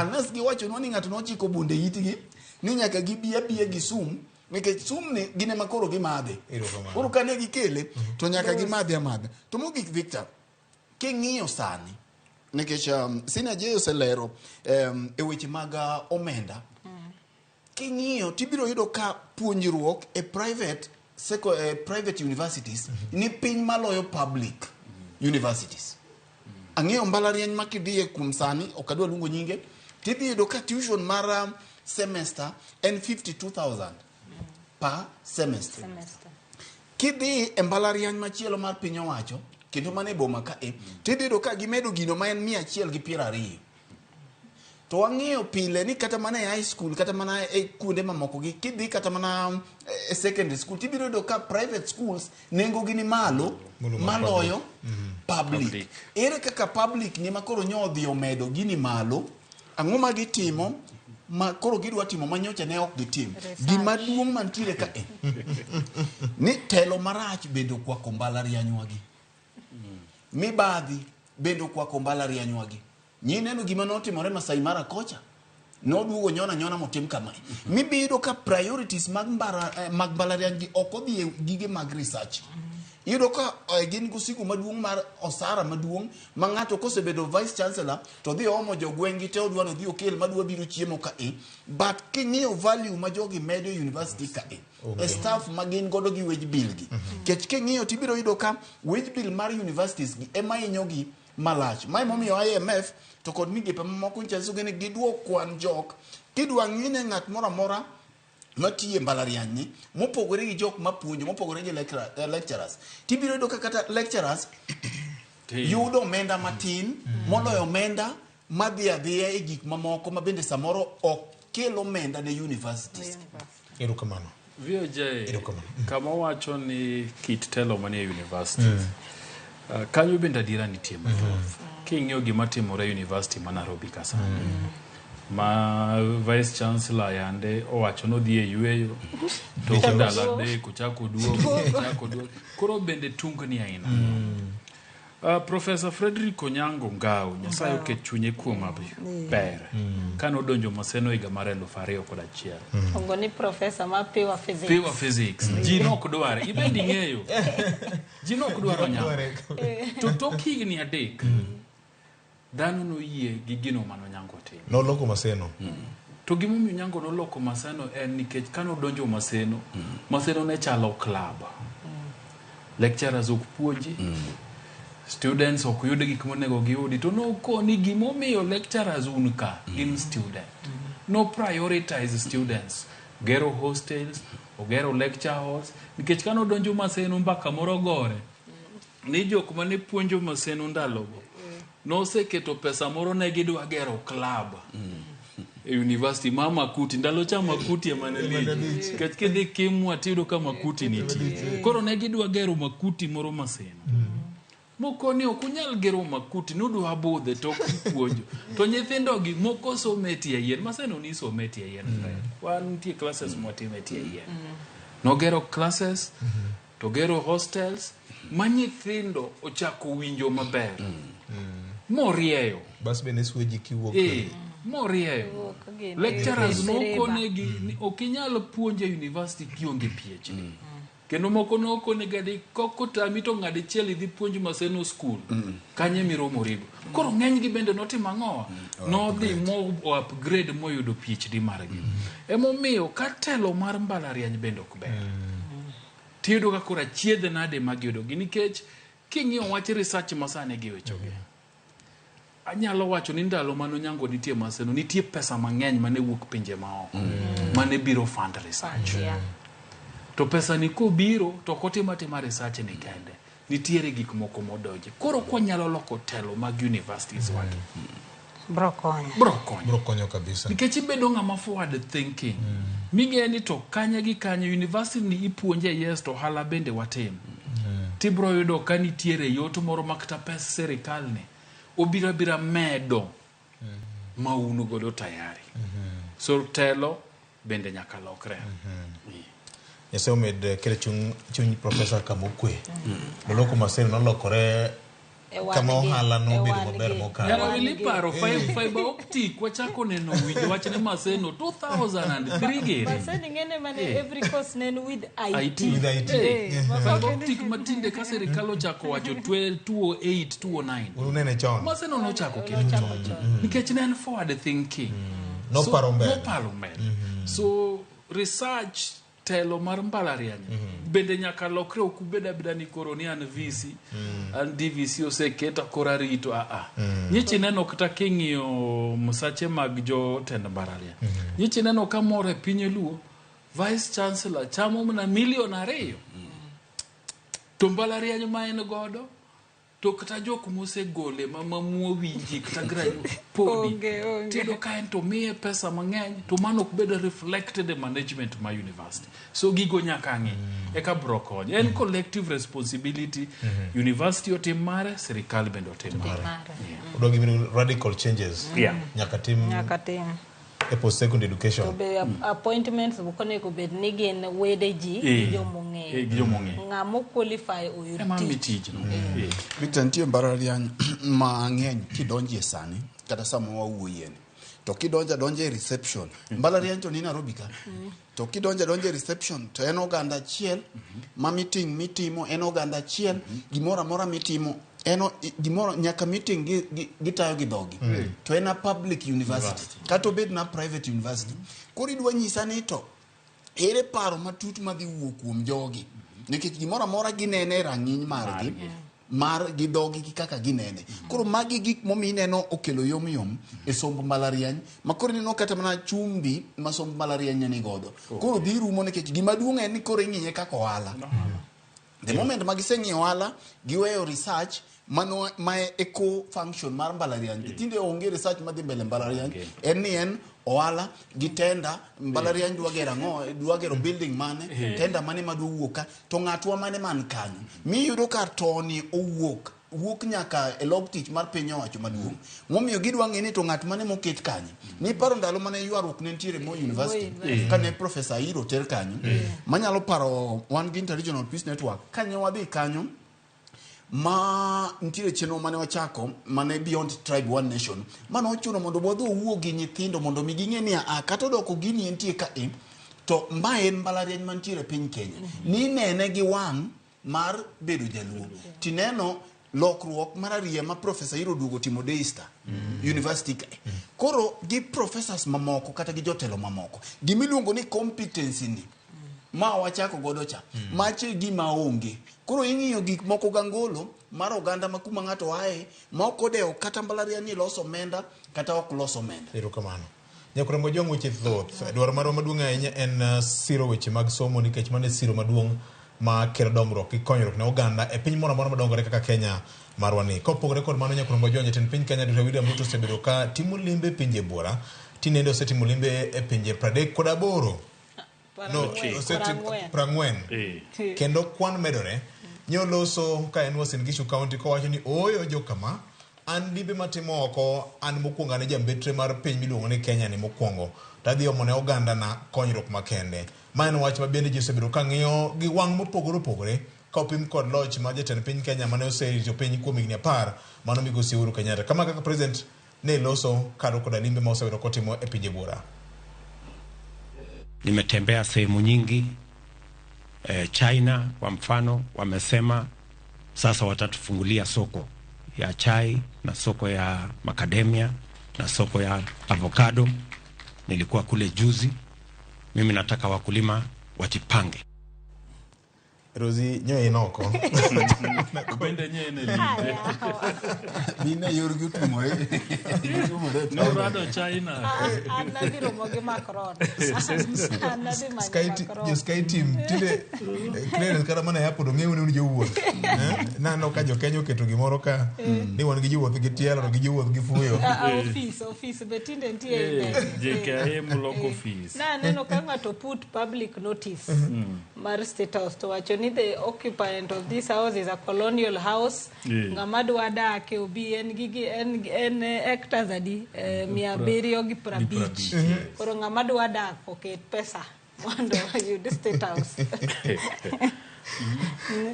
Unless giwachonwa ni ng'ato nochiko bunde itgi ni nyaka gibi abiya gi sum, nikech sum ni gin ema koro gimadhe. Koro kane gikele to nyaka gimadhe amadha. To mogik Victor, king'iyo sani, nikech Senior J oselero e weche mag omenda, king'iyo tibiro yudo ka puonjruok e private universities ni piny maloyo public universities. Ang'eyo mbalariany ma kidhiye kuom sani, ok adwa luongo nyinge, tidhi yudo ka tuition mar semester en 52,000 per semester. Kidhi e mbalariany machielo mar piny owacho, kendo mane boma ka e, tidhi yudo ka gimedo gino ma en 120. To wang'eyo pile ni kata mana e high school, kata mana e kuonde mamoko gi, kidhi kata mana e secondary school, tibiro yudo ka private schools nengo gi ni malo maloyo public. Ere kaka public ni ma koro nyo odhi omedo gini malo, ang'o ma gitimo ma koro gidwa timo ma nyocha ne ok gitim? Gima duong' mantiere ka e ni telo marach bende okwako mbalarianywa gi. Mibadhi bende okwako mbalarianywa gi. Nyineno gima notimore Masai Mara kocha. Noduogo nyona nyona motim kamae. Mibiyudo ka priorities mag mag mbalariany gi ok odhi e gige mag research. Iyudo ka gin gosigo maduong' mar osara maduong' ma ng'ato kosebedo vice chancellor to dhi omo jogweng' gi te odwa ni odhi okel madwa biro chiemo ka e. But king'iyo value ma jogi medo e university ka e, e staff ma gin godo gi wage bill gi. Kech king'iyo tibiro yudo ka wage bill mar universities gi ema hinyo gi malach. Mae momiyo IMF to kod migepe mamoko nyiso ni giduok kwan jok kidwa ng'ine ng'at moro amora matiyo e mbalariany ni mopogore gi jok mapuonjo, mopogore gi lecturers, tibiro yudo ka kata lecturers yudo omenda matin moloyo omenda madhi adhiya e gik mamoko ma bende samoro ok kel omenda ne universities. Erokamano. VOJ, kama wacho ni kit telo manie universities, kanyo bende adiera nitie mathoth. King'iyo gima timore e university ma Nairobi ka sani, ma vice chancellor yande owacho nodhi e yweyo tok ndalo 3 ochako oduogo. Koro bende tungni aina. Professor Frederick Onyango Ngau, Nyasaye oket chunye kuom maber. Kane odonjo Maseno higa mar 2001. Ongo ni professor ma pure physics. Pure physics. Ji nok dware. Ibendi ing'eyo. Ji nok dwaro Onyango. To tok higni 3, Dhano noyie gi gino mane Onyango otimo. Noloko Maseno. To gimomiyo Onyango noloko Maseno en nikech kane odonjo Maseno, Maseno ne chalo club. Lecturers ok puonji, students ok yud gik monego giyudi. To nokoni gimomiyo lecturers un ka gin student. No prioritize students. Gero hostels, ogero lecture halls. Nikech kane odonjo Maseno mbaka moro gore. Ni jok mane puonjo Maseno ndalogo noseketo pesa moro ne gidwa gero club e university ma Makuti. Ndalo cha Makuti ema ne lich. Nikech kidhi Kimwa tiyudo ka Makuti nitie. Koro ne gidwa gero Makuti moro Maseno. Moko ni ok unyal gero Makuti, nudwa budhe to ok upuonjo. To nyithindo gi moko somo e tie yien. Maseno ni somo e tie yien. Wan nitie classes mwatimo e tie yien. Nogero classes, to gero hostels, ma nyithindo ochako winjo maber. Morieyo. Bas be ne sueji kiwuok. Morieyo. Lecturers nokonegi ni ok inyal puonjo e university kionge PhD. Kendo moko nokonega ni kokotami to ng'ad achiel idhi puonj Maseno school. Kanye miromorigo. Koro ng'enygi bende notimo ang'owa? Nodhi mo upgrade moyudo PhD margi. Emomiyo ka telo mar mbalariany bende ok ber. Tiyudo ka koro achiedh nade magiyudogi nikech king'iyo wach research masani gi wechogi. Anyalo wacho ni ndalo mane Onyango nitie Maseno, nitie pesa mang'eny mane wuok pinje maoko mane biro fund research. To pesa ni kobiro to ok otim atima research ni kende. Nitiere gik moko modonje. Koro kwanyalo loko telo mag universities wagi. Bro konyo. Bro konyo. Bro konyo kabisa. Nikech ibedo ng'ama forward thinking. Ming'eyo ni to kanye gi kanye university ni ipuonje yes to ohala bende watim. Tibro yudo ka nitiere yot moro ma kata pes sirikal ni obiro abira medo ma un godo tayari. So telo bende nyaka lokre. Nyasaye omed kelo chuny profesa kama okwe. Noloko Maseno nolokore kama ohala nobedo maber mokalo. Nyara paro fiber optic wachako neno winjo wachne Maseno 2003 gere. Maseno ing'ene mane every course ne en with IT. With IT. Fiber optic matinde ka sirikal ochako wacho 2008 2009. Unene chon. Maseno nochako keto chon. Nikech ne en forward thinking. Noparo mbele. Noparo mbele. So research telo mar mbalariany bende nyaka lokre ok ubed abeda ni koro ni an VC an DVC oseketa koro arito a nyichi neno kata king'iyo msache mag jotend mbalariany nyichi neno ka moro e piny Luo vice chancellor chamo mana milion 2 to mbalariany ma en godo to kata jok mosegole ma mamuo winji kata graduate podi tiyudo ka en to miye pesa mang'eny to mano ok bed reflected e management ma university. So gigo nyaka ng'i eka bro konyo. En collective responsibility. University otim mare, sirikal bende otim mare. Odwa gimiluongo ni radical changes. Nyaka tim Nyaka tim. e post secondary education. To be appointments ok onego bed ni gin wede ji gi jomong'eyo. Gi jomong'eyo. Ng'ama qualify oyud Ema mi tich. tijno. Victor, nitie mbalariany mang'eny kidonje sani kata sama wawuoyeni. To kidonjo adonja e reception, mbalariany to ni Nairobi ka. To kidonjo adonja e reception to en oganda achiel ma meeting mitimo en oganda achiel, gimoro amora mitimo en gimoro nyaka meeting gitayo gi dhogi. To en a public university. Kata obed na private university. Koro idwa nyisa ni to ere paro matut madhi wuok kuom jogi. Nikech gimoro amora ginene e rang'iny margi. Mar gi dhogi gi kaka ginene. Koro magi gik momiyo ineno okelo yom yom e somb mbalariany ma koro ineno kata mana chumbi ma somb mbalariany ni godo. Koro dhi rumo nikech gima duong' en ni koro ing'iye kaka ohala. The moment ma giseng'iyo ohala, giweyo research mano ma e core function mar mbalariany. Tinde onge research madhi mbele mbalariany. En ni en ohala gi tenda mbalariany dwa gero ang'o, dwa gero building mane, tenda mane madwa wuok ka, to ng'atwa mane man kanyo. Miyudo ka toni owuok, wuok nyaka e log tich mar piny owacho maduong'. Momiyo gidwa ng'e ni to ng'at mane moket kanyo. Niparo ndalo mane ywaruok ne nitiere Moi University, kane Professor Ayiro oter kanyo, manyalo paro wan gi Interregional Peace Network, kane wadhi kanyo, ma nitiere chenro mane wachako mane Beyond Tribe One Nation, mane ochuno mondo wadhi owuo gi nyithindo mondo mi ging'e ni a kata odoko gini entie ka e, to ma en mbalariany mantiere piny Kenya. Ni nene gi wang' mar bedo jaluo. Tineno Lokruok mar ariya ma Professor Iro oduogo timo Daystar University kae. Koro gi professors mamoko kata gi jotelo mamoko. Gimiluongo ni competency ni ma wachako godo cha. Mache e gima onge. Koro ing'iyo gik moko gangolo mar oganda ma kuma ng'ato ae ma ok odewo kata mbalariany ni loso omenda kata ok los omenda. Erokamano. Nyakurengo Jong weche thoth. Dwaro marwa maduong' ahinya en siro weche mag somo nikech mano e siro maduong' ma kelo dongruok gi konyruok ne oganda e piny moro amora madongore kaka Kenya marwa ni. Kopogore kod mano Nyakurengo Jong, jatend piny Kenya Dr. William Ruto osebedo ka timo limbe e pinje buora. Tinende osetimo limbe e pinje 38. No, osetimo 40. Kendo kwan medore. Nyoloso ka en Uasin Gishu County kowacho ni ooyo jokama an limbe matimo oko an mokwongo an e jambetre mar piny miluongo ni Kenya ni mokwongo to adhi omo ne oganda na konyruok makende. Ma en wach ma bende ji osebedo ka ng'iyo gi wang' mopogore opogore ka opim kod loch mar jatend piny Kenya mane oserito piny kuom higni 10 mano migosi Uhuru Kenyatta. Kama kaka president ne loso kado koda limbe ma osebedo kotimo e pinje buora. Nimetembea sehemu nyingi China kwa mfano, wamesema sasa watatufungulia soko ya chai na soko ya macadamia na soko ya avocado. Nilikuwa kule juzi. Mimi nataka wakulima wajipange. Rosi nyo inoko. Bende nye en e limbe. Dine yorgi otumore. Gitumore. Norado China. An nadhi romo gi Macron. An nadhi manyo Macron. Jo Sky Team tinde clearance kata mana e airport ong'eyo ni un jowuoth. Naneno ka jo Kenya oketo gimoro ka ni wan gi jowuoth gi tielo to gi jowuoth gi fuyo. Ofis be tinde nitie e ndege. JKIA moloko ofis. Naneno ka ng'ato put public notice mar State House to wacho ni the occupant of this house is a colonial house. Ng'ama dwa dake obi en gi en hectares adi 750. Koro ng'ama dwa dak oket pesa mondo oyud State House.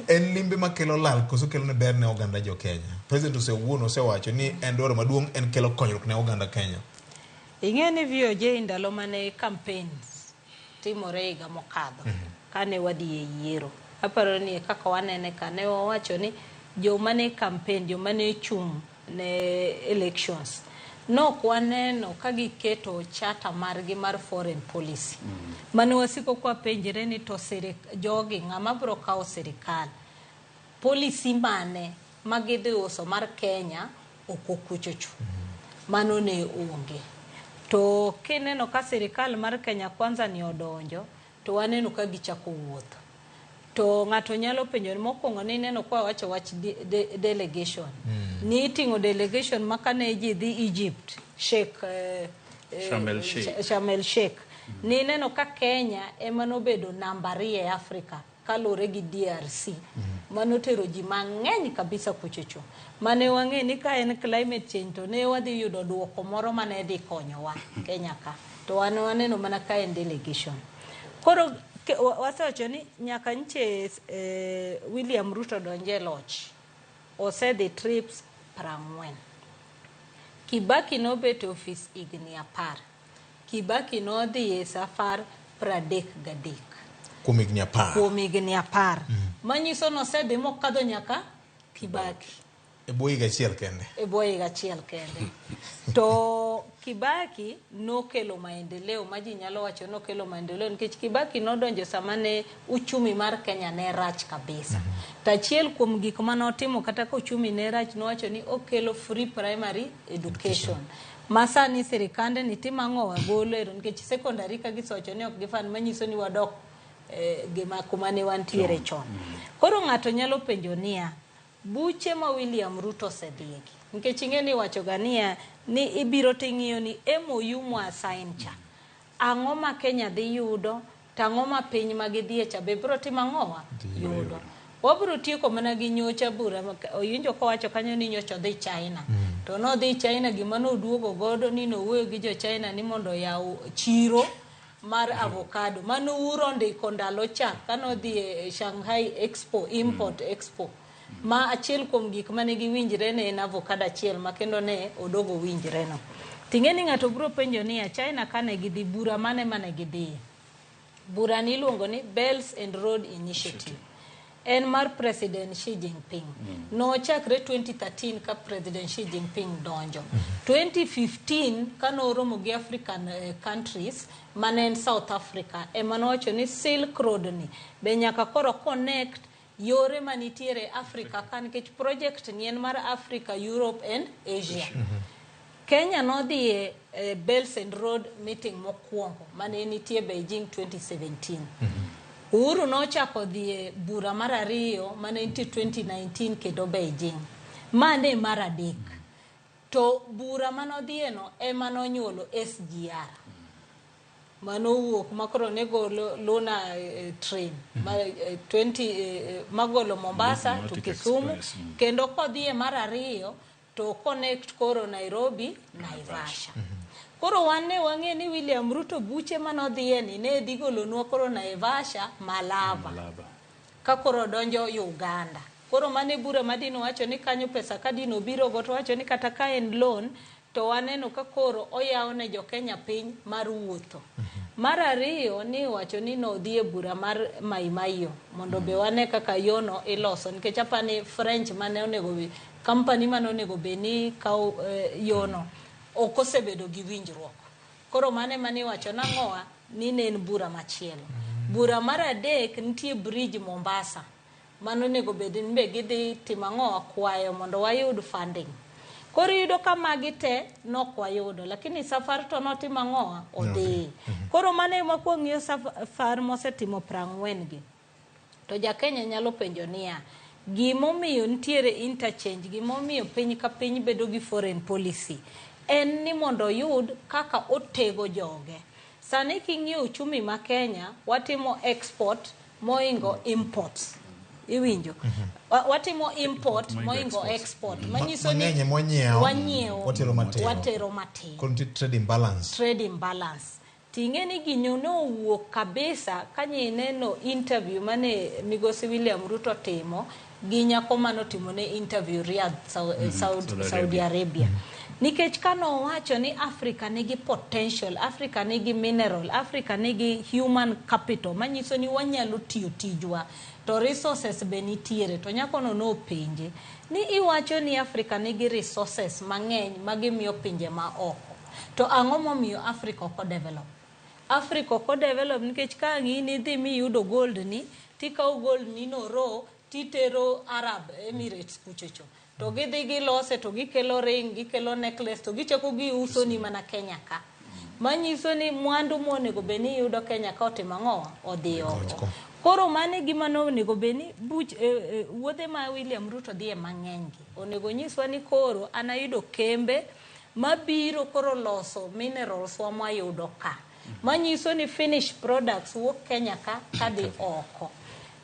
En limbe makelo lal koso kelo ne ber ne oganda jo Kenya. President osewuono osewacho ni en dwaro maduong' en kelo konyruok ne oganda Kenya. Ing'e ni VOJ ndalo mane campaigns timore higa mokadho kane wadhi e yiero. Aparo ni kaka wanene ka ne wawacho ni joma ne campaign, joma ne chung' ne elections nok waneno ka giketo charter margi mar foreign policy. Mane wasiko kwa penjre ni to jogi ng'ama biro kawo sirikal policy mane ma gidhi uso mar Kenya oko kuchocho. Mano ne onge. To kineno ka sirikal mar Kenya Kwanza ni odonjo to waneno ka gichako wuotho. To ng'ato nyalo penjo ni mokwongo ni ineno kwa wacho wach delegation. Ni iting'o delegation ma kane ji dhi Egypt, Sheikh Sharm el Sheikh. Sharm el Sheikh. Ni ineno ka Kenya ema nobedo namba 2 e Afrika kaluwore gi DRC. Mano tero ji mang'eny kabisa kuchocho. Mane wang'e ni ka en climate change to ne wadhi yudo duoko moro mane dhi konyowa Kenya ka. To wan waneno mana ka en delegation. Koro wasewacho ni nyaka nche William Ruto donje loch. Osedhi trips 40. Kibaki nobet e ofis higni 10. Kibaki nodhi e safar 33. Kuom higni 10. Kuom higni 10. Manyiso nosedhi mokadho nyaka Kibaki. E bwo higa achiel kende. E bwo higa achiel kende. To Kibaki nokelo maendeleo, ma ji nyalo wacho nokelo maendeleo nikech Kibaki nodonjo sama ne uchumi mar Kenya ne rach kabisa. To achiel kuom gik mane otimo kata ka uchumi ne rach nowacho ni okelo free primary education. Ma sani sirikande ni timo ang'o wagolo ero nikech secondary ka gisewacho ni ok gifan manyiso ni wadok gima kuma ne wantiere chon. Koro ng'ato nyalo penjo niya, buche ma William Ruto osedhiegi nikech ing'e ni iwacho ga niya ni ibiro ting'iyo ni MOU mwa sign cha ang'o ma Kenya dhi yudo to ang'o ma piny ma gidhie cha be biro timo ang'owa yudo. Wabiro tieko mana gi nyocha bura oyinjo kowacho kanyo ni nyocha odhi China. To nodhi China gima noduogo godo ni nowuoyo gi jo China ni mondo oyaw chiro mar avocado mano Uhuru ondiko ndalo cha kanodhi e Shanghai Expo Import Expo. Ma achiel kuom gik mane giwinjre ne en avocado achiel ma kendo ne odogo winjre no. Ting'e ni ng'ato biro penjo niya China kane gidhi bura mane mane gidhiye. Bura ni iluongo ni Belt and Road Initiative. En mar President Xi Jinping. Nochakre 2013 ka President Xi Jinping donjo. 2015 ka noromo gi African countries mane en South Africa, ema nowacho ni Silk Road ni be nyaka koro connect yore manitiere Africa ka, nikech project ni en mar Africa, Europe and Asia. Kenya nodhi e Belt and Road meeting mokwongo mane nitie Beijing 2017. Uhuru nochako dhi e bura mar ariyo mane nitie 2019 kendo Beijing. Mane mar adek. To bura manodhieno ema nonyuolo SGR. Manowuok makoro ne golo Luna train ma, 20 magolo Mombasa to Lunatic Kisumu. Express. Kendo kodhiye mar ariyo to connect koro Nairobi Naivasha. Koro wan ne wang'e ni William Ruto buche manodhiye ni ne dhi golonwa koro Naivasha Malaba. Malaba. Ka koro donjo Uganda. Koro mane bura ma dino wacho ni kanyo pesa ka dino biro go to wacho ni kata ka en loan to waneno ka koro oyawo ne jo Kenya piny mar wuotho. Mar ariyo ni wacho ni nodhi e bura mar Mai Mahiu mondo be wane kaka yono iloso, nikech apani French mane onego company mane onego bed ni kawo yono ok osebedo gi winjruok. Koro mane mane iwacho nang'owa ni ne en bura machielo. Bura mar adek nitie bridge Mombasa mano onego bed ni be gidhi timo ang'owa kwayo mondo wayud funding. Koro iyudo ka magi te nok wayudo, lakini safar to notimo ang'owa odhi. Koro mano ema kwang'iyo safar mosetimo 40 gi. To ja Kenya nyalo penjo niya, gimomiyo nitiere interchange, gimomiyo piny ka piny bedo gi foreign policy, en ni mondo oyud kaka otego joge. Sani king'iyo uchumi ma Kenya, watimo export moingo imports. Iwinjo? Watimo import moingo export. Manyiso ni mang'eny ema wanyiewo, wanyiewo, watero matin. Watero matin. Koro nitie trade imbalance. Trade imbalance. Ting'e ni ginyo nowuok kabisa kanye ineno interview mane migosi William Ruto timo gi nyako manotimone interview Riyadh, Saudi Saudi Arabia. Arabia. Nikech kanowacho ni Africa nigi potential, Africa nigi mineral, Africa nigi human capital, manyiso ni wanyalo tiyo tijwa, to resources be nitiere. To nyakono nopenje ni iwacho ni Africa nigi resources mang'eny magimiyo pinje ma oko, to ang'o momiyo Africa ok odevelop? Africa ok odevelop nikech ka ang' in idhi miyudo gold ni, tikawo gold ni no raw titero Arab Emirates kuchocho, to gidhi gilose to gikelo ring, gikelo necklace, to gichako giuso ni mana Kenya ka. Manyiso ni mwandu monego bed ni iyudo Kenya ka otimo ang'o? Odhi oko. Koro mano e gima nonego bed ni buch wuodhe ma William Ruto dhiye mang'eny gi. Onego nyiswa ni koro an ayudo kembe mabiro koro loso minerals wa mwayudo ka. Manyiso ni finished products wuok Kenya ka kadhi oko.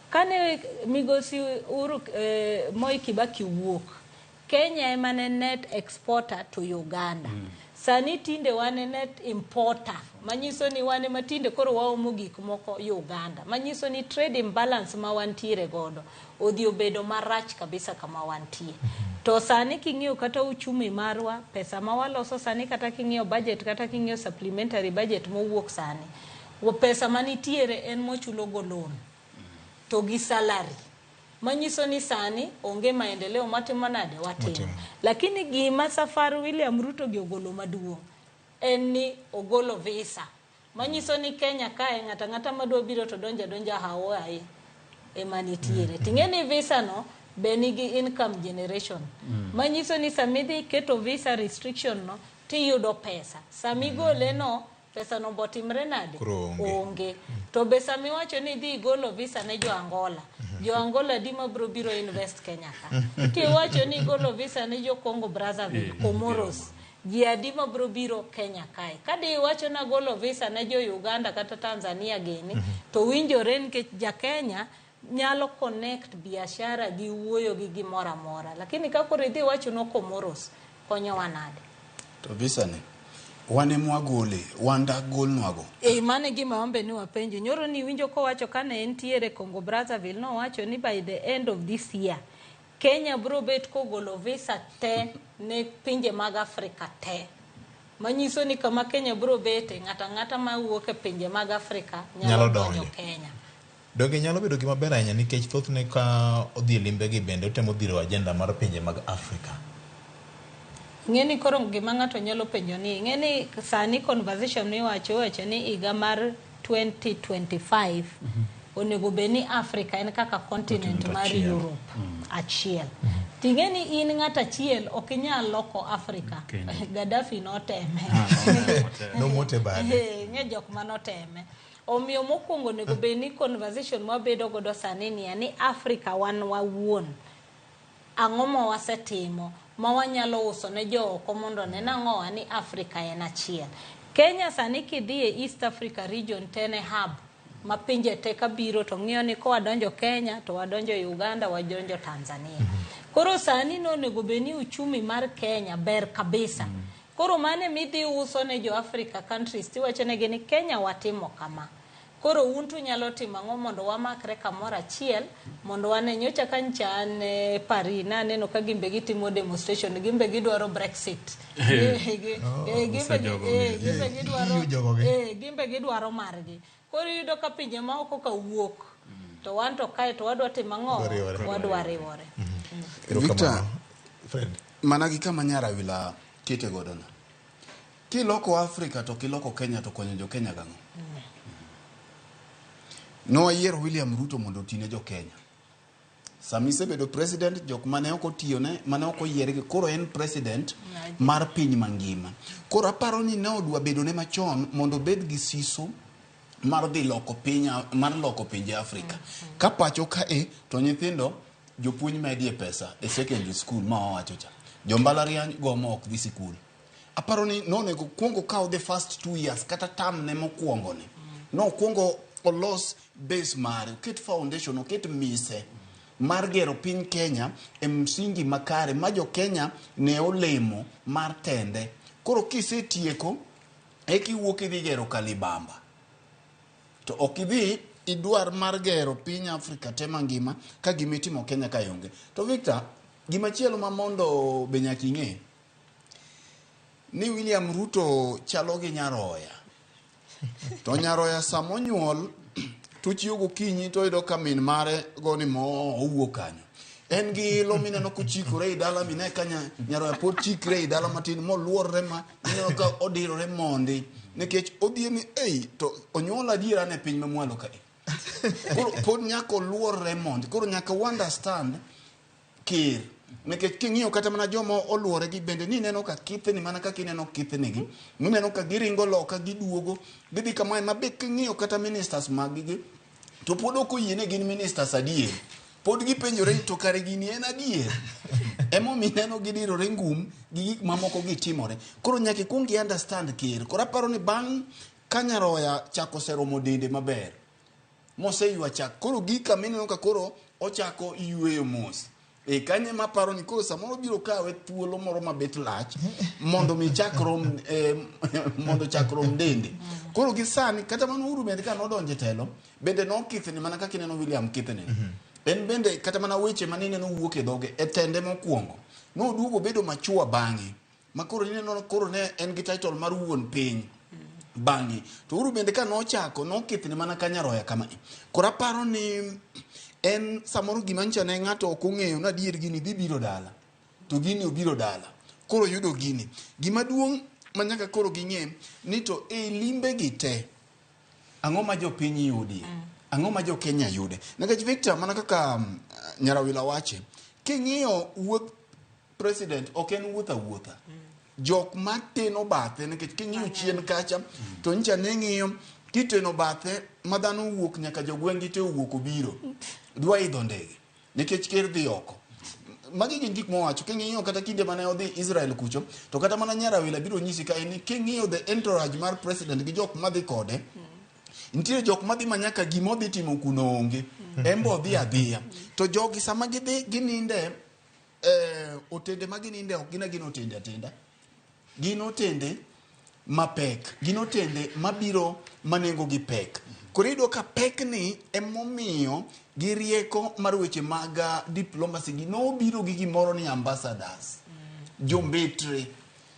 Kane migosi Uhuru Moi Kibaki wuok, Kenya ema ne net exporter to Uganda. Sani tinde wan e net importer, manyiso ni wan ema tinde koro waomo gik moko Uganda. Manyiso ni trade imbalance ma wantiere godo odhi obedo marach kabisa kama wantie. To sani king'iyo kata uchumi marwa, pesa ma waloso sani, kata king'iyo budget, kata king'iyo supplementary budget mowuok sani, pesa manitiere en mochulo go loan to gi salary. Manyiso ni sani onge maendeleo matimo nade watimo. Lakini gima safar William Ruto gi ogolo maduong' en ni ogolo visa. Manyiso ni Kenya kae ng'ata ng'ata madwa biro to donja donja Hawaii ema nitiere. Ting'e ni visa no be nigi income generation. Manyiso ni samidhi keto visa restriction no tiyudo pesa. Samigole no pesa no botimre nade? Koro onge. Onge. To be samiwacho ni idhi igolo visa ne jo Angola. Jo Angola di mabro biro invest Kenya ka. Kiwacho ni igolo visa ne jo Congo Brazzaville, Comoros, ji adi mabro biro Kenya kae. Kadi iwacho na golo visa ne jo Uganda kata Tanzania gini, to winjore nikech ja Kenya nyalo connect biashara gi wuoyo gi gimoro amora. Lakini ka koro idhi iwacho no Comoros, konyowa nade? To visa ni wan ema wagole, wan dak golnwago. E, mano e gima wambe ni wapenjo. Nyoro ni winjo kowacho kane entiere Congo Brazzaville, nowacho ni by the end of this year, Kenya bro bet kogolo visa te ne pinje mag Afrika te. Manyiso ni kama Kenya bro bete, ng'ato ang'ata mawuok e pinje mag Afrika nyalo Nyalo donjo donjo. Kenya. Donge nyalo bedo gima ber ahinya nikech thothne ka odhi e limbegi bende otemo dhiro agenda mar pinje mag Afrika. Ing'e ni koro gima ng'ato nyalo penjo ni, ing'e ni sani conversation miwacho iwacho ni higa mar 2025 onego bed ni Africa en kaka continent Continent mar achiel. Europe achiel. Ting'e ni in ng'at achiel ok inyal loko Africa. Kendo. Gaddafi noteme. Nomote bade. Eh, ng'e jok manoteme. Omiyo mokwongo onego bed ni conversation mwabedo godo sani niya ni Africa wan wawuon ang'o ma wasetimo ma wanyalo uso ne jooko mondo one nang'owa ni Africa en achiel. Kenya sani kidhi e East Africa region to en e hub ma pinje te kabiro to ng'iyo ni kowadonjo Kenya to wadonjo Uganda wadonjo Tanzania. Koro sani nonego bed ni uchumi mar Kenya ber kabisa. Koro mano emidhi uso ne jo Africa countries tiwachonegi ni Kenya watimo kama. Koro un to unyalo timo ang'o mondo wamakre kamoro achiel mondo wane nyocha ka ncha an e Paris naneno ka gimbe gitimo demonstration gimbe gidwaro Brexit. Oh, Gimbe osejogo gi. gidwaro EU jogogi. gimbe gidwaro margi. Koro iyudo ka pinje maoko ka wuok to wan to kae to wadwa timo ang'o? Wadwa riwore. Wadwa riwore. Victor, Fred. mana gi kama Nyarawila kete godo no. Kiloko Afrika to kiloko Kenya to konyo jo Kenya gang'o? Nowayiero William Ruto mondo otine jo Kenya. Sama isebedo president, jok mane ok otiyone, mane ok oyiergi, koro en president mar piny mangima. Koro aparo ni ne odwa bedone machon mondo obed gi siso mar dhi loko piny, mar loko pinje Afrika. Ka pacho kae to nyithindo jopuonj medie pesa e secondary school ma wawacho cha. Jo mbalariany gomo ok dhi sikul. Aparo ni nonego kuongo kaw the first 2 years kata term ne mokwongo ni. Nokwongo olos base mare, oket foundation, oket mise mar gero piny Kenya e msingi makare ma jo Kenya ne olemo mar tende. Koro kisetieko, eka iwuok idhi gero Kalibamba. To ok idhi idwar mar gero piny Afrika te mangima ka gimitimo Kenya ka onge. To Victor, gimachielo ma mondo be nyaka ing'e ni William Ruto chalo gi nyaroya. To nyaroya sama onyuol to chiew gokinyi to oyudo ka min mare goni moo owuok kanyo. En gi ilo mineno kochikore ei dala mine ka nyaroya pod chikre ei dala matin moluorre ma ineno ka odirore mondi nikech odhi ni ei to onyuol adiera ne piny mamwalo kae. Koro pod nyaka oluorre mondi. Koro nyaka u understand ker nikech king'iyo kata mana joma oluore gi bende ni ineno ka kithni mana kaka ineno kithni gi mineno ka giringo loka giduogo gidhi kamae ma be king'iyo kata ministers mag gi to pod ok oyie ni gin ministers adier pod gipenjore ni to kare gini en adier emomiyo ineno gidirore ngum gi gik mamoko gitimore koro nyaka ikuong i understand ker koro aparo ni bang' ka nyaroya chako oseromo dende maber moseywa chak koro gika mineno ka koro ochako yweyo mos e kanyo ema aparo ni koro samoro biro kawe thuolo moro mabet lach mondo mi chak rom mondo chak rom dende koro gi sani kata mana Uhuru bende ka nodonjo e telo bende nokithni mana kaka ineno William kithni en bende kata mana weche mane ineno wuok e dhoge e tende mokwongo noduogo bedo machua bang'e ma koro ineno koro ne en gi title mar wuon piny bang'e to Uhuru bende ka nochako nokithni mana ka nyaroya kama koro aparo ni en samoro gima ncha ne ng'ato ok ong'eyo ni adier gini dhi biro dala to gini obiro dala koro yudo gini gima duong' ma nyaka koro ging'e ni to e limbe gi te ang'o ma jopiny yudie ang'o ma jo Kenya yude nikech Victor mana kaka Nyarawila wache king'iyo wuoth president ok en wuoth awuotha jok mateno bathe nikech king'iyo chien kacha to ncha ne ng'iyo kiteno bathe ma dhano owuok nyaka jogweng' gi te owuok obiro dwa idho ndege nikech ker dhi oko magi gin gik mowacho king'iyo kata kinde mane odhi Israel kucho to kata mana Nyarawila biro nyisi ka en ni king'iyo the entourage mar president gi jok madhi kode nitiere jok madhi ma nyaka gima odhi timo kuno onge en be odhi adhiya to jogi sama gidhi gininde otende ma gininde ok gin agina otende atenda gin otende mapek gin otende mabiro manengo gi pek koro iyudo ka pekni emomiyo gi rieko mar weche mag diplomacy gi nobiro gi gimoro ni ambassadors jombetre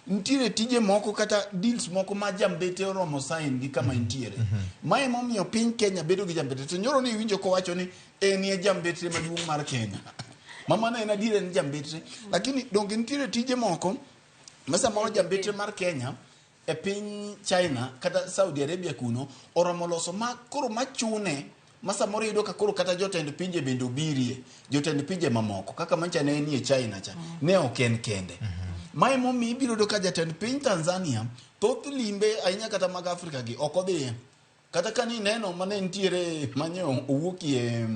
nitiere tije moko kata deals moko ma jambete oromo sign gi kama intiere. Ma emomiyo piny Kenya bedo gi jambete. To nyoro ni iwinjo kowacho ni enie jambetre maduong' mar Kenya. Ma mano en adier en jambetre. Lakini donge nitiere tije moko ma samoro jambetre mar Kenya e piny China kata Saudi Arabia kuno oromo loso ma koro machune ma samoro iyudo ka koro kata jotend pinje bende obirie, jotend pinje mamoko kaka mancha ne enie China cha ne ok en kende. Ma emomiyo ibiro yudo ka jatend piny Tanzania thoth limbe ahinya kata mag Afrika gi ok odhiye. Kata ka nineno mane nitiere manye owuokie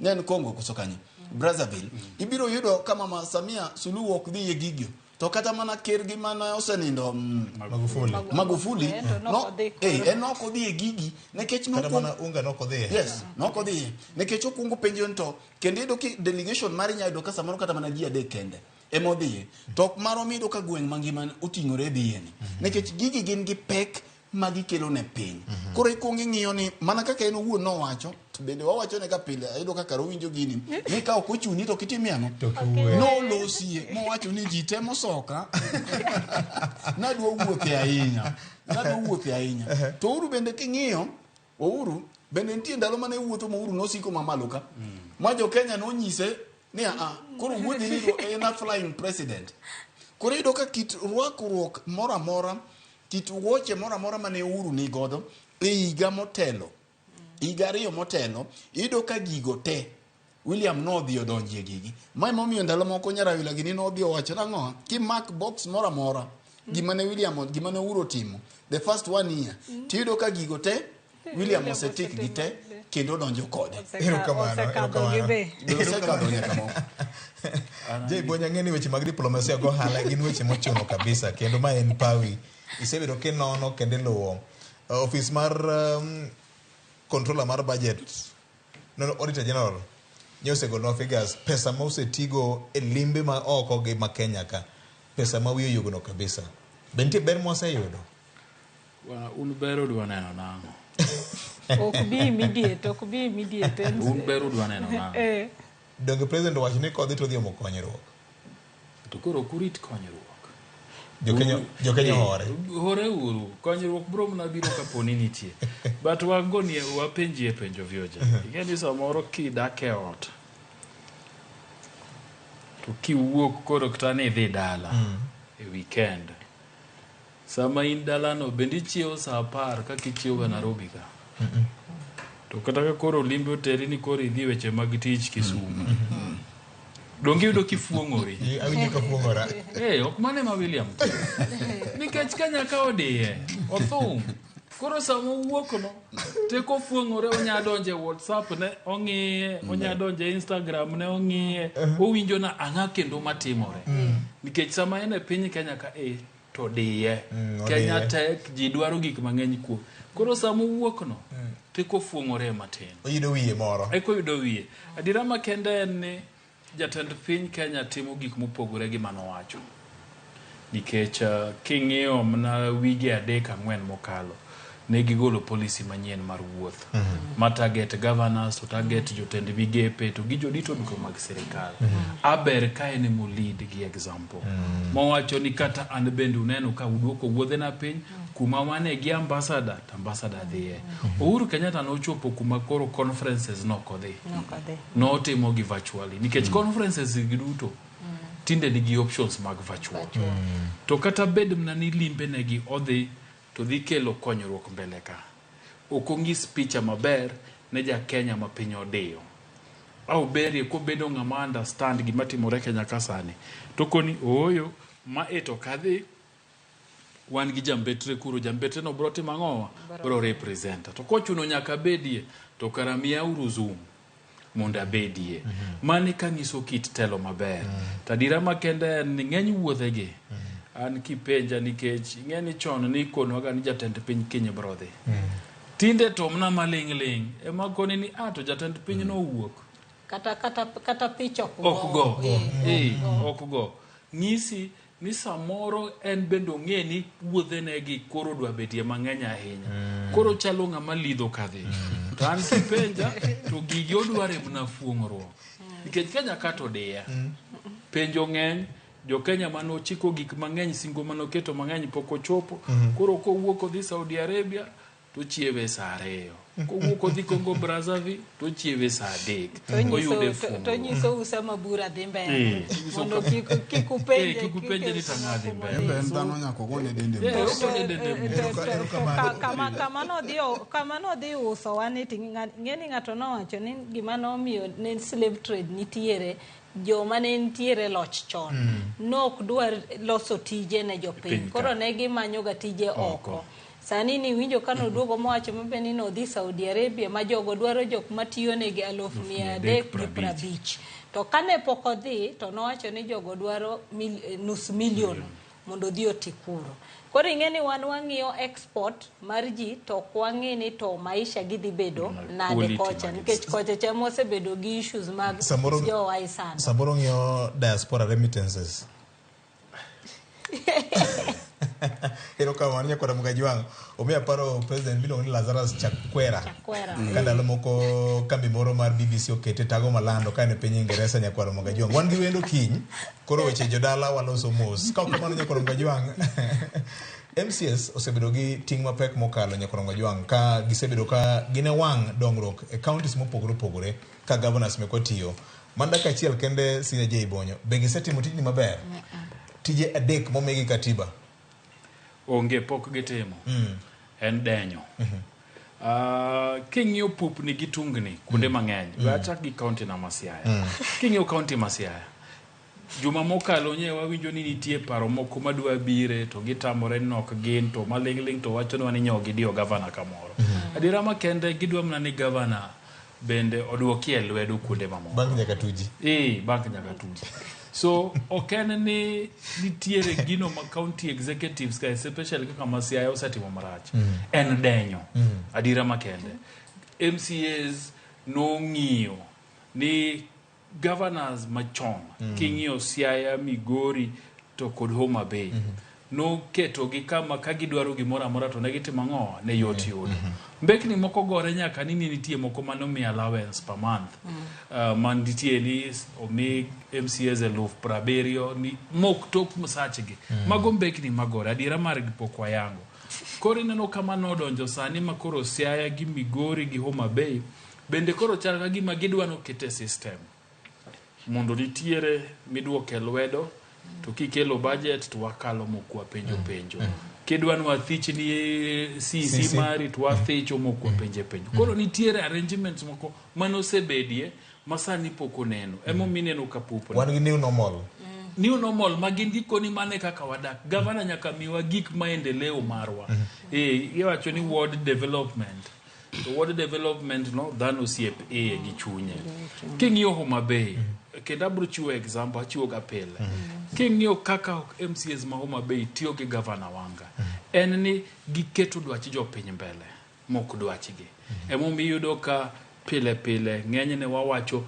ne en Congo koso kanye Brazzaville, ibiro yudo ka mama Samia Suluhu ok dhiye gigio. To kata mana ker gi mana osenindo Magufuli. Magufuli En to no, nok odhi koro. en ok odhi e gigi nikech Kata nokwong- mana unga nok odhiye. Yes, nok odhiye nikech okwongo penjo ni to kendo iyudo ki delegation mari inya yudo ka samoro kata mana ji adek kende ema odhiye to ok marom iyudo ka gweng' mangima oting'ore dhiye ni nikech gigi gin gi pek ma gikelo ne piny. Koro ikwongo ing'iyo ni mana kaka en owuon nowacho to bende wawacho ne ga pile ayudo ka kara owinjo gini ni ka ok ochuni to kitimie ang'o nolosie mowacho ni ji temo soka nadwa wuothe ahinya nadwa wuothe ahinya to Uhuru bende king'iyo Uhuru bende nitie ndalo mane wuotho ma Uhuru nosiko mamalo ka ma jo Kenya nonyise ni a koro wuodhi ni en a flying president koro iyudo ka kit rwakruok moro amora kit wuoche moro amora mane Uhuru ni godo e higa motelo higa ariyo motelo iyudo ka gigo te William nodhi odonjie gigi ma emomiyo ndalo moko Nyarawila gini nodhi owacho nang'o kimak box moro amora gima ne William gima ne Uhuru otimo the first one year tiyudo ka gigo te William osetik gi te kendo odonjo kode Erokamano, erokamano. Be osekadho nyaka moko. Jay Bonya ng'e ni weche mag diplomasia go ohala gin weche mochuno kabisa kendo ma en pawi isebedo kinono kendo iluwo ofis mar controller mar budget no, auditor general nye osegolonwa figures pesa ma osetigo e limbe ma oko gi ma Kenya ka pesa ma wiye oyugno kabisa be nitie ber mwaseyudo Bwana, un ber udwa neno nang'o? Ok bi immediate, ok bi immediate. Un ber udwa neno nang'o? Donge president owacho ni kodhi to odhi omo konyruok To koro ok urit konyruok. Jo-Kenya hore. Hore uru. Konyruok biro mana biro kapo ni nitie. But wagonie wapenjie penjo vioja. Ing'e ni samoro kidak e ot to kiwuok koro kata ni idhi dala e weekend. Sama in dalano bende ichiewo saa 10 kaka ichiewo ga Nairobi ka. To kata ka koro limbe oteri ni koro idhi weche mag tich Kisumu. Donge iyudo kifuong'ori? Awinjo ka fuong'ora. Ok mano ema William timo. Nikech Kenya ka odiye, othum. Koro sama owuok no, teko fuong'ore onya donje WhatsApp ne ong'iye, onya donje Instagram ne ong'iye, owinjo na ang'a kendo matimore. Nikech sama en e piny Kenya ka to diye. Kenya tek, ji dwaro gik mang'eny kuom. Koro sama owuok no, teko fuong'ore matin. Oyudo wiye moro. Eko oyudo wiye. Adiera makende en ni jatend piny Kenya timo gik mopogore gi manowacho. Nikech king'iyo mana wige 3-4 mokalo, ne gigolo policy manyien mar wuoth. Ma target governors, to target jotend migepe, to gi jodito duto mag sirikal. Aber ka en emo lead gi example. Mowacho ni kata an bende uneno ka uduoko wuodhena piny, kuma wane gi ambassador, to ambassador dhiye. Uhuru Kenyatta nochopo kuma koro conferences nokodhi. Notimo gi virtually. Nikech conferences gi duto, tinde nigi options mag virtual. To kata bed mana ni limbe negi odhi, to dhi kelo konyruok mbele ka. Ok ong'is picha maber ne ja Kenya ma piny odiyo. Au berie kobedo ng'ama understand gima timore Kenya ka sani. To koni ooyo, ma e to kadhi, wan gi jambetre kuro, jambetre no bro timo ang'owa? Bro represent. To kochuno nyaka bedie, to kara miya uru Zoom mondo abedie. Mane kanyiso kit telo maber. To adiera makende en ni ng'eny wuodhegi, an kipenja nikech ing'e ni chon ni ikonwaga ni jatend piny kiny bro dhi. Tinde to mna maling' ling' ema koni ni to jatend piny nowuok. Kata picha ok go. Ok go. Ok go. Ng'isi ni samoro en bende ong'e ni wuodhene gi koro dwa betie mang'eny ahinya. Koro chalo ng'ama lidho kadhi. To an kipenja to gigi odware mana fuong'ruok. Nikech Kenya ka to diya. Penjo ng'eny, Jo-Kenya mane ochiko gik mang'eny, singo mane oketo mang'eny pok ochopo. Mhm. Koro kowuok odhi Saudi Arabia to ochiewe saa 2. Kowuok odhi Congo Brazzaville to ochiewe saa 3. To onyiso- Oyude to- to fungu. onyiso Usama bura dhi mbele Onyiso mondo kama- kik upenje Eh, kik upenje ni tang'a dhi mbele. En be en dhano nyaka ogone dende Eh, mos. ogone dende mos. Kama nodhi usowa ni to ng'eni ng'ato nowacho ni gima nomiyo ne slave trade nitiere joma ne nitiere loch chon nok dwar loso tije ne jopiny Piny ka. koro ne gimanyoga tije Oko. oko sani ni winjo ka noduogo mowacho mabe ni nodhi Saudi Arabia ma jogo dwaro jok matiyo negi 350,000 to kane pok odhi to nowacho ni jogo dwaro 500,000 mondo odhi oti kuro. Koro ing'e ni wan wang'iyo export mar ji to ok wang'i ni to maisha gidhi bedo nade Quality kocha mag nikech kocha chama osebedo gi issues mag Samoro- jowaisano. Samoro ng'iyo diaspora remittances. Erokamano nyakwara Mugajwang'. Omiyo aparo president miluongo ni Lazarus Chakwera. Chakwera. Ka ndalo moko kambi moro mar BBC okete tago malando ka en e piny Ingeresa nyakwara Mugajwang'. Wan gi wendo kiny, koro weche jodala waloso mos. Ka ok kamano nyakwara Mugajwang', MCS osebedo gi ting' mapek mokalo nyakwara Mugajwang' ka gisebedo ka gin e wang' dongruok e counties mopogore opogore ka governors mekwa tiyo. Mana dakika achiel kende Senior J Bonyo, be gisetimo tijni maber? Tije 3 momigi katiba. Onge pok gitimo. En denyo. King'iyo pupni gi tungni kuonde mang'eny, we achak gi kaunti na ma Siaya. King'iyo kaunti ma Siaya, juma mokalo nye wawinjo ni nitie paro moko madwa bire to gitamore ni ok gin to maling'ling' to wachonwa ni nyo gidiyo gavana kamoro. Adiera makende gidwa mana ni gavana bende oduokie lwedo kuonde mamoko. Bank nyaka tuji. Bank nyaka tuji. So ok en ni nitiere gino ma county executives ka especially kaka ma Siaya osetimo marach. En denyo. Adiera makende. MCAs nong'iyo ni governors machon king'iyo Siaya, Migori to kod Homa Bay noketogi kama ka gidwaro gimoro amora to ne gitimo ang'o ne yot yudo. Mbekni moko gore nyaka ni nitie moko mane omi allowance per month man nitie ni omi MCAs 70,000 ni mok tok msachgi. Mago mbekni magore adiera margi pok wayango. Koro ineno kama nodonjo sani ma koro Siaya gi Migori gi Homa Bay bende koro chal ka gima gidwa nokete system mondo nitiere miduoke lwedo to kikelo budget to wakalo mok wapenjo penjo. Kidwa ni wathich ni CC mari to wathicho mok wapenje penjo. Koro nitiere arrangements moko manosebedie ma sani pok oneno. Emomiyo ineno ka pupni. Wan gi new normal. New normal ma gin gikoni mane kaka wadak. Gavana nyaka miwa gik maendeleo marwa. Iwacho ni ward development. To ward development no dhano osiep iye gi chunye. King'iyo Homa Bay, kendo abiro chiwo example, achiwo ga pile. King'iyo kaka MCAs ma Homa Bay tiyo gi Gavana Wanga, en ni giketo dwach jopiny mbele, mok dwachgi. Emomiyo iyudo ka pile pile ng'enyne wawacho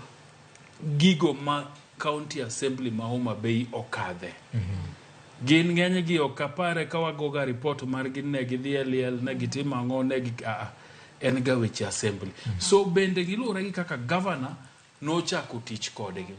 gigo ma county assembly ma Homa Bay okadhe. Gin ng'enygi ok apare ka wagoga report margi ne gidhi e liel, ne gitimo ang'o, ne gi en ga weche assembly. So bende giluwore gi kaka governor nochako tich kodgi.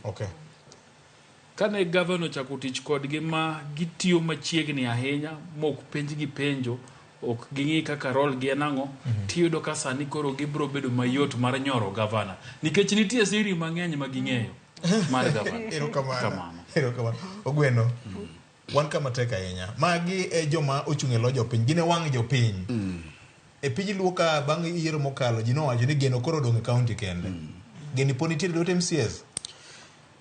Kane governor ochako tich kodgi ma gitiyo machiegni ahinya mok penjgi penjo, ok ging'i kaka role gi en ang'o, tiyudo ka sani koro gibiro bedo mayot mar nyoro governor. Nikech nitie siri mang'eny ma ging'eyo mar governor. Erokamano. Erokamano. Ogweno. Wan kama tek ahinya. Magi e joma ochung' e lo jopiny. Gin e wang' jopiny. E piny Luo ka bang' yiero mokalo ji nowacho ni geno koro odong' e county kende. Geno pod nitie e lwet MCAs?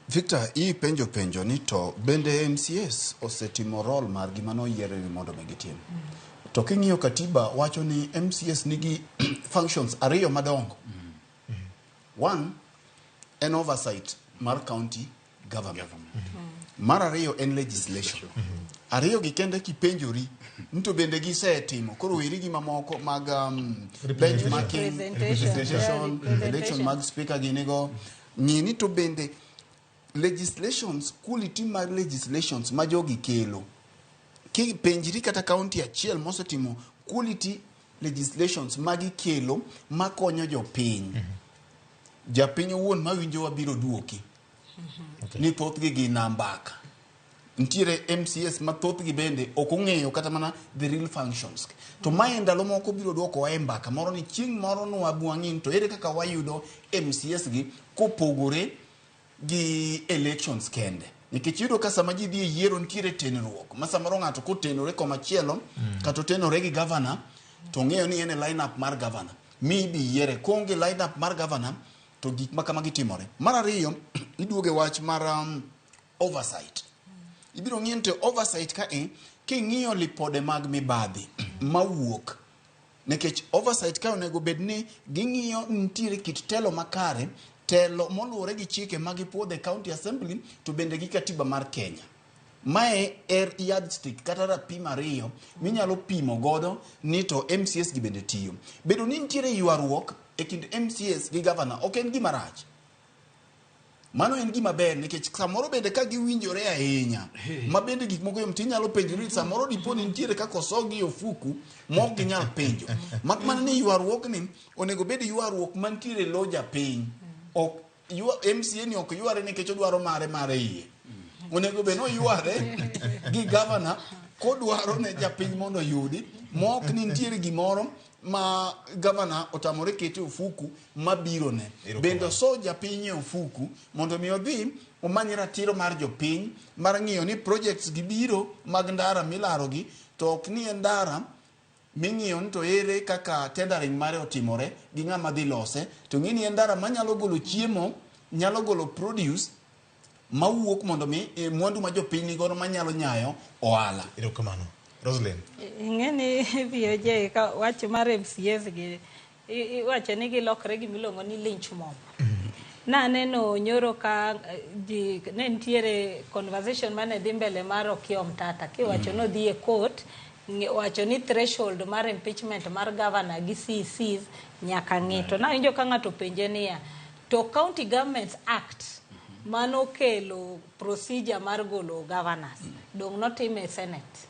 Victor, ipenjo penjo ni to bende MCAs osetimo role margi manoyiernegi mondo mi gitim. To king'iyo katiba wacho ni MCAs nigi functions 2 madongo. One, en oversight mar county government. Mar ariyo en legislation. Ariyo gi kende kipenjori ni to bende gisetimo. Koro weri gi mamoko mag benchmarking, representation, election mag speaker ginigo. Ng'i ni to bende legislations, quality mar legislations ma jogi kelo. Kipenjri kata county achiel mosetimo quality legislations magikelo makonyo jopiny. Japiny owuon mawinjo wabiro duoki. Ni thothgi gin ambaka. Nitiere MCAs ma thothgi bende ok ong'eyo kata mana the real functions. To mae ndalo moko biro dwokowa e mbaka moro ni chieng' moro nwabwang'i ni to ere kaka wayudo MCAs gi kopogore gi elections kende. Nikech iyudo ka sama ji dhi e yiero nitiere tenruok ma samoro ng'ato kotenore komachielo kata otenore gi gavana to ong'eyo ni en e line up mar gavana mi ibi yiere. Koonge line up mar gavana to gik ma kamagi timore. Mar ariyo, iduogo e wach mar oversight. Ibiro ng'iyo ni to oversight ka e king'iyo lipode mag mibadhi mawuok nikech oversight ka onego bed ni ging'iyo nitiere kit telo makare, telo moluwore gi chike ma gipuodho e county assembly to bende gi katiba mar Kenya. Mae er yardstick kata rapim ariyo minyalo pimo godo ni to MCAs gi bende tiyo. Bedo ni nitiere ywaruok e kind MCAs gi gavana ok en gima rach. Mano en gima ber nikech samoro bende ka giwinjore ahinya ma bende gik moko yom tinyalo penjori ni samoro dipo ni nitiere kaka osogi e ofuku ma ok ginyal penjo. Mak mana ni ywaruokni onego bed ywaruok mantiere e lo japiny. Ok MCA ni ok yware nikech odwaro mare mar iye. Onego bed ni oyware gi gavana kodwaro ne japiny mondo oyudi ma ok ni nitiere gimoro ma gavana otamore kete e ofuku mabiro ne. Bende oso japiny e ofuku mondo mi odhi omany ratiro mar jopiny mar ng'iyo ni projects gi biro mag ndara milaro gi to ok ni en ndara ming'iyo ni to ere kaka tendering mare otimore gi ng'ama dhi lose to ng'i ni en ndara manyalo golo chiemo, nyalo golo produce mawuok mondo mi mwandu ma jopiny nigodo manyalo nyayo ohala. Erokamano. Roslyn. Ing'e ni VOJ ka wach mar MCAs gi iwacho ni gilokre gimiluongo ni lynch mob. Naneno nyoro ka ji ne nitiere conversation mane dhi mbele mar Okiya Omtata kiwacho ni odhi e court wacho ni threshold mar impeachment mar governor gi CECs nyaka ng'i. To nawinjo ka ng'ato penje niya, to County Governments Act manokelo procedure mar golo governors dong' notime e Senate,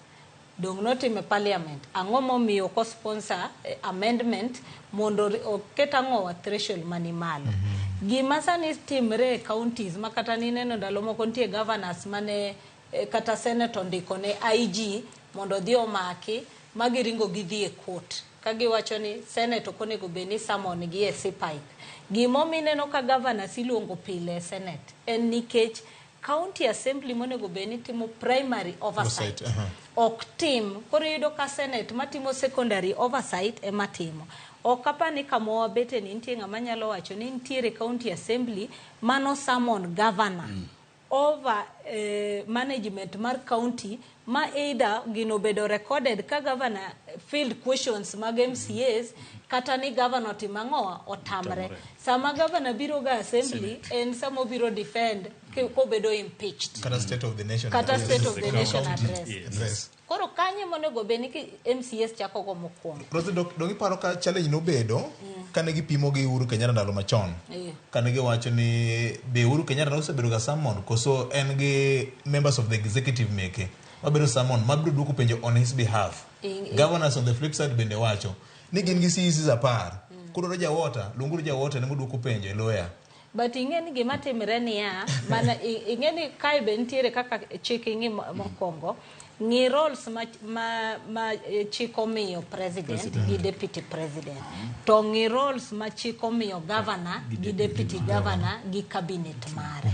dong' notime parliament, ang'o momiyo ok osponsor amendment mondo oket ang'owa threshold mani malo. Gima sani timre e counties ma kata nineno ndalo moko nitie governors mane kata Senate ondiko ne IG mondo odhi omaki ma giringo gidhi e court ka giwacho ni Senate ok onego bed ni summon gi e CPIC. Gimomiyo ineno ka governors iluongo pile e Senate en nikech county assembly monego bed ni timo primary oversight ok tim. Koro iyudo ka Senate matimo secondary oversight ema timo. Ok apar ni kama wabete ni nitie ng'ama nyalo wacho ni nitiere county assembly mano summon governor over management mar county ma either gino obedo recorded ka governor field questions mag MCAs kata ni governor otimo ang'owa otamre. Sama governor biro ga assembly en sama obiro defend kobedo impeached. Kata state of the nation. Kata state of the nation address. Address. Koro kanye monego bed ni MCAs chako go mokwongo. Roslyn, dong iparo ka challenge nobedo kane gipimo gi Uhuru Kenyatta ndalo machon. Kane giwacho ni be Uhuru Kenyatta nosebedo ga summon koso en gi members of the executive meke mabedo summon mabiro duoko penjo on his behalf. Governors on the flip side bende wacho ni gin gi CECs 10. Kudwaro jawota, luonguru jawota ne moduoko penjo e lawyer. But ing'e ni gima timre niya, mana ing'e ni kae be nitiere kaka chik ing'i mokwongo, ng'i roles ma chik omiyo president gi deputy president. To ng'i roles ma chik omiyo governor gi deputy governor gi cabinet mare.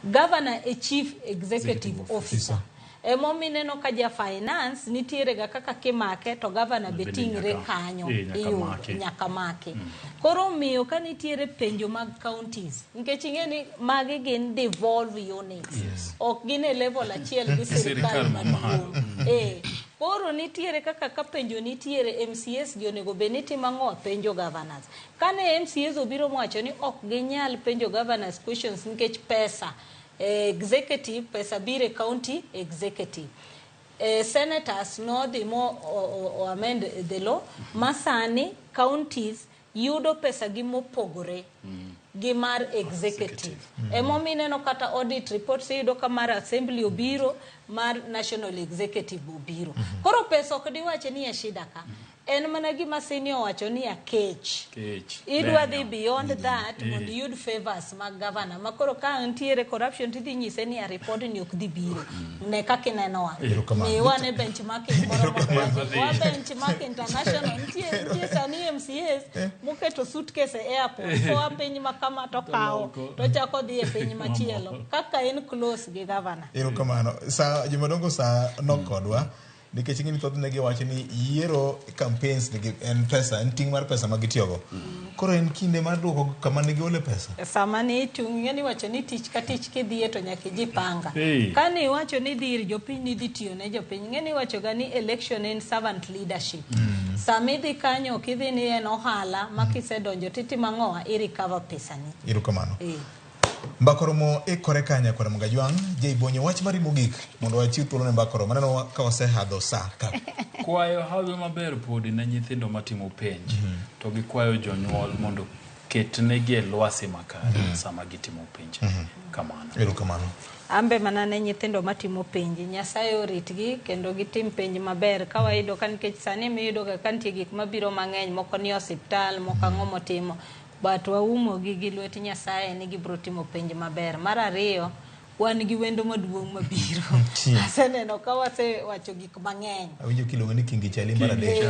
Governor e chief executive officer. Emomiyo ineno ka ja finance nitiere ga kaka kimake to governor be ting're kanyo iyudo nyaka make. Koro omiyo ka nitiere penjo mag counties nikech ing'e ni magi gin devolved units. Ok gin e level achiel gi sirikal maduong'. Koro nitiere kaka ka penjo nitiere MCAs gi onego bed ni timo ang'o penjo governors. Kane MCAs obiro mowacho ni ok ginyal penjo governors questions nikech pesa executive pesa biro e county executive. Senators nodhi mo o amend the law ma sani counties yudo pesa gi mopogore gi mar executive. Emomiyo ineno kata audit reports iyudo ka mar assembly obiro mar national executive obiro. Koro pesa ok diwache ni e shida ka. En mana gima senior owacho ni akech. Kech. Idwa dhi Denyo. beyond that Eh. mondo iyud favors mag governor. Ma koro ka nitiere corruption tidhi nyise ni a report ni ok dhi biro. Ne kaka inenowa. Erokamano. Miwa ne benchmarking moro mondo wadhi. Wa benchmark international. Nitie sani MCAs moketo suitcase e airport. Koa piny ma kama to kawo to chako dhi e piny machielo. Kaka en close gi governor. Erokamano. Sa jomadongo sa nok kodwa nikech ing'e ni thothne giwacho ni yiero campaigns nigi en pesa en ting' mar pesa ma gitiyogo. Koro en kinde mar duoko kama ne giole pesa. Sama ni itung' ing'e ni iwacho ni tich ka tich kidhiye to nyaka ijipanga. Hey. Ka ni iwacho ni idhi ir jopiny ni idhi tiyo ne jopiny, ing'e ni iwacho ga ni election en servant leadership. Sama idhi kanyo ok idhi ni en ohala ma kisedonjo titimo ang'owa i recover pesani. Erokamano. Eh. Mbaka oromo ikore kanya kod Mgajwang', Jay Bonyo wach mari mogik mondo wachiw thuolo ne mbaka oromo. Aneno ka wasehadho sa ka. Kwayo hawi maber podi ne nyithindo matimo penj to gikwayo jonyuol mondo ketnegi e lwasi makare sama gitimo penj. Kamano. Erokamano. Ambe mana ne nyithindo matimo penj, Nyasaye oritgi kendo gitim penj maber. Ka wayudo ka nikech sani miyudo ga ka nitie gik mabiro mang'eny, moko ni osiptal, moko ang'o motimo. But waumogi gi lwet Nyasaye ni gibiro timo penj maber. Mar ariyo, wan gi wendo maduong' mabiro. Aseneno ka wasewacho gik mang'eny. Awinjo kiluongo ni Kingi Chali mar adek.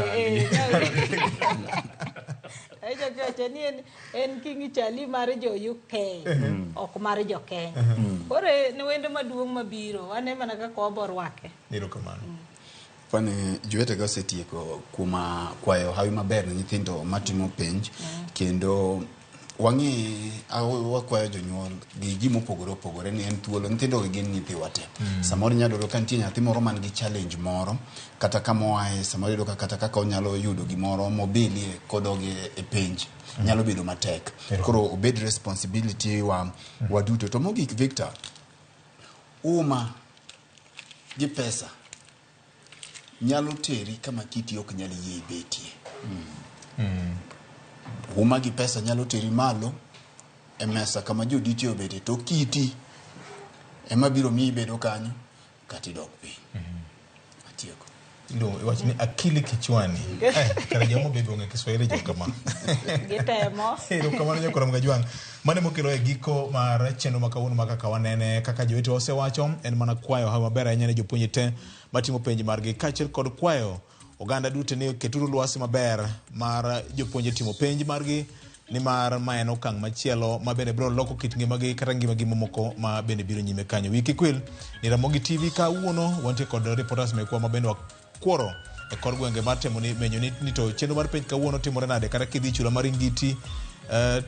Awinjo kiwacho ni en Kingi Chali mar jo UK, ok mar jo Kenya. Koro en wendo maduong' mabiro, wane mana kaka wabo rwake. Erokamano. Kwani jowetega osetieko kuom kwayo hawi maber ne nyithindo matimo penj kendo wang'i wakwayo jonyuol gi ji mopogore opogore ni en thuolo nyithindo gi gin nyithiwa te. Samoro inyalo yudo ka nitie nyathi moro man gi challenge moro kata kama oaye samoro iyudo ka kata kaka onyalo yudo gimoro mobilie kodog e penj nyalo bedo matek. Koro obed responsibility wa waduto. To mogik Victor, uma gi pesa nyalo teri kama kiti ok nyal yie ibetie. Uma gi pesa nyalo teri malo e mesa kama jodito obetie to kiti ema biro miyi ibedo kanyo kata idok piny. Atieko. Iluongo iwacho ni akili kichwani. Kara joma bebe ong'e Kiswahili jo kama. Gitemo. Erokamano nyakora Mgajwang'. Mano mokelo e giko mar chenro ma kawuono ma kaka wanene kaka jowetewa osewacho en mana kwayo hawi maber ahinya ne jopuonje te matimo penj margi kaachiel kod kwayo oganda duto ni keturu lwasi maber mar jopuonje timo penj margi nimar ma en okang' machielo ma bende biro loko kit ngimagi kata ngimagi mamoko ma bende biro nyime kanyo. Wiki kwil ni Ramogi TV kawuono wantie kod reporters mekwa ma bende wakworo e kor gwenge mar temo ni menyo ni to chenro mar penj kawuono timore nade kata kidhi chula mar Ingiti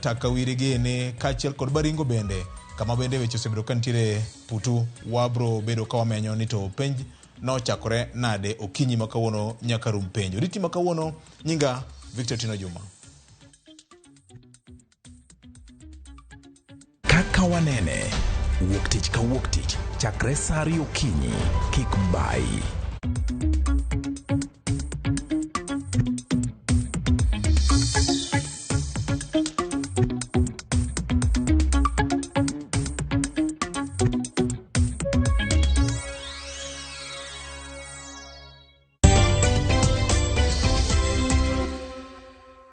Takawiri gini kaachiel kod Baringo bende kama bende weche osebedo ka nitiere putu wabro bedo ka wamenyo ni to penj nochakore nade okinyi ma kawuono nyaka rum penj. Oriti ma kawuono nyinga Victor Tino Juma. Kaka wanene wuok tich ka wuok tich chakre saa ariyo okinyi kik bayi.